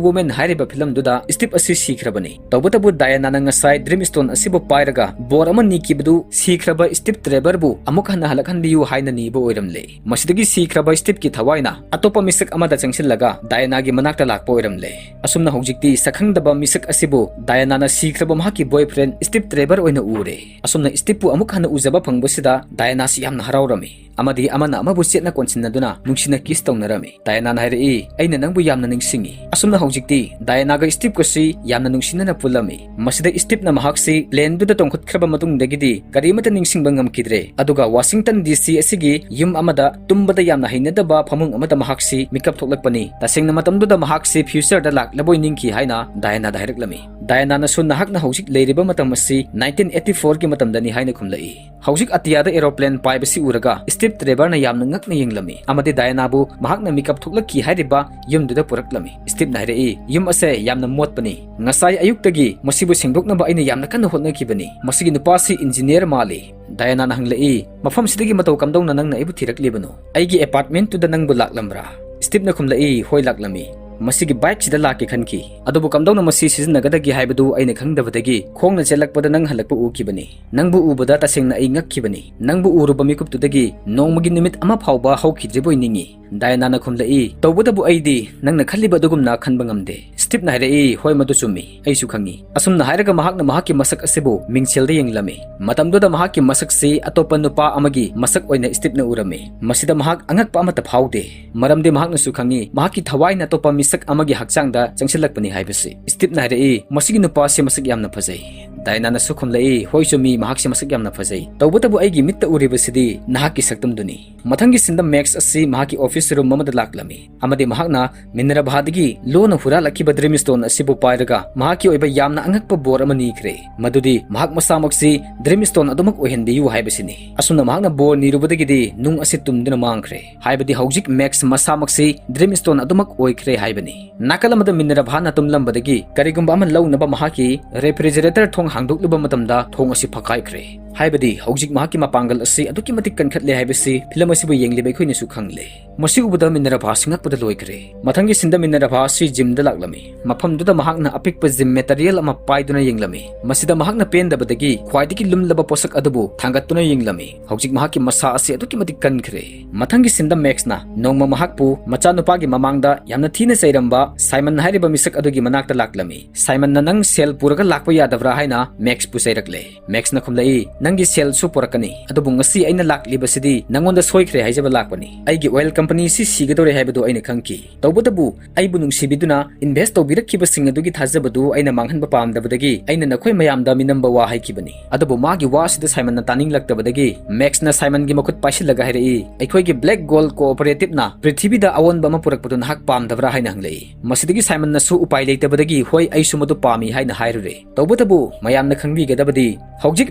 Woman ꯍꯥꯏꯔꯤꯕ ꯐꯤꯂꯝꯗꯨꯗ ꯁ꯭ꯇꯤꯞ ꯑꯁꯤ ꯁꯤꯈ꯭ꯔꯕꯅꯤ꯫ ꯇꯧꯕꯇꯕꯨ ꯗꯥꯌꯥꯅꯥꯅ ꯉꯁꯥꯏ ꯗ꯭ꯔꯤꯝ ꯁ꯭ꯇꯣꯟ ꯑꯁꯤꯕꯨ ꯄꯥꯏꯔꯒ ꯕꯣꯔ ꯑꯃ ꯅꯤꯈꯤꯕꯗꯨ ꯁꯤꯈ꯭ꯔꯕ ꯁ꯭ꯇꯤꯞ ꯇ꯭ꯔꯦꯚꯔꯕꯨ ꯑꯃꯨꯛ ꯍꯟꯅ ꯍꯜꯂꯛꯍꯟꯕꯤꯌꯨ ꯍꯥꯏꯅ ꯅꯤꯕ ꯑꯣꯏꯔꯝꯂꯦ꯫ ꯃꯁꯤꯗꯒꯤ ꯁꯤꯈ꯭ꯔꯕ ꯁ꯭ꯇꯤꯞꯀꯤ ꯊꯋꯥꯏꯅ ꯑꯇꯣꯞꯄ ꯃꯤꯁꯛ ꯑꯃꯗ ꯆꯪꯁꯤꯜꯂꯒ ꯗꯥꯌꯥꯅꯥꯒꯤ ꯃꯅꯥꯛꯇ ꯂꯥꯛꯄ ꯑꯣꯏꯔꯝꯂꯦ꯫ ꯑꯁꯨꯝꯅ ꯍꯧꯖꯤꯛꯇꯤ ꯁꯛꯈꯪꯗꯕ ꯃꯤꯁꯛ ꯑꯁꯤꯕꯨ ꯗꯥꯌꯥꯅꯥꯅ ꯁꯤꯈ꯭ꯔꯕ ꯃꯍꯥꯛꯀꯤ boyfriend ꯁ꯭ꯇꯤꯞ ꯇ꯭ꯔꯦꯚꯔ ꯑꯣꯏꯅ ꯎꯔꯦ꯫ ꯑꯁꯨꯝꯅ ꯁ꯭ꯇꯤꯞꯄꯨ ꯑꯃꯨꯛ ꯍꯟꯅ ꯎꯖꯕ ꯐꯪꯕꯁꯤꯗ ꯗꯥꯌꯥꯅꯥꯁꯤ ꯌꯥꯝꯅ ꯍꯔꯥꯎꯔꯝꯃꯤ ꯑꯃꯗꯤ ꯑꯃꯅ ꯑꯃꯕꯨ ꯆꯦꯠꯅ ꯀꯣꯟꯁꯤꯟꯅꯗꯨꯅ ꯅꯨꯡꯁꯤꯅ kiss ꯇꯧꯅꯔꯝꯃꯤ꯫ ꯗꯥꯌꯥꯅꯥꯅ ꯍꯥꯏꯔꯛꯏ, "ꯑꯩꯅ ꯅꯪꯕꯨ ꯌꯥꯝꯅ ꯅꯤꯡꯁꯤꯡꯉꯤ꯫" ꯑꯁꯨꯝꯅ ꯍꯧꯖꯤꯛꯇꯤ ꯗꯥꯌꯥꯅꯥꯒ ꯁ꯭ꯇꯤꯞꯀꯁꯤ ꯌꯥꯝꯅ ꯅꯨꯡꯁꯤꯅꯅ ꯄꯨꯜꯂꯝꯃꯤ꯫ ꯃꯁꯤꯗ ꯁ꯭ꯇꯤꯞꯅ ꯃꯍꯥꯛꯁꯤ planeꯗꯨꯗ ꯇꯣꯡꯈꯠꯈ꯭ꯔꯕ ꯃꯇꯨꯡꯗꯒꯤꯗꯤ ꯀꯔꯤꯃꯠꯇ ꯅꯤꯡꯁꯤꯡꯕ ꯉꯝꯈꯤꯗ꯭ꯔꯦ꯫ ꯑꯗꯨꯒ ꯋꯥꯁꯤꯡꯇꯟ ꯗꯤ ꯁꯤ ꯑꯁꯤꯒꯤ ꯌꯨꯝ ꯑꯃꯗ ꯇꯨꯝꯕꯗ ꯌꯥꯝꯅ ꯍꯩꯅꯗꯕ ꯐꯃꯨꯡ ꯑꯃꯗ ꯃꯍꯥꯛꯁꯤ ꯃꯤꯀꯞ ꯊꯣꯛꯂꯛꯄꯅꯤ꯫ ꯇꯁꯦꯡꯅ ꯃꯇꯝꯗꯨꯗ ꯃꯍꯥꯛꯁꯤ futureꯗ ꯂꯥꯛꯂꯕꯣꯏ ꯅꯤꯡꯈꯤ ꯍꯥꯏꯅ ꯗꯥꯌꯥꯅꯥꯗ ꯍꯥꯏꯔꯛꯂꯝꯃꯤ꯫ ꯗꯥꯌꯥꯅꯥꯅꯁꯨ ꯅꯍꯥꯛꯅ ꯍꯧꯖꯤꯛ ꯂꯩꯔꯤꯕ ꯃꯇꯝ ꯑꯁꯤ nineteen eighty fourꯒꯤ ꯃꯇꯝꯗꯅꯤ ꯍꯥꯏꯅ ꯈꯨꯝꯂꯛꯏ꯫ ꯍꯧꯖꯤꯛ ꯑꯇꯤꯌꯥꯗ aeroplan ꯄꯥꯏꯕꯁꯤ ꯎꯔꯒ ꯁ꯭ꯇꯤꯞ ꯇ꯭ꯔꯦꯚꯔꯅ ꯌꯥꯝꯅ ꯉꯛꯅ ꯌꯦꯡꯂꯝꯃꯤ ꯑꯃꯗꯤ ꯗꯥꯌꯥꯅꯥꯕꯨ ꯃꯍꯥꯛꯅ ꯃꯤꯀꯞ ꯊꯣꯛꯂꯛꯈꯤ ꯍꯥꯏꯔꯤꯕ ꯌꯨꯝꯗꯨꯗ ꯄꯨꯔꯛꯂꯝꯃꯤ꯫ ꯁ꯭ꯇꯤꯞꯅ ꯍꯥꯏꯔꯛꯏ, "ꯌꯨꯝ ꯑꯁꯦ ꯌꯥꯝꯅ ꯃꯣꯠꯄꯅꯤ꯫ ꯉꯁꯥꯏ ꯑꯌꯨꯛꯇꯒꯤ ꯃꯁꯤꯕꯨ ꯁꯦꯡꯗꯣꯛꯅꯕ ꯑꯩꯅ ꯌꯥꯝꯅ ꯀꯟꯅ ꯍꯣꯠꯅꯈꯤꯕꯅꯤ꯫ ꯃꯁꯤꯒꯤ ꯅꯨꯄꯥꯁꯤ engineer ꯃꯥꯜꯂꯤ꯫" ꯗꯥꯌꯥꯅꯥꯅ ꯍꯪꯂꯛꯏ, "ꯃꯐꯝꯁꯤꯗꯒꯤ ꯃꯇꯧ ꯀꯝꯗꯧꯅ ꯅꯪꯅ ꯑꯩꯕꯨ ꯊꯤꯔꯛꯂꯤꯕꯅꯣ? ꯑꯩꯒꯤ apartmentꯇꯨꯗ ꯅꯪꯕꯨ ꯂꯥꯛꯂꯝꯕ꯭ꯔꯥ?" ꯁ꯭ꯇꯤꯞꯅ ꯈꯨꯝꯂꯛꯏ, "ꯍꯣꯏ, ꯂꯥꯛꯂꯝꯃꯤ꯫ ꯃꯁꯤꯒꯤ bikeꯁꯤꯗ ꯂꯥꯛꯀꯦ ꯈꯟꯈꯤ꯫ ꯑꯗꯨꯕꯨ ꯀꯝꯗꯧꯅ ꯃꯁꯤ ꯁꯤꯖꯤꯟꯅꯒꯗꯒꯦ ꯍꯥꯏꯕꯗꯨ ꯑꯩꯅ ꯈꯪꯗꯕꯗꯒꯤ ꯈꯣꯡꯅ ꯆꯦꯜꯂꯛꯄꯗ ꯅꯪ ꯍꯜꯂꯛꯄ ꯎꯈꯤꯕꯅꯤ꯫ ꯅꯪꯕꯨ ꯎꯕꯗ ꯇꯁꯦꯡꯅ ꯑꯩ ꯉꯛꯈꯤꯕꯅꯤ꯫ ꯅꯪꯕꯨ ꯎꯔꯨꯕ ꯃꯤꯀꯨꯞꯇꯨꯗꯒꯤ ꯅꯣꯡꯃꯒꯤ ꯅꯨꯃꯤꯠ ꯑꯃ ꯐꯥꯎꯕ ꯍꯧꯈꯤꯗ꯭ꯔꯤꯕꯣꯏ ꯅꯤꯡꯏ꯫" ꯗꯥꯌꯥꯅꯥꯅ ꯈꯨꯝꯂꯛꯏ, "ꯇꯧꯕꯇꯕꯨ ꯑꯩꯗꯤ ꯅꯪꯅ ꯈꯜꯂꯤꯕ ꯑꯗꯨꯒꯨꯝꯅ ꯈꯟꯕ ꯉꯝꯗꯦ꯫" ꯁ꯭ꯇꯤꯞꯅ ꯍꯥꯏꯔꯛꯏ, "ꯍꯣꯏ, ꯃꯗꯨ ꯆꯨꯝꯃꯤ꯫ ꯑꯩꯁꯨ ꯈꯪꯏ꯫" ꯑꯁꯨꯝꯅ ꯍꯥꯏꯔꯒ ꯃꯍꯥꯛꯅ ꯃꯍꯥꯛꯀꯤ ꯃꯁꯛ ꯑꯁꯤꯕꯨ ꯃꯤꯡꯁꯦꯜꯗ ꯌꯦꯡꯂꯝꯃꯤ꯫ ꯃꯇꯝꯗꯨꯗ ꯃꯍꯥꯛꯀꯤ ꯃꯁꯛꯁꯤ ꯑꯇꯣꯞꯄ ꯅꯨꯄꯥ ꯑꯃꯒꯤ ꯃꯁꯛ ꯑꯣꯏꯅ ꯁ꯭ꯇꯤꯞꯅ ꯎꯔꯝꯃꯤ꯫ ꯃꯁꯤꯗ ꯃꯍꯥꯛ ꯑꯉꯛꯄ ꯑꯃꯠꯇ ꯐꯥꯎꯗꯦ꯫ ꯃꯔꯝꯗꯤ ꯃꯍꯥꯛꯅꯁꯨ ꯈꯪꯏ, ꯃꯍꯥꯛꯀꯤ ꯊꯋꯥꯏꯅ ꯑꯇꯣꯞꯄ ꯃꯤꯁꯛ ꯑꯃꯒꯤ ꯍꯛꯆꯥꯡꯗ ꯆꯪꯁꯤꯜꯂꯛꯄꯅꯤ ꯍꯥꯏꯕꯁꯤ꯫ ꯁ꯭ꯇꯤꯞꯅ ꯍꯥꯏꯔꯛꯏ, "ꯃꯁꯤꯒꯤ ꯅꯨꯄꯥꯁꯤ ꯃꯁꯛ ꯌꯥꯝꯅ ꯐꯖꯩ꯫" ꯗꯥꯏꯅꯥꯅꯁꯨ ꯈꯨꯝꯂꯛꯏ, "ꯍꯣꯏ ꯆꯨꯝꯃꯤ, ꯃꯍꯥꯛꯁꯤ ꯃꯁꯛ ꯌꯥꯝꯅ ꯐꯖꯩ꯫ ꯇꯧꯕꯇꯕꯨ ꯑꯩꯒꯤ ꯃꯤꯠꯇ ꯎꯔꯤꯕꯁꯤꯗꯤ ꯅꯍꯥꯛꯀꯤ ꯁꯛꯇꯝꯗꯨꯅꯤ"꯫ ꯃꯊꯪꯒꯤ ꯁꯤꯟꯗ ꯃꯦꯛꯁ ꯑꯁꯤ ꯃꯍꯥꯛꯀꯤ office room ꯑꯃꯗ ꯂꯥꯛꯂꯝꯃꯤ ꯑꯃꯗꯤ ꯃꯍꯥꯛꯅ ꯃꯤꯅꯔꯚꯥꯗꯒꯤ ꯂꯣꯟꯅ ꯍꯨꯔꯥꯜꯂꯛꯈꯤꯕ ꯗ꯭ꯔꯤꯝ ꯁ꯭ꯇꯣꯟ ꯑꯁꯤꯕꯨ ꯄꯥꯏꯔꯒ ꯃꯍꯥꯛꯀꯤ ꯑꯣꯏꯕ ꯌꯥꯝꯅ ꯑꯉꯛꯄ ꯕꯣꯔ ꯑꯃ ꯅꯤꯈ꯭ꯔꯦ, ꯃꯗꯨꯗꯤ ꯃꯍꯥꯛ ꯃꯁꯥꯃꯛꯁꯤ ꯗ꯭ꯔꯤꯝ ꯁ꯭ꯇꯣꯟ ꯑꯗꯨꯃꯛ ꯑꯣꯏꯍꯟꯕꯤꯌꯨ ꯍꯥꯏꯕꯁꯤꯅꯤ꯫ ꯑꯁꯨꯝꯅ ꯃꯍꯥꯛꯅ ꯕꯣꯔ ꯅꯤꯔꯨꯕꯗꯒꯤꯗꯤ ꯅꯨꯡ ꯑꯁꯤ ꯇꯨꯝꯗꯨꯅ ꯃꯥꯡꯈ꯭ꯔꯦ, ꯍꯥꯏꯕꯗꯤ ꯍꯧꯖꯤꯛ ꯃꯦꯛꯁ ꯃꯁꯥꯃꯛꯁꯤ ꯗ꯭ꯔꯤꯝ ꯁ꯭ꯇꯣꯟ ꯑꯗꯨꯃꯛ ꯑꯣꯏꯈ꯭ꯔꯦ ꯍꯥꯏꯕꯅꯤ꯫ ꯅꯥꯀꯜ ꯑꯃꯗ ꯃꯤꯅꯔꯚꯥꯅ ꯇꯨꯝꯂꯝꯕꯗꯒꯤ ꯀꯔꯤꯒꯨꯝꯕ ꯑꯃ ꯂꯧꯅꯕ ꯃꯍꯥꯛꯀꯤ refrigerator ꯊꯣꯡ ꯍꯥꯡꯗꯣꯛꯂꯨꯕ ꯃꯇꯝꯗ ꯊꯣꯡ ꯑꯁꯤ ꯐꯛꯀꯥꯏꯈ꯭ꯔꯦ꯫ ꯍꯥꯏꯕꯗꯤ ꯍꯧꯖꯤꯛ ꯃꯍꯥꯛꯀꯤ ꯃꯄꯥꯡꯒꯜ ꯑꯁꯤ ꯑꯗꯨꯛꯀꯤ ꯃꯇꯤꯛ ꯀꯟꯈꯠꯂꯦ ꯍꯥꯏꯕꯁꯤ ꯐꯤꯂꯝ ꯑꯁꯤꯕꯨ ꯌꯦꯡꯂꯤꯕ ꯑꯩꯈꯣꯏꯅꯁꯨ ꯈꯪꯂꯦ꯫ ꯃꯁꯤ ꯎꯕꯗ ꯃꯤꯅꯔꯚꯥ ꯁꯤꯡꯉꯛꯄꯗ ꯂꯣꯏꯈ꯭ꯔꯦ꯫ ꯃꯊꯪꯒꯤ ꯁꯤꯟꯗ ꯃꯤꯅꯔꯚꯥ ꯑꯁꯤ ꯖꯤꯝꯗ ꯂꯥꯛꯂꯝꯃꯤ꯫ ꯃꯐꯝꯗꯨꯗ ꯃꯍꯥꯛꯅ ꯑꯄꯤꯛꯄ ꯖꯤꯝ ꯃꯦꯇꯔꯤꯌꯦꯜ ꯑꯃ ꯄꯥꯏꯗꯨꯅ ꯌꯦꯡꯂꯝꯃꯤ꯫ ꯃꯁꯤꯗ ꯃꯍꯥꯛꯅ ꯄꯦꯟꯗꯕꯗꯒꯤ ꯈ꯭ꯋꯥꯏꯗꯒꯤ ꯂꯨꯝꯂꯕ ꯄꯣꯠꯁꯛ ꯑꯗꯨꯕꯨ ꯊꯥꯡꯒꯠꯇꯨꯅ ꯌꯦꯡꯂꯝꯃꯤ꯫ ꯍꯧꯖꯤꯛ ꯃꯍꯥꯛꯀꯤ ꯃꯁꯥ ꯑꯁꯤ ꯑꯗꯨꯛꯀꯤ ꯃꯇꯤꯛ ꯀꯟꯈ꯭ꯔꯦ꯫ ꯃꯊꯪꯒꯤ ꯁꯤꯟꯗ ꯃꯦꯛꯁꯅ ꯅꯣꯡꯃ ꯃꯍꯥꯛꯄꯨ ꯃꯆꯥꯅꯨꯄꯥꯒꯤ ꯃꯃꯥꯡꯗ ꯌꯥꯝꯅ ꯊꯤꯅ ꯆꯩꯔꯝꯕ ꯁꯥꯏꯃꯟ ꯍꯥꯏꯔꯤꯕ ꯃꯤꯁꯛ ꯑꯗꯨꯒꯤ ꯃꯅꯥꯛꯇ ꯂꯥꯛꯂꯝꯃꯤ꯫ ꯁꯥꯏꯃꯟꯅ "ꯅꯪ ꯁꯦꯜ ꯄꯨꯔꯒ ꯂꯥꯛꯄ ꯌꯥꯗꯕ꯭ꯔꯥ?" ꯍꯥꯏꯅ ꯃꯦꯛꯁꯄꯨ ꯆꯩꯔꯛꯂꯦ꯫ ꯃꯦꯛꯁꯅ ꯈꯨꯝꯂꯛꯏ, "ꯅꯪꯒꯤ ꯁꯦꯜꯁꯨ ꯄꯨꯔꯛꯀꯅꯤ, ꯑꯗꯨꯕꯨ ꯉꯁꯤ ꯑꯩꯅ ꯂꯥꯛꯂꯤꯕꯁꯤꯗꯤ ꯅꯪꯉꯣꯟꯗ ꯁꯣꯏꯈ꯭ꯔꯦ ꯍꯥꯏꯖꯕ ꯂꯥꯛꯄꯅꯤ꯫ ꯑꯩꯒꯤ oil company ꯁꯤ ꯁꯤꯒꯗꯧꯔꯦ ꯍꯥꯏꯕꯗꯨ ꯑꯩꯅ ꯈꯪꯈꯤ꯫ ꯇꯧꯕꯇꯕꯨ ꯑꯩꯕꯨ ꯅꯨꯡꯁꯤꯕꯤꯗꯨꯅ invest ꯇꯧꯕꯤꯔꯛꯈꯤꯕꯁꯤꯡ ꯑꯗꯨꯒꯤ ꯊꯥꯖꯕꯗꯨ ꯑꯩꯅ ꯃꯥꯡꯍꯟꯕ ꯄꯥꯝꯗꯕꯗꯒꯤ ꯑꯩꯅ ꯅꯈꯣꯏ ꯃꯌꯥꯝꯗ ꯃꯤꯅꯝꯕ ꯋꯥ ꯍꯥꯏꯈꯤꯕꯅꯤ"꯫ ꯑꯗꯨꯕꯨ ꯃꯥꯒꯤ ꯋꯥ ꯑꯁꯤꯗ ꯁꯥꯏꯃꯟꯅ ꯇꯥꯅꯤꯡꯂꯛꯇꯕꯗꯒꯤ ꯃꯦꯛꯁꯅ ꯁꯥꯏꯃꯟꯒꯤ ꯃꯈꯨꯠ ꯄꯥꯏꯁꯤꯜꯂꯒ ꯍꯥꯏꯔꯛꯏ, "ꯑꯩꯈꯣꯏꯒꯤ Black Gold Cooperative ꯅ ꯄ꯭ꯔꯤꯊꯤꯕꯤꯗ ꯑꯑꯣꯟꯕ ꯑꯃ ꯄꯨꯔꯛꯄꯗꯨ ꯅꯍꯥꯛ ꯄꯥꯝꯗꯕ꯭ꯔꯥ?" ꯍꯥꯏꯅ ꯍꯪꯂꯛꯏ꯫ ꯃꯁꯤꯗꯒꯤ ꯁꯥꯏꯃꯟꯅꯁꯨ ꯎꯄꯥꯏ ꯂꯩꯇꯕꯗꯒꯤ, "ꯍꯣꯏ, ꯑꯩꯁꯨ ꯃꯗꯨ ꯄꯥꯝꯃꯤ" ꯍꯥꯏꯅ ꯍꯥꯏꯔꯨꯔꯦ꯫ ꯇꯧꯕꯇꯕꯨ ꯃꯌꯥꯝꯅ ꯈꯪꯕꯤꯒꯗꯕꯗꯤ ꯍꯧꯖꯤꯛ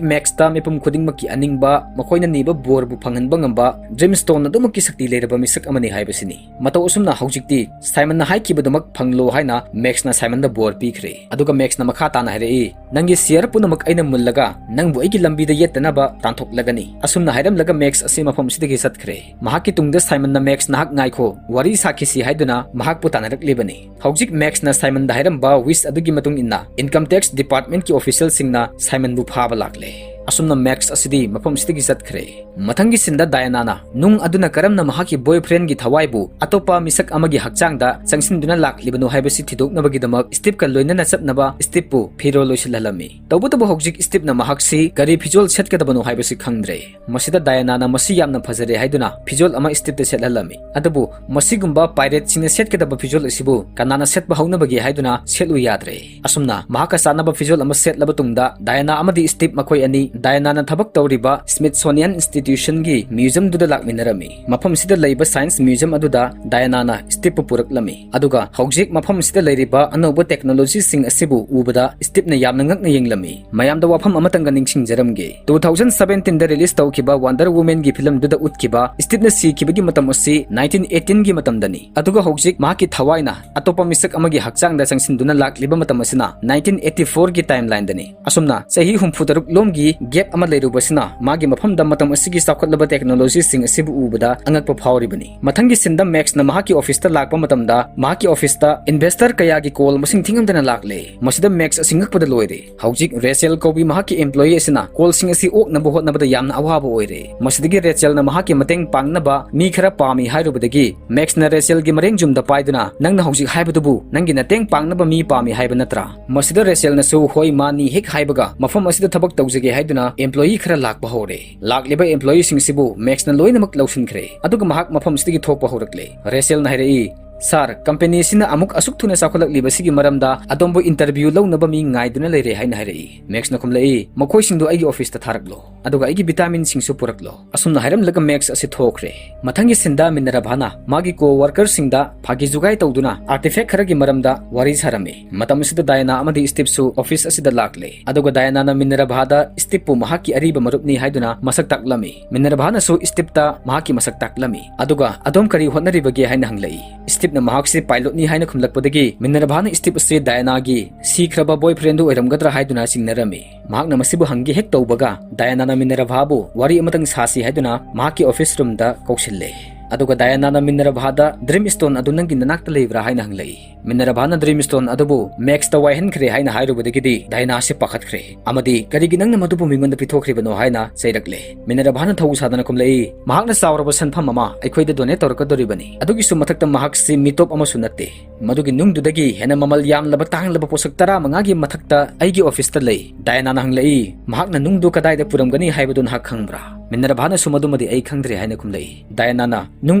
ꯃꯦꯛꯁꯇ ꯃꯤꯄꯨꯝ ꯈꯨꯗꯤꯡꯃꯛꯀꯤ ꯑꯅꯤꯡꯕ, ꯃꯈꯣꯏꯅ ꯅꯤꯕ ꯕꯣꯔꯕꯨ ꯐꯪꯍꯟꯕ ꯉꯝꯕ ꯗ꯭ꯔꯤꯝ ꯁ꯭ꯇꯣꯟ ꯑꯗꯨꯃꯛꯀꯤ ꯁꯛꯇꯤ ꯂꯩꯔꯕ ꯃꯤꯁꯛ ꯑꯃꯅꯤ ꯍꯥꯏꯕꯁꯤꯅꯤ꯫ ꯃꯇꯧ ꯑꯁꯨꯝꯅ ꯍꯧꯖꯤꯛꯇꯤ ꯁꯥꯏꯃꯟꯅ ꯍꯥꯏꯈꯤꯕꯗꯨꯃꯛ ꯐꯪꯂꯣ ꯍꯥꯏꯅ ꯃꯦꯛꯁꯅ ꯁꯥꯏꯃꯟꯗ ꯕꯣꯔ ꯄꯤꯈ꯭ꯔꯦ꯫ ꯑꯗꯨꯒ ꯃꯦꯛꯁꯅ ꯃꯈꯥ ꯇꯥꯅ ꯍꯥꯏꯔꯛꯏ, "ꯅꯪꯒꯤ share ꯄꯨꯝꯅꯃꯛ ꯑꯩꯅ ꯃꯨꯜꯂꯒ ꯅꯪꯕꯨ ꯑꯩꯒꯤ ꯂꯝꯕꯤꯗ ꯌꯦꯠꯇꯅꯕ ꯇꯥꯟꯊꯣꯛꯂꯒꯅꯤ"꯫ ꯑꯁꯨꯝꯅ ꯍꯥꯏꯔꯝꯂꯒ ꯃꯦꯛꯁ ꯑꯁꯤ ꯃꯐꯝ ꯑꯁꯤꯗꯒꯤ ꯆꯠꯈ꯭ꯔꯦ꯫ ꯃꯍꯥꯛꯀꯤ ꯇꯨꯡꯗ ꯁꯥꯏꯃꯟꯅ ꯃꯦꯛꯁ, "ꯅꯍꯥꯛ ꯉꯥꯏꯈꯣ, ꯋꯥꯔꯤ ꯁꯥꯈꯤꯁꯤ" ꯍꯥꯏꯗꯨꯅ ꯃꯍꯥꯛꯄꯨ ꯇꯥꯟꯅꯔꯛꯂꯤꯕꯅꯤ꯫ ꯍꯧꯖꯤꯛ ꯃꯦꯛꯁꯅ ꯁꯥꯏꯃꯟꯗ ꯍꯥꯏꯔꯝꯕ wish ꯑꯗꯨꯒꯤ ꯃꯇꯨꯡ ꯏꯟꯅ income tax department ꯀꯤ official ꯁꯤꯡꯅ ꯁꯥꯏꯃꯟꯕꯨ ꯐꯥꯕ ꯂꯥꯛꯂꯦ꯫ ꯑꯁꯨꯝꯅ ꯃꯦꯛꯁ ꯑꯁꯤꯗꯤ ꯃꯐꯝ ꯑꯁꯤꯗꯒꯤ ꯆꯠꯈ꯭ꯔꯦ꯫ ꯃꯊꯪꯒꯤ ꯁꯤꯟꯗ ꯗꯥꯌꯥꯅꯥꯅ ꯅꯨꯡ ꯑꯗꯨꯅ ꯀꯔꯝꯅ ꯃꯍꯥꯛꯀꯤ ꯕꯣꯏꯐ꯭ꯔꯦꯟꯒꯤ ꯊꯋꯥꯏꯕꯨ ꯑꯇꯣꯞꯄ ꯃꯤꯁꯛ ꯑꯃꯒꯤ ꯍꯛꯆꯥꯡꯗ ꯆꯪꯁꯤꯟꯗꯨꯅ ꯂꯥꯛꯂꯤꯕꯅꯣ ꯍꯥꯏꯕꯁꯤ ꯊꯤꯗꯣꯛꯅꯕꯒꯤꯗꯃꯛ ꯁ꯭ꯇꯤꯞꯀ ꯂꯣꯏꯅꯅ ꯆꯠꯅꯕ ꯁ꯭ꯇꯤꯞꯄꯨ ꯐꯤꯔꯣꯜ ꯂꯣꯏꯁꯤꯜꯍꯜꯂꯝꯃꯤ꯫ ꯇꯧꯕꯇꯕꯨ ꯍꯧꯖꯤꯛ ꯁ꯭ꯇꯤꯞꯅ ꯃꯍꯥꯛꯁꯤ ꯀꯔꯤ ꯐꯤꯖꯣꯜ ꯁꯦꯠꯀꯗꯕꯅꯣ ꯍꯥꯏꯕꯁꯤ ꯈꯪꯗ꯭ꯔꯦ꯫ ꯃꯁꯤꯗ ꯗꯥꯌꯥꯅꯥꯅ ꯃꯁꯤ ꯌꯥꯝꯅ ꯐꯖꯔꯦ ꯍꯥꯏꯗꯨꯅ ꯐꯤꯖꯣꯜ ꯑꯃ ꯁ꯭ꯇꯤꯞꯇ ꯁꯦꯠꯍꯜꯂꯝꯃꯤ꯫ ꯑꯗꯨꯕꯨ ꯃꯁꯤꯒꯨꯝꯕ ꯄꯥꯏꯔꯦꯠꯁꯤꯡꯅ ꯁꯦꯠꯀꯗꯕ ꯐꯤꯖꯣꯜ ꯑꯁꯤꯕꯨ ꯀꯅꯥꯅ ꯁꯦꯠꯄ ꯍꯧꯅꯕꯒꯦ ꯍꯥꯏꯗꯨꯅ ꯁꯦꯠꯂꯨ ꯌꯥꯗ꯭ꯔꯦ꯫ ꯑꯁꯨꯝꯅ ꯃꯍꯥꯛꯀ ꯆꯥꯟꯅꯕ ꯐꯤꯖꯣꯜ ꯑꯃ ꯁꯦꯠꯂꯕ ꯇꯨꯡꯗ ꯗꯥꯌꯥꯅꯥ ꯑꯃꯗꯤ ꯁ꯭ꯇꯤꯞ ꯃꯈꯣꯏ ꯑꯅꯤ ꯗꯥꯌꯥꯅꯥꯅ ꯊꯕꯛ ꯇꯧꯔꯤꯕ ꯁ꯭ꯃꯤꯠꯁꯣꯅꯤꯌꯟ ꯏꯟꯁꯇꯤꯇ꯭ꯌꯨꯁꯟꯒꯤ ꯃ꯭ꯌꯨꯖꯤꯌꯝꯗꯨꯗ ꯂꯥꯛꯃꯤꯟꯅꯔꯝꯃꯤ꯫ ꯃꯐꯝꯁꯤꯗ ꯂꯩꯕ ꯁꯥꯏꯟꯁ ꯃ꯭ꯌꯨꯖꯤꯌꯝ ꯑꯗꯨꯗ ꯗꯥꯌꯥꯅꯥꯅ ꯁ꯭ꯇꯤꯞꯄꯨ ꯄꯨꯔꯛꯂꯝꯃꯤ꯫ ꯑꯗꯨꯒ ꯍꯧꯖꯤꯛ ꯃꯐꯝꯁꯤꯗ ꯂꯩꯔꯤꯕ ꯑꯅꯧꯕ ꯇꯦꯛꯅꯣꯂꯣꯖꯤꯁꯤꯡ ꯑꯁꯤꯕꯨ ꯎꯕꯗ ꯁ꯭ꯇꯤꯞꯅ ꯌꯥꯝꯅ ꯉꯛꯅ ꯌꯦꯡꯂꯝꯃꯤ꯫ ꯃꯌꯥꯝꯗ ꯋꯥꯐꯝ ꯑꯃꯇꯪꯒ ꯅꯤꯡꯁꯤꯡꯖꯔꯝꯒꯦ꯫ ꯇꯨ ꯊꯥꯎꯖꯟ ꯁꯕꯦꯟꯇꯤꯟꯗ ꯔꯤꯂꯤꯁ ꯇꯧꯈꯤꯕ ꯋꯥꯟꯗꯔ ꯋꯨꯃꯦꯟꯒꯤ ꯐꯤꯂꯝꯗꯨꯗ ꯎꯠꯈꯤꯕ ꯁ꯭ꯇꯤꯞꯅ ꯁꯤꯈꯤꯕꯒꯤ ꯃꯇꯝ ꯑꯁꯤ ꯅꯥꯏꯟꯇꯤꯟ ꯑꯩꯠꯇꯤꯟꯒꯤ ꯃꯇꯝꯗꯅꯤ꯫ ꯑꯗꯨꯒ ꯍꯧꯖꯤꯛ ꯃꯍꯥꯛꯀꯤ ꯊꯋꯥꯏꯅ ꯑꯇꯣꯞꯄ ꯃꯤꯁꯛ ꯑꯃꯒꯤ ꯍꯛꯆꯥꯡꯗ ꯆꯪꯁꯤꯟꯗꯨꯅ ꯂꯥꯛꯂꯤꯕ ꯃꯇꯝ ꯑꯁꯤꯅ ꯅꯥꯏꯟꯇꯤꯟ ꯑꯩꯠꯇꯤ ꯐꯣꯔꯒꯤ ꯇꯥꯏꯝꯂꯥꯏꯟꯗꯅꯤ꯫ ꯑꯁꯨꯝꯅ ꯆꯍꯤ ꯍꯨꯝꯐꯨ ꯇꯔꯨꯛ ꯂꯣꯝꯒꯤ ꯒꯦꯞ ꯑꯃ ꯂꯩꯔꯨꯕꯁꯤꯅ ꯃꯥꯒꯤ ꯃꯐꯝꯗ ꯃꯇꯝ ꯑꯁꯤꯒꯤ ꯆꯥꯎꯈꯠꯂꯕ ꯇꯦꯛꯅꯣꯂꯣꯖꯤꯁꯤꯡ ꯑꯁꯤꯕꯨ ꯎꯕꯗ ꯑꯉꯛꯄ ꯐꯥꯎꯔꯤꯕꯅꯤ꯫ ꯃꯊꯪꯒꯤ ꯁꯤꯟꯗ ꯃꯦꯛꯁꯅ ꯃꯍꯥꯛꯀꯤ ꯑꯣꯐꯤꯁꯇ ꯂꯥꯛꯄ ꯃꯇꯝꯗ ꯃꯍꯥꯛꯀꯤ ꯑꯣꯐꯤꯁꯇ ꯏꯟꯚꯦꯁꯇꯔ ꯀꯌꯥꯒꯤ ꯀꯣꯜ ꯃꯁꯤꯡ ꯊꯤꯉꯝꯗꯅ ꯂꯥꯛꯂꯦ꯫ ꯃꯁꯤꯗ ꯃꯦꯛꯁ ꯑꯁꯤ ꯉꯛꯄꯗ ꯂꯣꯏꯔꯦ꯫ ꯍꯧꯖꯤꯛ ꯔꯦꯆꯦꯜ ꯀꯧꯕꯤ ꯃꯍꯥꯛꯀꯤ ꯑꯦꯝꯄ꯭ꯂꯣꯌꯤ ꯑꯁꯤꯅ ꯀꯣꯜꯁꯤꯡ ꯑꯁꯤ ꯑꯣꯛꯅꯕ ꯍꯣꯠꯅꯕꯗ ꯌꯥꯝꯅ ꯑꯋꯥꯕ ꯑꯣꯏꯔꯦ꯫ ꯃꯁꯤꯗꯒꯤ ꯔꯦꯆꯦꯜꯅ ꯃꯍꯥꯛꯀꯤ ꯃꯇꯦꯡ ꯄꯥꯡꯅꯕ ꯃꯤ ꯈꯔ ꯄꯥꯝꯃꯤ ꯍꯥꯏꯔꯨꯕꯗꯒꯤ ꯃꯦꯛꯁꯅ ꯔꯦꯆꯦꯜꯒꯤ ꯃꯔꯦꯡ ꯌꯨꯝꯗ ꯄꯥꯏꯗꯨꯅ, "ꯅꯪꯅ ꯍꯧꯖꯤꯛ ꯍꯥꯏꯕꯗꯨꯕꯨ ꯅꯪꯒꯤ ꯃꯇꯦꯡ ꯄꯥꯡꯅꯕ ꯃꯤ ꯄꯥꯝꯃꯤ ꯍꯥꯏꯕ ꯅꯠꯇ꯭ꯔꯥ?" ꯃꯁꯤꯗ ꯔꯦꯆꯦꯜꯅꯁꯨ, "ꯍꯣꯏ, ꯃꯥꯅꯤ" ꯍꯦꯛ ꯍꯥꯏꯕꯒ ꯃꯐꯝ ꯑꯁꯤꯗ ꯊꯕꯛ ꯇꯧꯖꯒꯦ ꯍꯥꯏꯗꯨꯅ ꯑꯦꯝꯄ꯭ꯂꯣꯌꯤ ꯈꯔ ꯂꯥꯛꯄ ꯍꯧꯔꯦ꯫ ꯂꯥꯛꯂꯤꯕ ꯑꯦꯝꯄ꯭ꯂꯣꯌꯤꯁꯤꯡꯁꯤꯕꯨ ꯃꯦꯛꯁꯅ ꯂꯣꯏꯅꯃꯛ ꯂꯧꯁꯤꯟꯈ꯭ꯔꯦ꯫ ꯑꯗꯨꯒ ꯃꯍꯥꯛ ꯃꯐꯝ ꯑꯁꯤꯗꯒꯤ ꯊꯣꯛꯄ ꯍꯧꯔꯛꯂꯦ꯫ ꯔꯦꯆꯦꯜꯅ ꯍꯥꯏꯔꯛꯏ, "ꯁꯥꯔ, ꯀꯝꯄꯦꯅꯤ ꯑꯁꯤꯅ ꯑꯃꯨꯛ ꯑꯁꯨꯛ ꯊꯨꯅ ꯆꯥꯎꯈꯠꯂꯛꯂꯤꯕꯁꯤꯒꯤ ꯃꯔꯝꯗ ꯑꯗꯣꯝꯕꯨ ꯏꯟꯇꯔꯚ꯭ꯌꯨ ꯂꯧꯅꯕ ꯃꯤ ꯉꯥꯏꯗꯨꯅ ꯂꯩꯔꯦ" ꯍꯥꯏꯅ ꯍꯥꯏꯔꯛꯏ꯫ ꯃꯦꯛꯁꯅ ꯈꯨꯝꯂꯛꯏ, "ꯃꯈꯣꯏꯁꯤꯡꯗꯨ ꯑꯩꯒꯤ ꯑꯣꯐꯤꯁꯇ ꯊꯥꯔꯛꯂꯣ, ꯑꯗꯨꯒ ꯑꯩꯒꯤ ꯚꯤꯇꯥꯃꯤꯟꯁꯤꯡꯁꯨ ꯄꯨꯔꯛꯂꯣ"꯫ ꯑꯁꯨꯝꯅ ꯍꯥꯏꯔꯝꯂꯒ ꯃꯦꯛꯁ ꯑꯁꯤ ꯊꯣꯛꯈ꯭ꯔꯦ꯫ ꯃꯊꯪꯒꯤ ꯁꯤꯟꯗ ꯃꯤꯅꯔꯚꯥꯅ ꯃꯥꯒꯤ ꯀꯣ ꯋꯥꯔꯀꯔꯁꯤꯡꯗ ꯐꯥꯒꯤ ꯖꯨꯒꯥꯏ ꯇꯧꯗꯨꯅ ꯑꯥꯔꯇꯤꯐꯦꯛ ꯈꯔꯒꯤ ꯃꯔꯝꯗ ꯋꯥꯔꯤ ꯁꯥꯔꯝꯃꯤ꯫ ꯃꯇꯝ ꯑꯁꯤꯗ ꯗꯥꯌꯥꯅꯥ ꯑꯃꯗꯤ ꯁ꯭ꯇꯤꯞꯁꯨ ꯑꯣꯐꯤꯁ ꯑꯁꯤꯗ ꯂꯥꯛꯂꯦ꯫ ꯑꯗꯨꯒ ꯗꯥꯌꯥꯅꯥꯅ ꯃꯤꯅꯔꯚꯥꯗ ꯁ꯭ꯇꯤꯞꯄꯨ ꯃꯍꯥꯛꯀꯤ ꯑꯔꯤꯕ ꯃꯔꯨꯞꯅꯤ ꯍꯥꯏꯗꯨꯅ ꯃꯁꯛ ꯇꯥꯛꯂꯝꯃꯤ꯫ ꯃꯤꯅꯔꯚꯥꯅꯁꯨ ꯁ꯭ꯇꯤꯞꯇ ꯃꯍꯥꯛꯀꯤ ꯃꯁꯛ ꯇꯥꯛꯂꯝꯃꯤ꯫ ꯑꯗꯨꯒ "ꯑꯗꯣꯝ ꯀꯔꯤ ꯍꯣꯠꯅꯔꯤꯕꯒꯦ?" ꯍꯥꯏꯅ ꯍꯪꯂꯛꯏ꯫ ꯁ꯭ꯇꯤꯞꯅ ꯃꯍꯥꯛꯁꯤ ꯄꯥꯏꯂꯣꯠꯅꯤ ꯍꯥꯏꯅ ꯈꯨꯝꯂꯛꯄꯗꯒꯤ ꯃꯤꯅꯔꯚꯥꯅ ꯁ꯭ꯇꯤꯞ ꯑꯁꯤ ꯗꯥꯌꯥꯅꯥꯒꯤ ꯁꯤꯈ꯭ꯔꯕ ꯕꯣꯏꯐ꯭ꯔꯦꯟꯗꯨ ꯑꯣꯏꯔꯝꯒꯗ꯭ꯔꯥ ꯍꯥꯏꯗꯨꯅ ꯆꯤꯡꯅꯔꯝꯃꯤ꯫ ꯃꯍꯥꯛꯅ ꯃꯁꯤꯕꯨ ꯍꯪꯒꯦ ꯍꯦꯛ ꯇꯧꯕꯒ ꯗꯥꯌꯥꯅꯥꯅ ꯃꯤꯅꯔꯚꯥꯕꯨ ꯋꯥꯔꯤ ꯑꯃꯇꯪ ꯁꯥꯁꯤ ꯍꯥꯏꯗꯨꯅ ꯃꯍꯥꯛꯀꯤ ꯑꯣꯐꯤꯁ ꯔꯨꯝꯗ ꯀꯧꯁꯤꯜꯂꯦ꯫ ꯑꯗꯨꯒ ꯗꯥꯌꯥꯅꯥꯅ ꯃꯤꯅꯔꯚꯥꯗ, "Dream Stone ꯑꯗꯨ ꯅꯪꯒꯤ ꯅꯅꯥꯛꯇ ꯂꯩꯕ꯭ꯔꯥ?" ꯍꯥꯏꯅ ꯍꯪꯂꯛꯏ꯫ ꯃꯤꯅꯔꯚꯥꯅ Dream Stone ꯑꯗꯨꯕꯨ ꯃꯦꯛꯁꯇ ꯋꯥꯏꯍꯟꯈ꯭ꯔꯦ ꯍꯥꯏꯅ ꯍꯥꯏꯔꯨꯕꯗꯒꯤꯗꯤ ꯗꯥꯌꯥꯅꯥ ꯑꯁꯤ ꯄꯥꯈꯠꯈ꯭ꯔꯦ ꯑꯃꯗꯤ, "ꯀꯔꯤꯒꯤ ꯅꯪꯅ ꯃꯗꯨꯕꯨ ꯃꯤꯉꯣꯟꯗ ꯄꯤꯊꯣꯛꯈ꯭ꯔꯤꯕꯅꯣ?" ꯍꯥꯏꯅ ꯆꯩꯔꯛꯂꯦ꯫ ꯃꯤꯅꯔꯚꯥꯅ ꯊꯧ ꯁꯥꯗꯅ ꯈꯨꯝꯂꯛꯏ, "ꯃꯍꯥꯛꯅ ꯆꯥꯎꯔꯕ ꯁꯦꯟꯐꯝ ꯑꯃ ꯑꯩꯈꯣꯏꯗ ꯗꯣꯅꯦꯠ ꯇꯧꯔꯛꯀꯗꯧꯔꯤꯕꯅꯤ꯫ ꯑꯗꯨꯒꯤꯁꯨ ꯃꯊꯛꯇ ꯃꯍꯥꯛꯁꯤ ꯃꯤꯇꯣꯞ ꯑꯃꯁꯨ ꯅꯠꯇꯦ꯫ ꯃꯗꯨꯒꯤ ꯅꯨꯡꯗꯨꯗꯒꯤ ꯍꯦꯟꯅ ꯃꯃꯜ ꯌꯥꯝꯂꯕ ꯇꯥꯡꯂꯕ ꯄꯣꯠꯁꯛ ꯇꯔꯥꯃꯉꯥꯒꯤ ꯃꯊꯛꯇ ꯑꯩꯒꯤ ꯑꯣꯐꯤꯁꯇ ꯂꯩ꯫" ꯗꯥꯌꯥꯅꯥꯅ ꯍꯪꯂꯛꯏ, "ꯃꯍꯥꯛꯅ ꯅꯨꯡꯗꯨ ꯀꯗꯥꯏꯗ ꯄꯨꯔꯝꯒꯅꯤ ꯍꯥꯏꯕꯗꯨ ꯅꯍꯥꯛ ꯈꯪꯕ꯭ꯔꯥ?" ꯃꯤꯅꯔꯚꯥꯅꯁꯨ, "ꯃꯗꯨꯃꯗꯤ ꯑꯩ ꯈꯪꯗ꯭ꯔꯦ" ꯍꯥꯏꯅ ꯈꯨꯝꯂꯛꯏ꯫ ꯗꯥꯌꯥꯅꯥꯅ, "ꯅꯨꯡ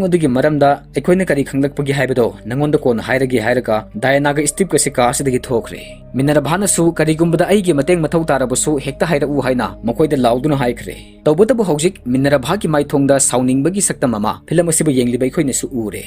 ꯑꯗꯨꯒꯤ ꯃꯔꯝꯗ ꯑꯩꯈꯣꯏꯅ ꯀꯔꯤ ꯈꯪꯂꯛꯄꯒꯦ ꯍꯥꯏꯕꯗꯣ ꯅꯉꯣꯟꯗ ꯀꯣꯟꯅ ꯍꯥꯏꯔꯒꯦ" ꯍꯥꯏꯔꯒ ꯗꯥꯌꯥꯅꯥꯒ ꯁ꯭ꯇꯤꯞꯀꯁꯤ ꯀꯥ ꯑꯁꯤꯗꯒꯤ ꯊꯣꯛꯈ꯭ꯔꯦ꯫ ꯃꯤꯅꯔꯚꯥꯅꯁꯨ, "ꯀꯔꯤꯒꯨꯝꯕꯗ ꯑꯩꯒꯤ ꯃꯇꯦꯡ ꯃꯊꯧ ꯇꯥꯔꯕꯁꯨ ꯍꯦꯛꯇ ꯍꯥꯏꯔꯛꯎ" ꯍꯥꯏꯅ ꯃꯈꯣꯏꯗ ꯂꯥꯎꯗꯨꯅ ꯍꯥꯏꯈ꯭ꯔꯦ꯫ ꯇꯧꯕꯇꯕꯨ ꯍꯧꯖꯤꯛ ꯃꯤꯅꯔꯚꯥꯒꯤ ꯃꯥꯏꯊꯣꯡꯗ ꯁꯥꯎꯅꯤꯡꯕꯒꯤ ꯁꯛꯇꯝ ꯑꯃ ꯐꯤꯂꯝ ꯑꯁꯤꯕꯨ ꯌꯦꯡꯂꯤꯕ ꯑꯩꯈꯣꯏꯅꯁꯨ ꯎꯔꯦ꯫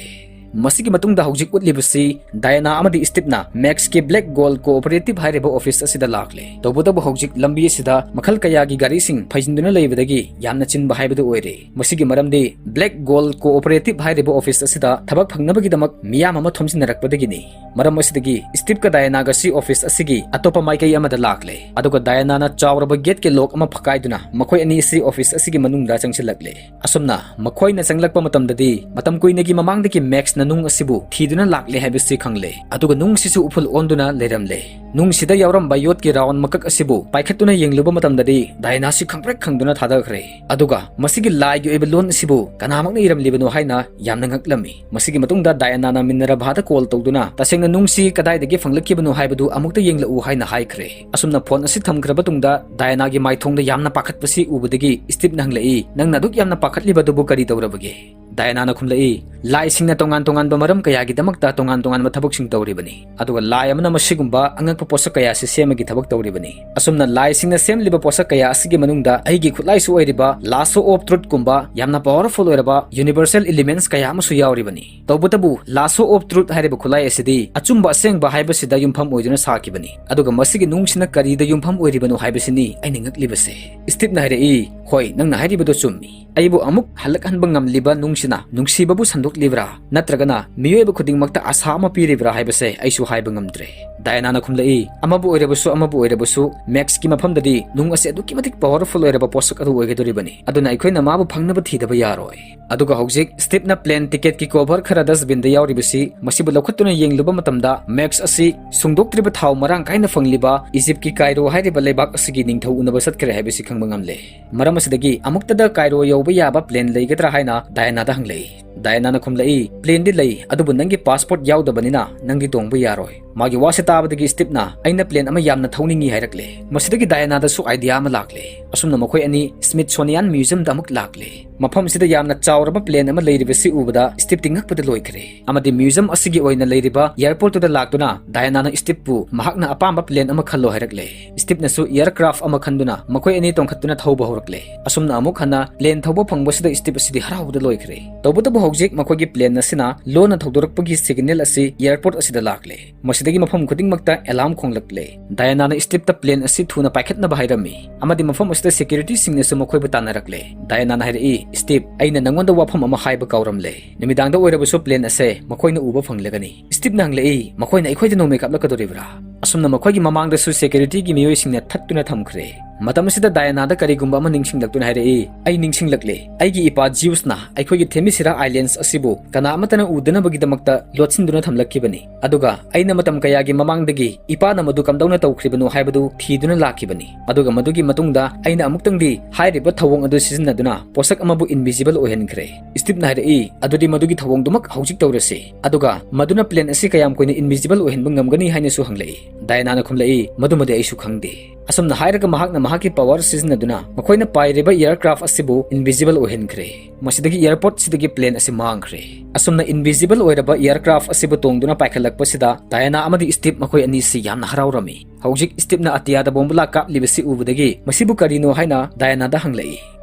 ꯃꯁꯤꯒꯤ ꯃꯇꯨꯡꯗ ꯍꯧꯖꯤꯛ ꯎꯠꯂꯤꯕꯁꯤ ꯗꯥꯌꯥꯅꯥ ꯑꯃꯗꯤ ꯁ꯭ꯇꯤꯞꯅ ꯃꯦꯛꯁꯀꯤ Black Gold Cooperative ꯍꯥꯏꯔꯤꯕ ꯑꯣꯐꯤꯁ ꯑꯁꯤꯗ ꯂꯥꯛꯂꯦ꯫ ꯇꯧꯕꯇꯕꯨ ꯍꯧꯖꯤꯛ ꯂꯝꯕꯤ ꯑꯁꯤꯗ ꯃꯈꯜ ꯀꯌꯥꯒꯤ ꯒꯥꯔꯤꯁꯤꯡ ꯐꯩꯖꯤꯟꯗꯨꯅ ꯂꯩꯕꯗꯒꯤ ꯌꯥꯝꯅ ꯆꯤꯟꯕ ꯍꯥꯏꯕꯗꯨ ꯑꯣꯏꯔꯦ꯫ ꯃꯁꯤꯒꯤ ꯃꯔꯝꯗꯤ Black Gold Cooperative ꯍꯥꯏꯔꯤꯕ ꯑꯣꯐꯤꯁ ꯑꯁꯤꯗ ꯊꯕꯛ ꯐꯪꯅꯕꯒꯤꯗꯃꯛ ꯃꯤꯌꯥꯝ ꯑꯃ ꯊꯣꯝꯖꯤꯟꯅꯔꯛꯄꯗꯒꯤꯅꯤ꯫ ꯃꯔꯝ ꯑꯁꯤꯗꯒꯤ ꯁ꯭ꯇꯤꯞꯀ ꯗꯥꯌꯥꯅꯥꯒꯁꯤ ꯑꯣꯐꯤꯁ ꯑꯁꯤꯒꯤ ꯑꯇꯣꯞꯄ ꯃꯥꯏꯀꯩ ꯑꯃꯗ ꯂꯥꯛꯂꯦ꯫ ꯑꯗꯨꯒ ꯗꯥꯌꯥꯅꯥꯅ ꯆꯥꯎꯔꯕ ꯒꯦꯠꯀꯤ ꯂꯣꯛ ꯑꯃ ꯐꯛꯀꯥꯏꯗꯨꯅ ꯃꯈꯣꯏ ꯑꯅꯤ ꯑꯁꯤ ꯑꯣꯐꯤꯁ ꯑꯁꯤꯒꯤ ꯃꯅꯨꯡꯗ ꯆꯪꯁꯤꯜꯂꯛꯂꯦ꯫ ꯑꯁꯨꯝꯅ ꯃꯈꯣꯏꯅ ꯆꯪꯂꯛꯄ ꯃꯇꯝꯗꯗꯤ ꯃꯇꯝ ꯀꯨꯏꯅꯒꯤ ꯃꯃꯥꯡꯗꯒꯤ ꯃꯦꯛꯁꯅ ꯅꯨꯡ ꯑꯁꯤꯕꯨ ꯊꯤꯗꯨꯅ ꯂꯥꯛꯂꯦ ꯍꯥꯏꯕꯁꯤ ꯈꯪꯂꯦ꯫ ꯑꯗꯨꯒ ꯅꯨꯡꯁꯤꯁꯨ ꯎꯐꯨꯜ ꯑꯣꯟꯗꯨꯅ ꯂꯩꯔꯝꯂꯦ꯫ ꯅꯨꯡꯁꯤꯗ ꯌꯥꯎꯔꯝꯕ ꯌꯣꯠꯀꯤ ꯔꯥꯎꯟ ꯃꯀꯛ ꯑꯁꯤꯕꯨ ꯄꯥꯏꯈꯠꯇꯨꯅ ꯌꯦꯡꯂꯨꯕ ꯃꯇꯝꯗꯗꯤ ꯗꯥꯌꯥꯅꯥꯁꯤ ꯈꯪꯄ꯭ꯔꯦꯛ ꯈꯪꯗꯨꯅ ꯊꯥꯗꯈ꯭ꯔꯦ꯫ ꯑꯗꯨꯒ ꯃꯁꯤꯒꯤ ꯂꯥꯏꯒꯤ ꯑꯣꯏꯕ ꯂꯣꯟ ꯑꯁꯤꯕꯨ ꯀꯅꯥꯃꯛꯅ ꯏꯔꯝꯂꯤꯕꯅꯣ ꯍꯥꯏꯅ ꯌꯥꯝꯅ ꯉꯛꯂꯝꯃꯤ꯫ ꯃꯁꯤꯒꯤ ꯃꯇꯨꯡꯗ ꯗꯥꯌꯥꯅꯥꯅ ꯃꯤꯅꯔꯚꯥꯗ ꯀꯣꯜ ꯇꯧꯗꯨꯅ ꯇꯁꯦꯡꯅ ꯅꯨꯡꯁꯤ ꯀꯗꯥꯏꯗꯒꯤ ꯐꯪꯂꯛꯈꯤꯕꯅꯣ ꯍꯥꯏꯕꯗꯨ ꯑꯃꯨꯛꯇ ꯌꯦꯡꯂꯛꯎ ꯍꯥꯏꯅ ꯍꯥꯏꯈ꯭ꯔꯦ꯫ ꯑꯁꯨꯝꯅ ꯐꯣꯟ ꯑꯁꯤ ꯊꯝꯈ꯭ꯔꯕ ꯇꯨꯡꯗ ꯗꯥꯌꯥꯅꯥꯒꯤ ꯃꯥꯏꯊꯣꯡꯗ ꯌꯥꯝꯅ ꯄꯥꯈꯠꯄꯁꯤ ꯎꯕꯗꯒꯤ ꯁ꯭ꯇꯤꯞꯅ ꯍꯪꯂꯛꯏ, "ꯅꯪꯅ ꯑꯗꯨꯛ ꯌꯥꯝꯅ ꯄꯥꯈꯠꯂꯤꯕ ꯑꯗꯨꯕꯨ ꯀꯔꯤ ꯇꯧꯔꯕꯒꯦ?" ꯗꯥꯌꯥꯅꯥꯅ ꯈꯨꯝꯂꯛꯏ, "ꯂꯥꯏꯁꯤꯡꯅ ꯇꯣꯉꯥꯟ ꯇꯣꯉꯥꯟꯕ ꯃꯔꯝ ꯀꯌꯥꯒꯤꯗꯃꯛꯇ ꯇꯣꯉꯥꯟ ꯇꯣꯉꯥꯟꯕ ꯊꯕꯛꯁꯤꯡ ꯇꯧꯔꯤꯕꯅꯤ, ꯑꯗꯨꯒ ꯂꯥꯏ ꯑꯃꯅ ꯃꯁꯤꯒꯨꯝꯕ ꯑꯉꯛꯄ ꯄꯣꯠꯁꯛ ꯀꯌꯥ ꯑꯁꯤ ꯁꯦꯝꯕꯒꯤ ꯊꯕꯛ ꯇꯧꯔꯤꯕꯅꯤ꯫ ꯑꯁꯨꯝꯅ ꯂꯥꯏꯁꯤꯡꯅ ꯁꯦꯝꯂꯤꯕ ꯄꯣꯠꯁꯛ ꯀꯌꯥ ꯑꯁꯤꯒꯤ ꯃꯅꯨꯡꯗ ꯑꯩꯒꯤ ꯈꯨꯠꯂꯥꯏꯁꯨ ꯑꯣꯏꯔꯤꯕ Lasso of Truth ꯀꯨꯝꯕ ꯌꯥꯝꯅ powerful ꯑꯣꯏꯔꯕ universal elements ꯀꯌꯥ ꯑꯃꯁꯨ ꯌꯥꯎꯔꯤꯕꯅꯤ꯫ ꯇꯧꯕꯇꯕꯨ Lasso of Truth ꯍꯥꯏꯔꯤꯕ ꯈꯨꯠꯂꯥꯏ ꯑꯁꯤꯗꯤ ꯑꯆꯨꯝꯕ ꯑꯁꯦꯡꯕ ꯍꯥꯏꯕꯁꯤꯗ ꯌꯨꯝꯐꯝ ꯑꯣꯏꯗꯨꯅ ꯁꯥꯈꯤꯕꯅꯤ꯫ ꯑꯗꯨꯒ ꯃꯁꯤꯒꯤ ꯅꯨꯡꯁꯤꯅ ꯀꯔꯤꯗ ꯌꯨꯝꯐꯝ ꯑꯣꯏꯔꯤꯕꯅꯣ ꯍꯥꯏꯕꯁꯤꯅꯤ ꯑꯩꯅ ꯉꯛꯂꯤꯕꯁꯦ꯫" ꯁ꯭ꯇꯤꯞꯅ ꯍꯥꯏꯔꯛꯏ, "ꯍꯣꯏ, ꯅꯪꯅ ꯍꯥꯏꯔꯤꯕꯗꯨ ꯆꯨꯝꯃꯤ꯫ ꯑꯩꯕꯨ ꯑꯃꯨꯛ ꯍꯜꯂꯛꯍꯟꯕ ꯉꯝꯂꯤꯕ ꯅꯨꯡꯁꯤꯅ ꯅꯨꯡꯁꯤꯕꯕꯨ ꯁꯟꯗꯣꯛꯂꯤꯕ꯭ꯔꯥ, ꯅꯠꯇ꯭ꯔꯒꯅ ꯃꯤꯑꯣꯏꯕ ꯈꯨꯗꯤꯡꯃꯛꯇ ꯑꯁꯥ ꯑꯃ ꯄꯤꯔꯤꯕ꯭ꯔꯥ ꯍꯥꯏꯕꯁꯦ ꯑꯩꯁꯨ ꯍꯥꯏꯕ ꯉꯝꯗ꯭ꯔꯦ꯫" ꯗꯥꯌꯥꯅꯥꯅ ꯈꯨꯝꯂꯛꯏ, "ꯑꯃꯕꯨ ꯑꯣꯏꯔꯕꯁꯨ, ꯑꯃꯕꯨ ꯑꯣꯏꯔꯕꯁꯨ, ꯃꯦꯛꯁꯀꯤ ꯃꯐꯝꯗꯗꯤ ꯅꯨꯡ ꯑꯁꯤ ꯑꯗꯨꯛꯀꯤ ꯃꯇꯤꯛ powerful ꯑꯣꯏꯔꯕ ꯄꯣꯠꯁꯛ ꯑꯗꯨ ꯑꯣꯏꯒꯗꯧꯔꯤꯕꯅꯤ꯫ ꯑꯗꯨꯅ ꯑꯩꯈꯣꯏꯅ ꯃꯥꯕꯨ ꯐꯪꯅꯕ ꯊꯤꯗꯕ ꯌꯥꯔꯣꯏ꯫" ꯑꯗꯨꯒ ꯍꯧꯖꯤꯛ ꯁ꯭ꯇꯤꯞꯅ plane ticketꯀꯤ cover ꯈꯔ dustbinꯗ ꯌꯥꯎꯔꯤꯕꯁꯤ, ꯃꯁꯤꯕꯨ ꯂꯧꯈꯠꯇꯨꯅ ꯌꯦꯡꯂꯨꯕ ꯃꯇꯝꯗ, ꯃꯦꯛꯁ ꯑꯁꯤ ꯁꯨꯡꯗꯣꯛꯇ꯭ꯔꯤꯕ ꯊꯥꯎ ꯃꯔꯥꯡ ꯀꯥꯏꯅ ꯐꯪꯂꯤꯕ ꯏꯖꯤꯞꯀꯤ ꯀꯥꯏꯔꯣ ꯍꯥꯏꯔꯤꯕ ꯂꯩꯕꯥꯛ ꯑꯁꯤꯒꯤ ꯅꯤꯡꯊꯧ ꯎꯅꯕ ꯆꯠꯈ꯭ꯔꯦ ꯍꯥꯏꯕꯁꯤ ꯈꯪꯕ ꯉꯝꯂꯦ꯫ ꯃꯔꯝ ꯑꯁꯤꯗꯒꯤ ꯑꯃꯨꯛꯇꯗ ꯀꯥꯏꯔꯣ ꯌꯧꯕ ꯌꯥꯕ plane ꯂꯩꯒꯗ꯭ꯔꯥ ꯍꯥꯏꯅ ꯗꯥꯌꯥꯅꯥꯗ ꯍꯪꯂꯛꯏ꯫ ꯗꯥꯌꯥꯅꯥꯅ ꯈꯨꯝꯂꯛꯏ, "Planeꯗꯤ ꯂꯩ, ꯑꯗꯨꯕꯨ ꯅꯪꯒꯤ passport ꯌꯥꯎꯗꯕꯅꯤꯅ ꯅꯪꯗꯤ ꯇꯣꯡꯕ ꯌꯥꯔꯣꯏ꯫" ꯃꯥꯒꯤ ꯋꯥꯁꯤ ꯇꯥꯕꯗꯒꯤ ꯁ꯭ꯇꯤꯞꯅ, "ꯑꯩꯅ plane ꯑꯃ ꯌꯥꯝꯅ ꯊꯧꯅꯤꯡꯏ" ꯍꯥꯏꯔꯛꯂꯦ꯫ ꯃꯁꯤꯗꯒꯤ ꯗꯥꯌꯥꯅꯥꯗꯁꯨ idea ꯑꯃ ꯂꯥꯛꯂꯦ꯫ ꯑꯁꯨꯝꯅ ꯃꯈꯣꯏ ꯑꯅꯤ Smithsonian Museumꯗ ꯑꯃꯨꯛ ꯂꯥꯛꯂꯦ꯫ ꯃꯐꯝ ꯑꯁꯤꯗ ꯌꯥꯝꯅ ꯆꯥꯎꯔꯕ plane ꯑꯃ ꯂꯩꯔꯤꯕꯁꯤ ꯎꯕꯗ ꯁ꯭ꯇꯤꯞꯇꯤ ꯉꯛꯄꯗ ꯂꯣꯏꯈ꯭ꯔꯦ꯫ ꯑꯃꯗꯤ museum ꯑꯁꯤꯒꯤ ꯑꯣꯏꯅ ꯂꯩꯔꯤꯕ airportꯇꯨꯗ ꯂꯥꯛꯇꯨꯅ ꯗꯥꯌꯥꯅꯥꯅ ꯁ꯭ꯇꯤꯞꯄꯨ ꯃꯍꯥꯛꯅ ꯑꯄꯥꯝꯕ plane ꯑꯃ ꯈꯜꯂꯣ ꯍꯥꯏꯔꯛꯂꯦ꯫ ꯁ꯭ꯇꯤꯞꯅꯁꯨ aircraft ꯑꯃ ꯈꯟꯗꯨꯅ ꯃꯈꯣꯏ ꯑꯅꯤ ꯇꯣꯡꯈꯠꯇꯨꯅ ꯊꯧꯕ ꯍꯧꯔꯛꯂꯦ꯫ ꯑꯁꯨꯝꯅ ꯑꯃꯨꯛ ꯍꯟꯅ plane ꯊꯧꯕ ꯐꯪꯕꯁꯤꯗ ꯁ꯭ꯇꯤꯞ ꯑꯁꯤꯗꯤ ꯍꯔꯥꯎꯕꯗ ꯂꯣꯏꯈ꯭ꯔꯦ꯫ ꯇꯧꯕꯇꯕꯨ ꯍꯧꯖꯤꯛ ꯃꯈꯣꯏꯒꯤ plane ꯑꯁꯤꯅ ꯂꯣꯟꯅ ꯊꯧꯗꯣꯔꯛꯄꯒꯤ signal ꯑꯁꯤ airport ꯑꯁꯤꯗ ꯂꯥꯛꯂꯦ꯫ ꯃꯁꯤꯗꯒꯤ ꯃꯐꯝ ꯈꯨꯗꯤꯡꯃꯛꯇ alarm ꯈꯣꯡꯂꯛꯂꯦ꯫ ꯗꯥꯌꯥꯅꯥꯅ ꯁ꯭ꯇꯤꯞꯇ plane ꯑꯁꯤ ꯊꯨꯅ ꯄꯥꯏꯈꯠꯅꯕ ꯍꯥꯏꯔꯝꯃꯤ, ꯑꯃꯗꯤ ꯃꯐꯝ ꯑꯁꯤꯗ securityꯁꯤꯡꯅꯁꯨ ꯃꯈꯣꯏꯕꯨ ꯇꯥꯟꯅꯔꯛꯂꯦ꯫ ꯗꯥꯌꯥꯅꯥꯅ ꯍꯥꯏꯔꯛꯏ, "ꯁ꯭ꯇꯤꯞ, ꯑꯩꯅ ꯅꯪꯉꯣꯟꯗ ꯋꯥꯐꯝ ꯑꯃ ꯍꯥꯏꯕ ꯀꯥꯎꯔꯝꯂꯦ꯫ ꯅꯨꯃꯤꯗꯥꯡꯗ ꯑꯣꯏꯔꯕꯁꯨ plane ꯑꯁꯦ ꯃꯈꯣꯏꯅ ꯎꯕ ꯐꯪꯂꯒꯅꯤ꯫" ꯁ꯭ꯇꯤꯞꯅ ꯍꯪꯂꯛꯏ, "ꯃꯈꯣꯏꯅ ꯑꯩꯈꯣꯏꯗ ꯅꯣꯡꯃꯩ ꯀꯥꯞꯂꯛꯀꯗꯧꯔꯤꯕ꯭ꯔꯥ?" ꯑꯁꯨꯝꯅ ꯃꯈꯣꯏꯒꯤ ꯃꯃꯥꯡꯗꯁꯨ securityꯒꯤ ꯃꯤꯑꯣꯏꯁꯤꯡꯅ ꯊꯠꯇꯨꯅ ꯊꯝꯈ꯭ꯔꯦ꯫ ꯃꯇꯝ ꯑꯁꯤꯗ ꯗꯥꯌꯥꯅꯥꯗ ꯀꯔꯤꯒꯨꯝꯕ ꯑꯃ ꯅꯤꯡꯁꯤꯡꯂꯛꯇꯨꯅ ꯍꯥꯏꯔꯛꯏ, "ꯑꯩ ꯅꯤꯡꯁꯤꯡꯂꯛꯂꯦ꯫ ꯑꯩꯒꯤ ꯏꯄꯥ ꯖꯤꯎꯁꯅ ꯑꯩꯈꯣꯏꯒꯤ ꯊꯦꯃꯤꯁꯤꯔꯥ Islands ꯑꯁꯤꯕꯨ ꯀꯅꯥ ꯑꯃꯠꯇꯅ ꯎꯗꯅꯕꯒꯤꯗꯃꯛꯇ ꯂꯣꯠꯁꯤꯟꯗꯨꯅ ꯊꯝꯂꯛꯈꯤꯕꯅꯤ꯫ ꯑꯗꯨꯒ ꯑꯩꯅ ꯃꯇꯝ ꯀꯌꯥꯒꯤ ꯃꯃꯥꯡꯗꯒꯤ ꯏꯄꯥꯅ ꯃꯗꯨ ꯀꯝꯗꯧꯅ ꯇꯧꯈ꯭ꯔꯤꯕꯅꯣ ꯍꯥꯏꯕꯗꯨ ꯊꯤꯗꯨꯅ ꯂꯥꯛꯈꯤꯕꯅꯤ꯫ ꯑꯗꯨꯒ ꯃꯗꯨꯒꯤ ꯃꯇꯨꯡꯗ ꯑꯩꯅ ꯑꯃꯨꯛꯇꯪꯗꯤ ꯍꯥꯏꯔꯤꯕ ꯊꯧꯑꯣꯡ ꯑꯗꯨ ꯁꯤꯖꯤꯟꯅꯗꯨꯅ ꯄꯣꯠꯁꯛ ꯑꯃꯕꯨ invisible ꯑꯣꯏꯍꯟꯈ꯭ꯔꯦ꯫" ꯁ꯭ꯇꯤꯞꯅ ꯍꯥꯏꯔꯛꯏ, "ꯑꯗꯨꯗꯤ ꯃꯗꯨꯒꯤ ꯊꯧꯑꯣꯡꯗꯨꯃꯛ ꯍꯧꯖꯤꯛ ꯇꯧꯔꯁꯤ꯫ ꯑꯗꯨꯒ ꯃꯗꯨꯅ plane ꯑꯁꯤ ꯀꯌꯥꯝ ꯀꯨꯏꯅ invisible ꯑꯣꯏꯍꯟꯕ ꯉꯝꯒꯅꯤ?" ꯍꯥꯏꯅꯁꯨ ꯍꯪꯂꯛꯏ꯫ ꯗꯥꯌꯥꯅꯥꯅ ꯈꯨꯝꯂꯛꯏ, "ꯃꯗꯨꯃꯗꯤ ꯑꯩꯁꯨ ꯈꯪꯗꯦ꯫" ꯑꯁꯨꯝꯅ ꯍꯥꯏꯔꯒ ꯃꯍꯥꯛꯅ ꯃꯍꯥꯛꯀꯤ power ꯁꯤꯖꯤꯟꯅꯗꯨꯅ ꯃꯈꯣꯏꯅ ꯄꯥꯏꯔꯤꯕ aircraft ꯑꯁꯤꯕꯨ invisible ꯑꯣꯏꯍꯟꯈ꯭ꯔꯦ꯫ ꯃꯁꯤꯗꯒꯤ airportꯁꯤꯗꯒꯤ plane ꯑꯁꯤ ꯃꯥꯡꯈ꯭ꯔꯦ꯫ ꯑꯁꯨꯝꯅ invisible ꯑꯣꯏꯔꯕ aircraft ꯑꯁꯤꯕꯨ ꯇꯣꯡꯗꯨꯅ ꯄꯥꯏꯈꯠꯂꯛꯄꯁꯤꯗ ꯗꯥꯌꯥꯅꯥ ꯑꯃꯗꯤ ꯁ꯭ꯇꯤꯞ ꯃꯈꯣꯏ ꯑꯅꯤꯁꯤ ꯌꯥꯝꯅ ꯍꯔꯥꯎꯔꯝꯃꯤ꯫ ꯍꯧꯖꯤꯛ ꯁ꯭ꯇꯤꯞꯅ ꯑꯇꯤꯌꯥꯗ ꯕꯣꯝꯕꯨꯂꯥ ꯀꯥꯞꯂꯤꯕꯁꯤ ꯎꯕꯗꯒꯤ ꯃꯁꯤꯕꯨ ꯀꯔꯤꯅꯣ ꯍꯥꯏꯅ ꯗꯥꯌꯥꯅꯥꯗ ꯍꯪꯂꯛꯏ꯫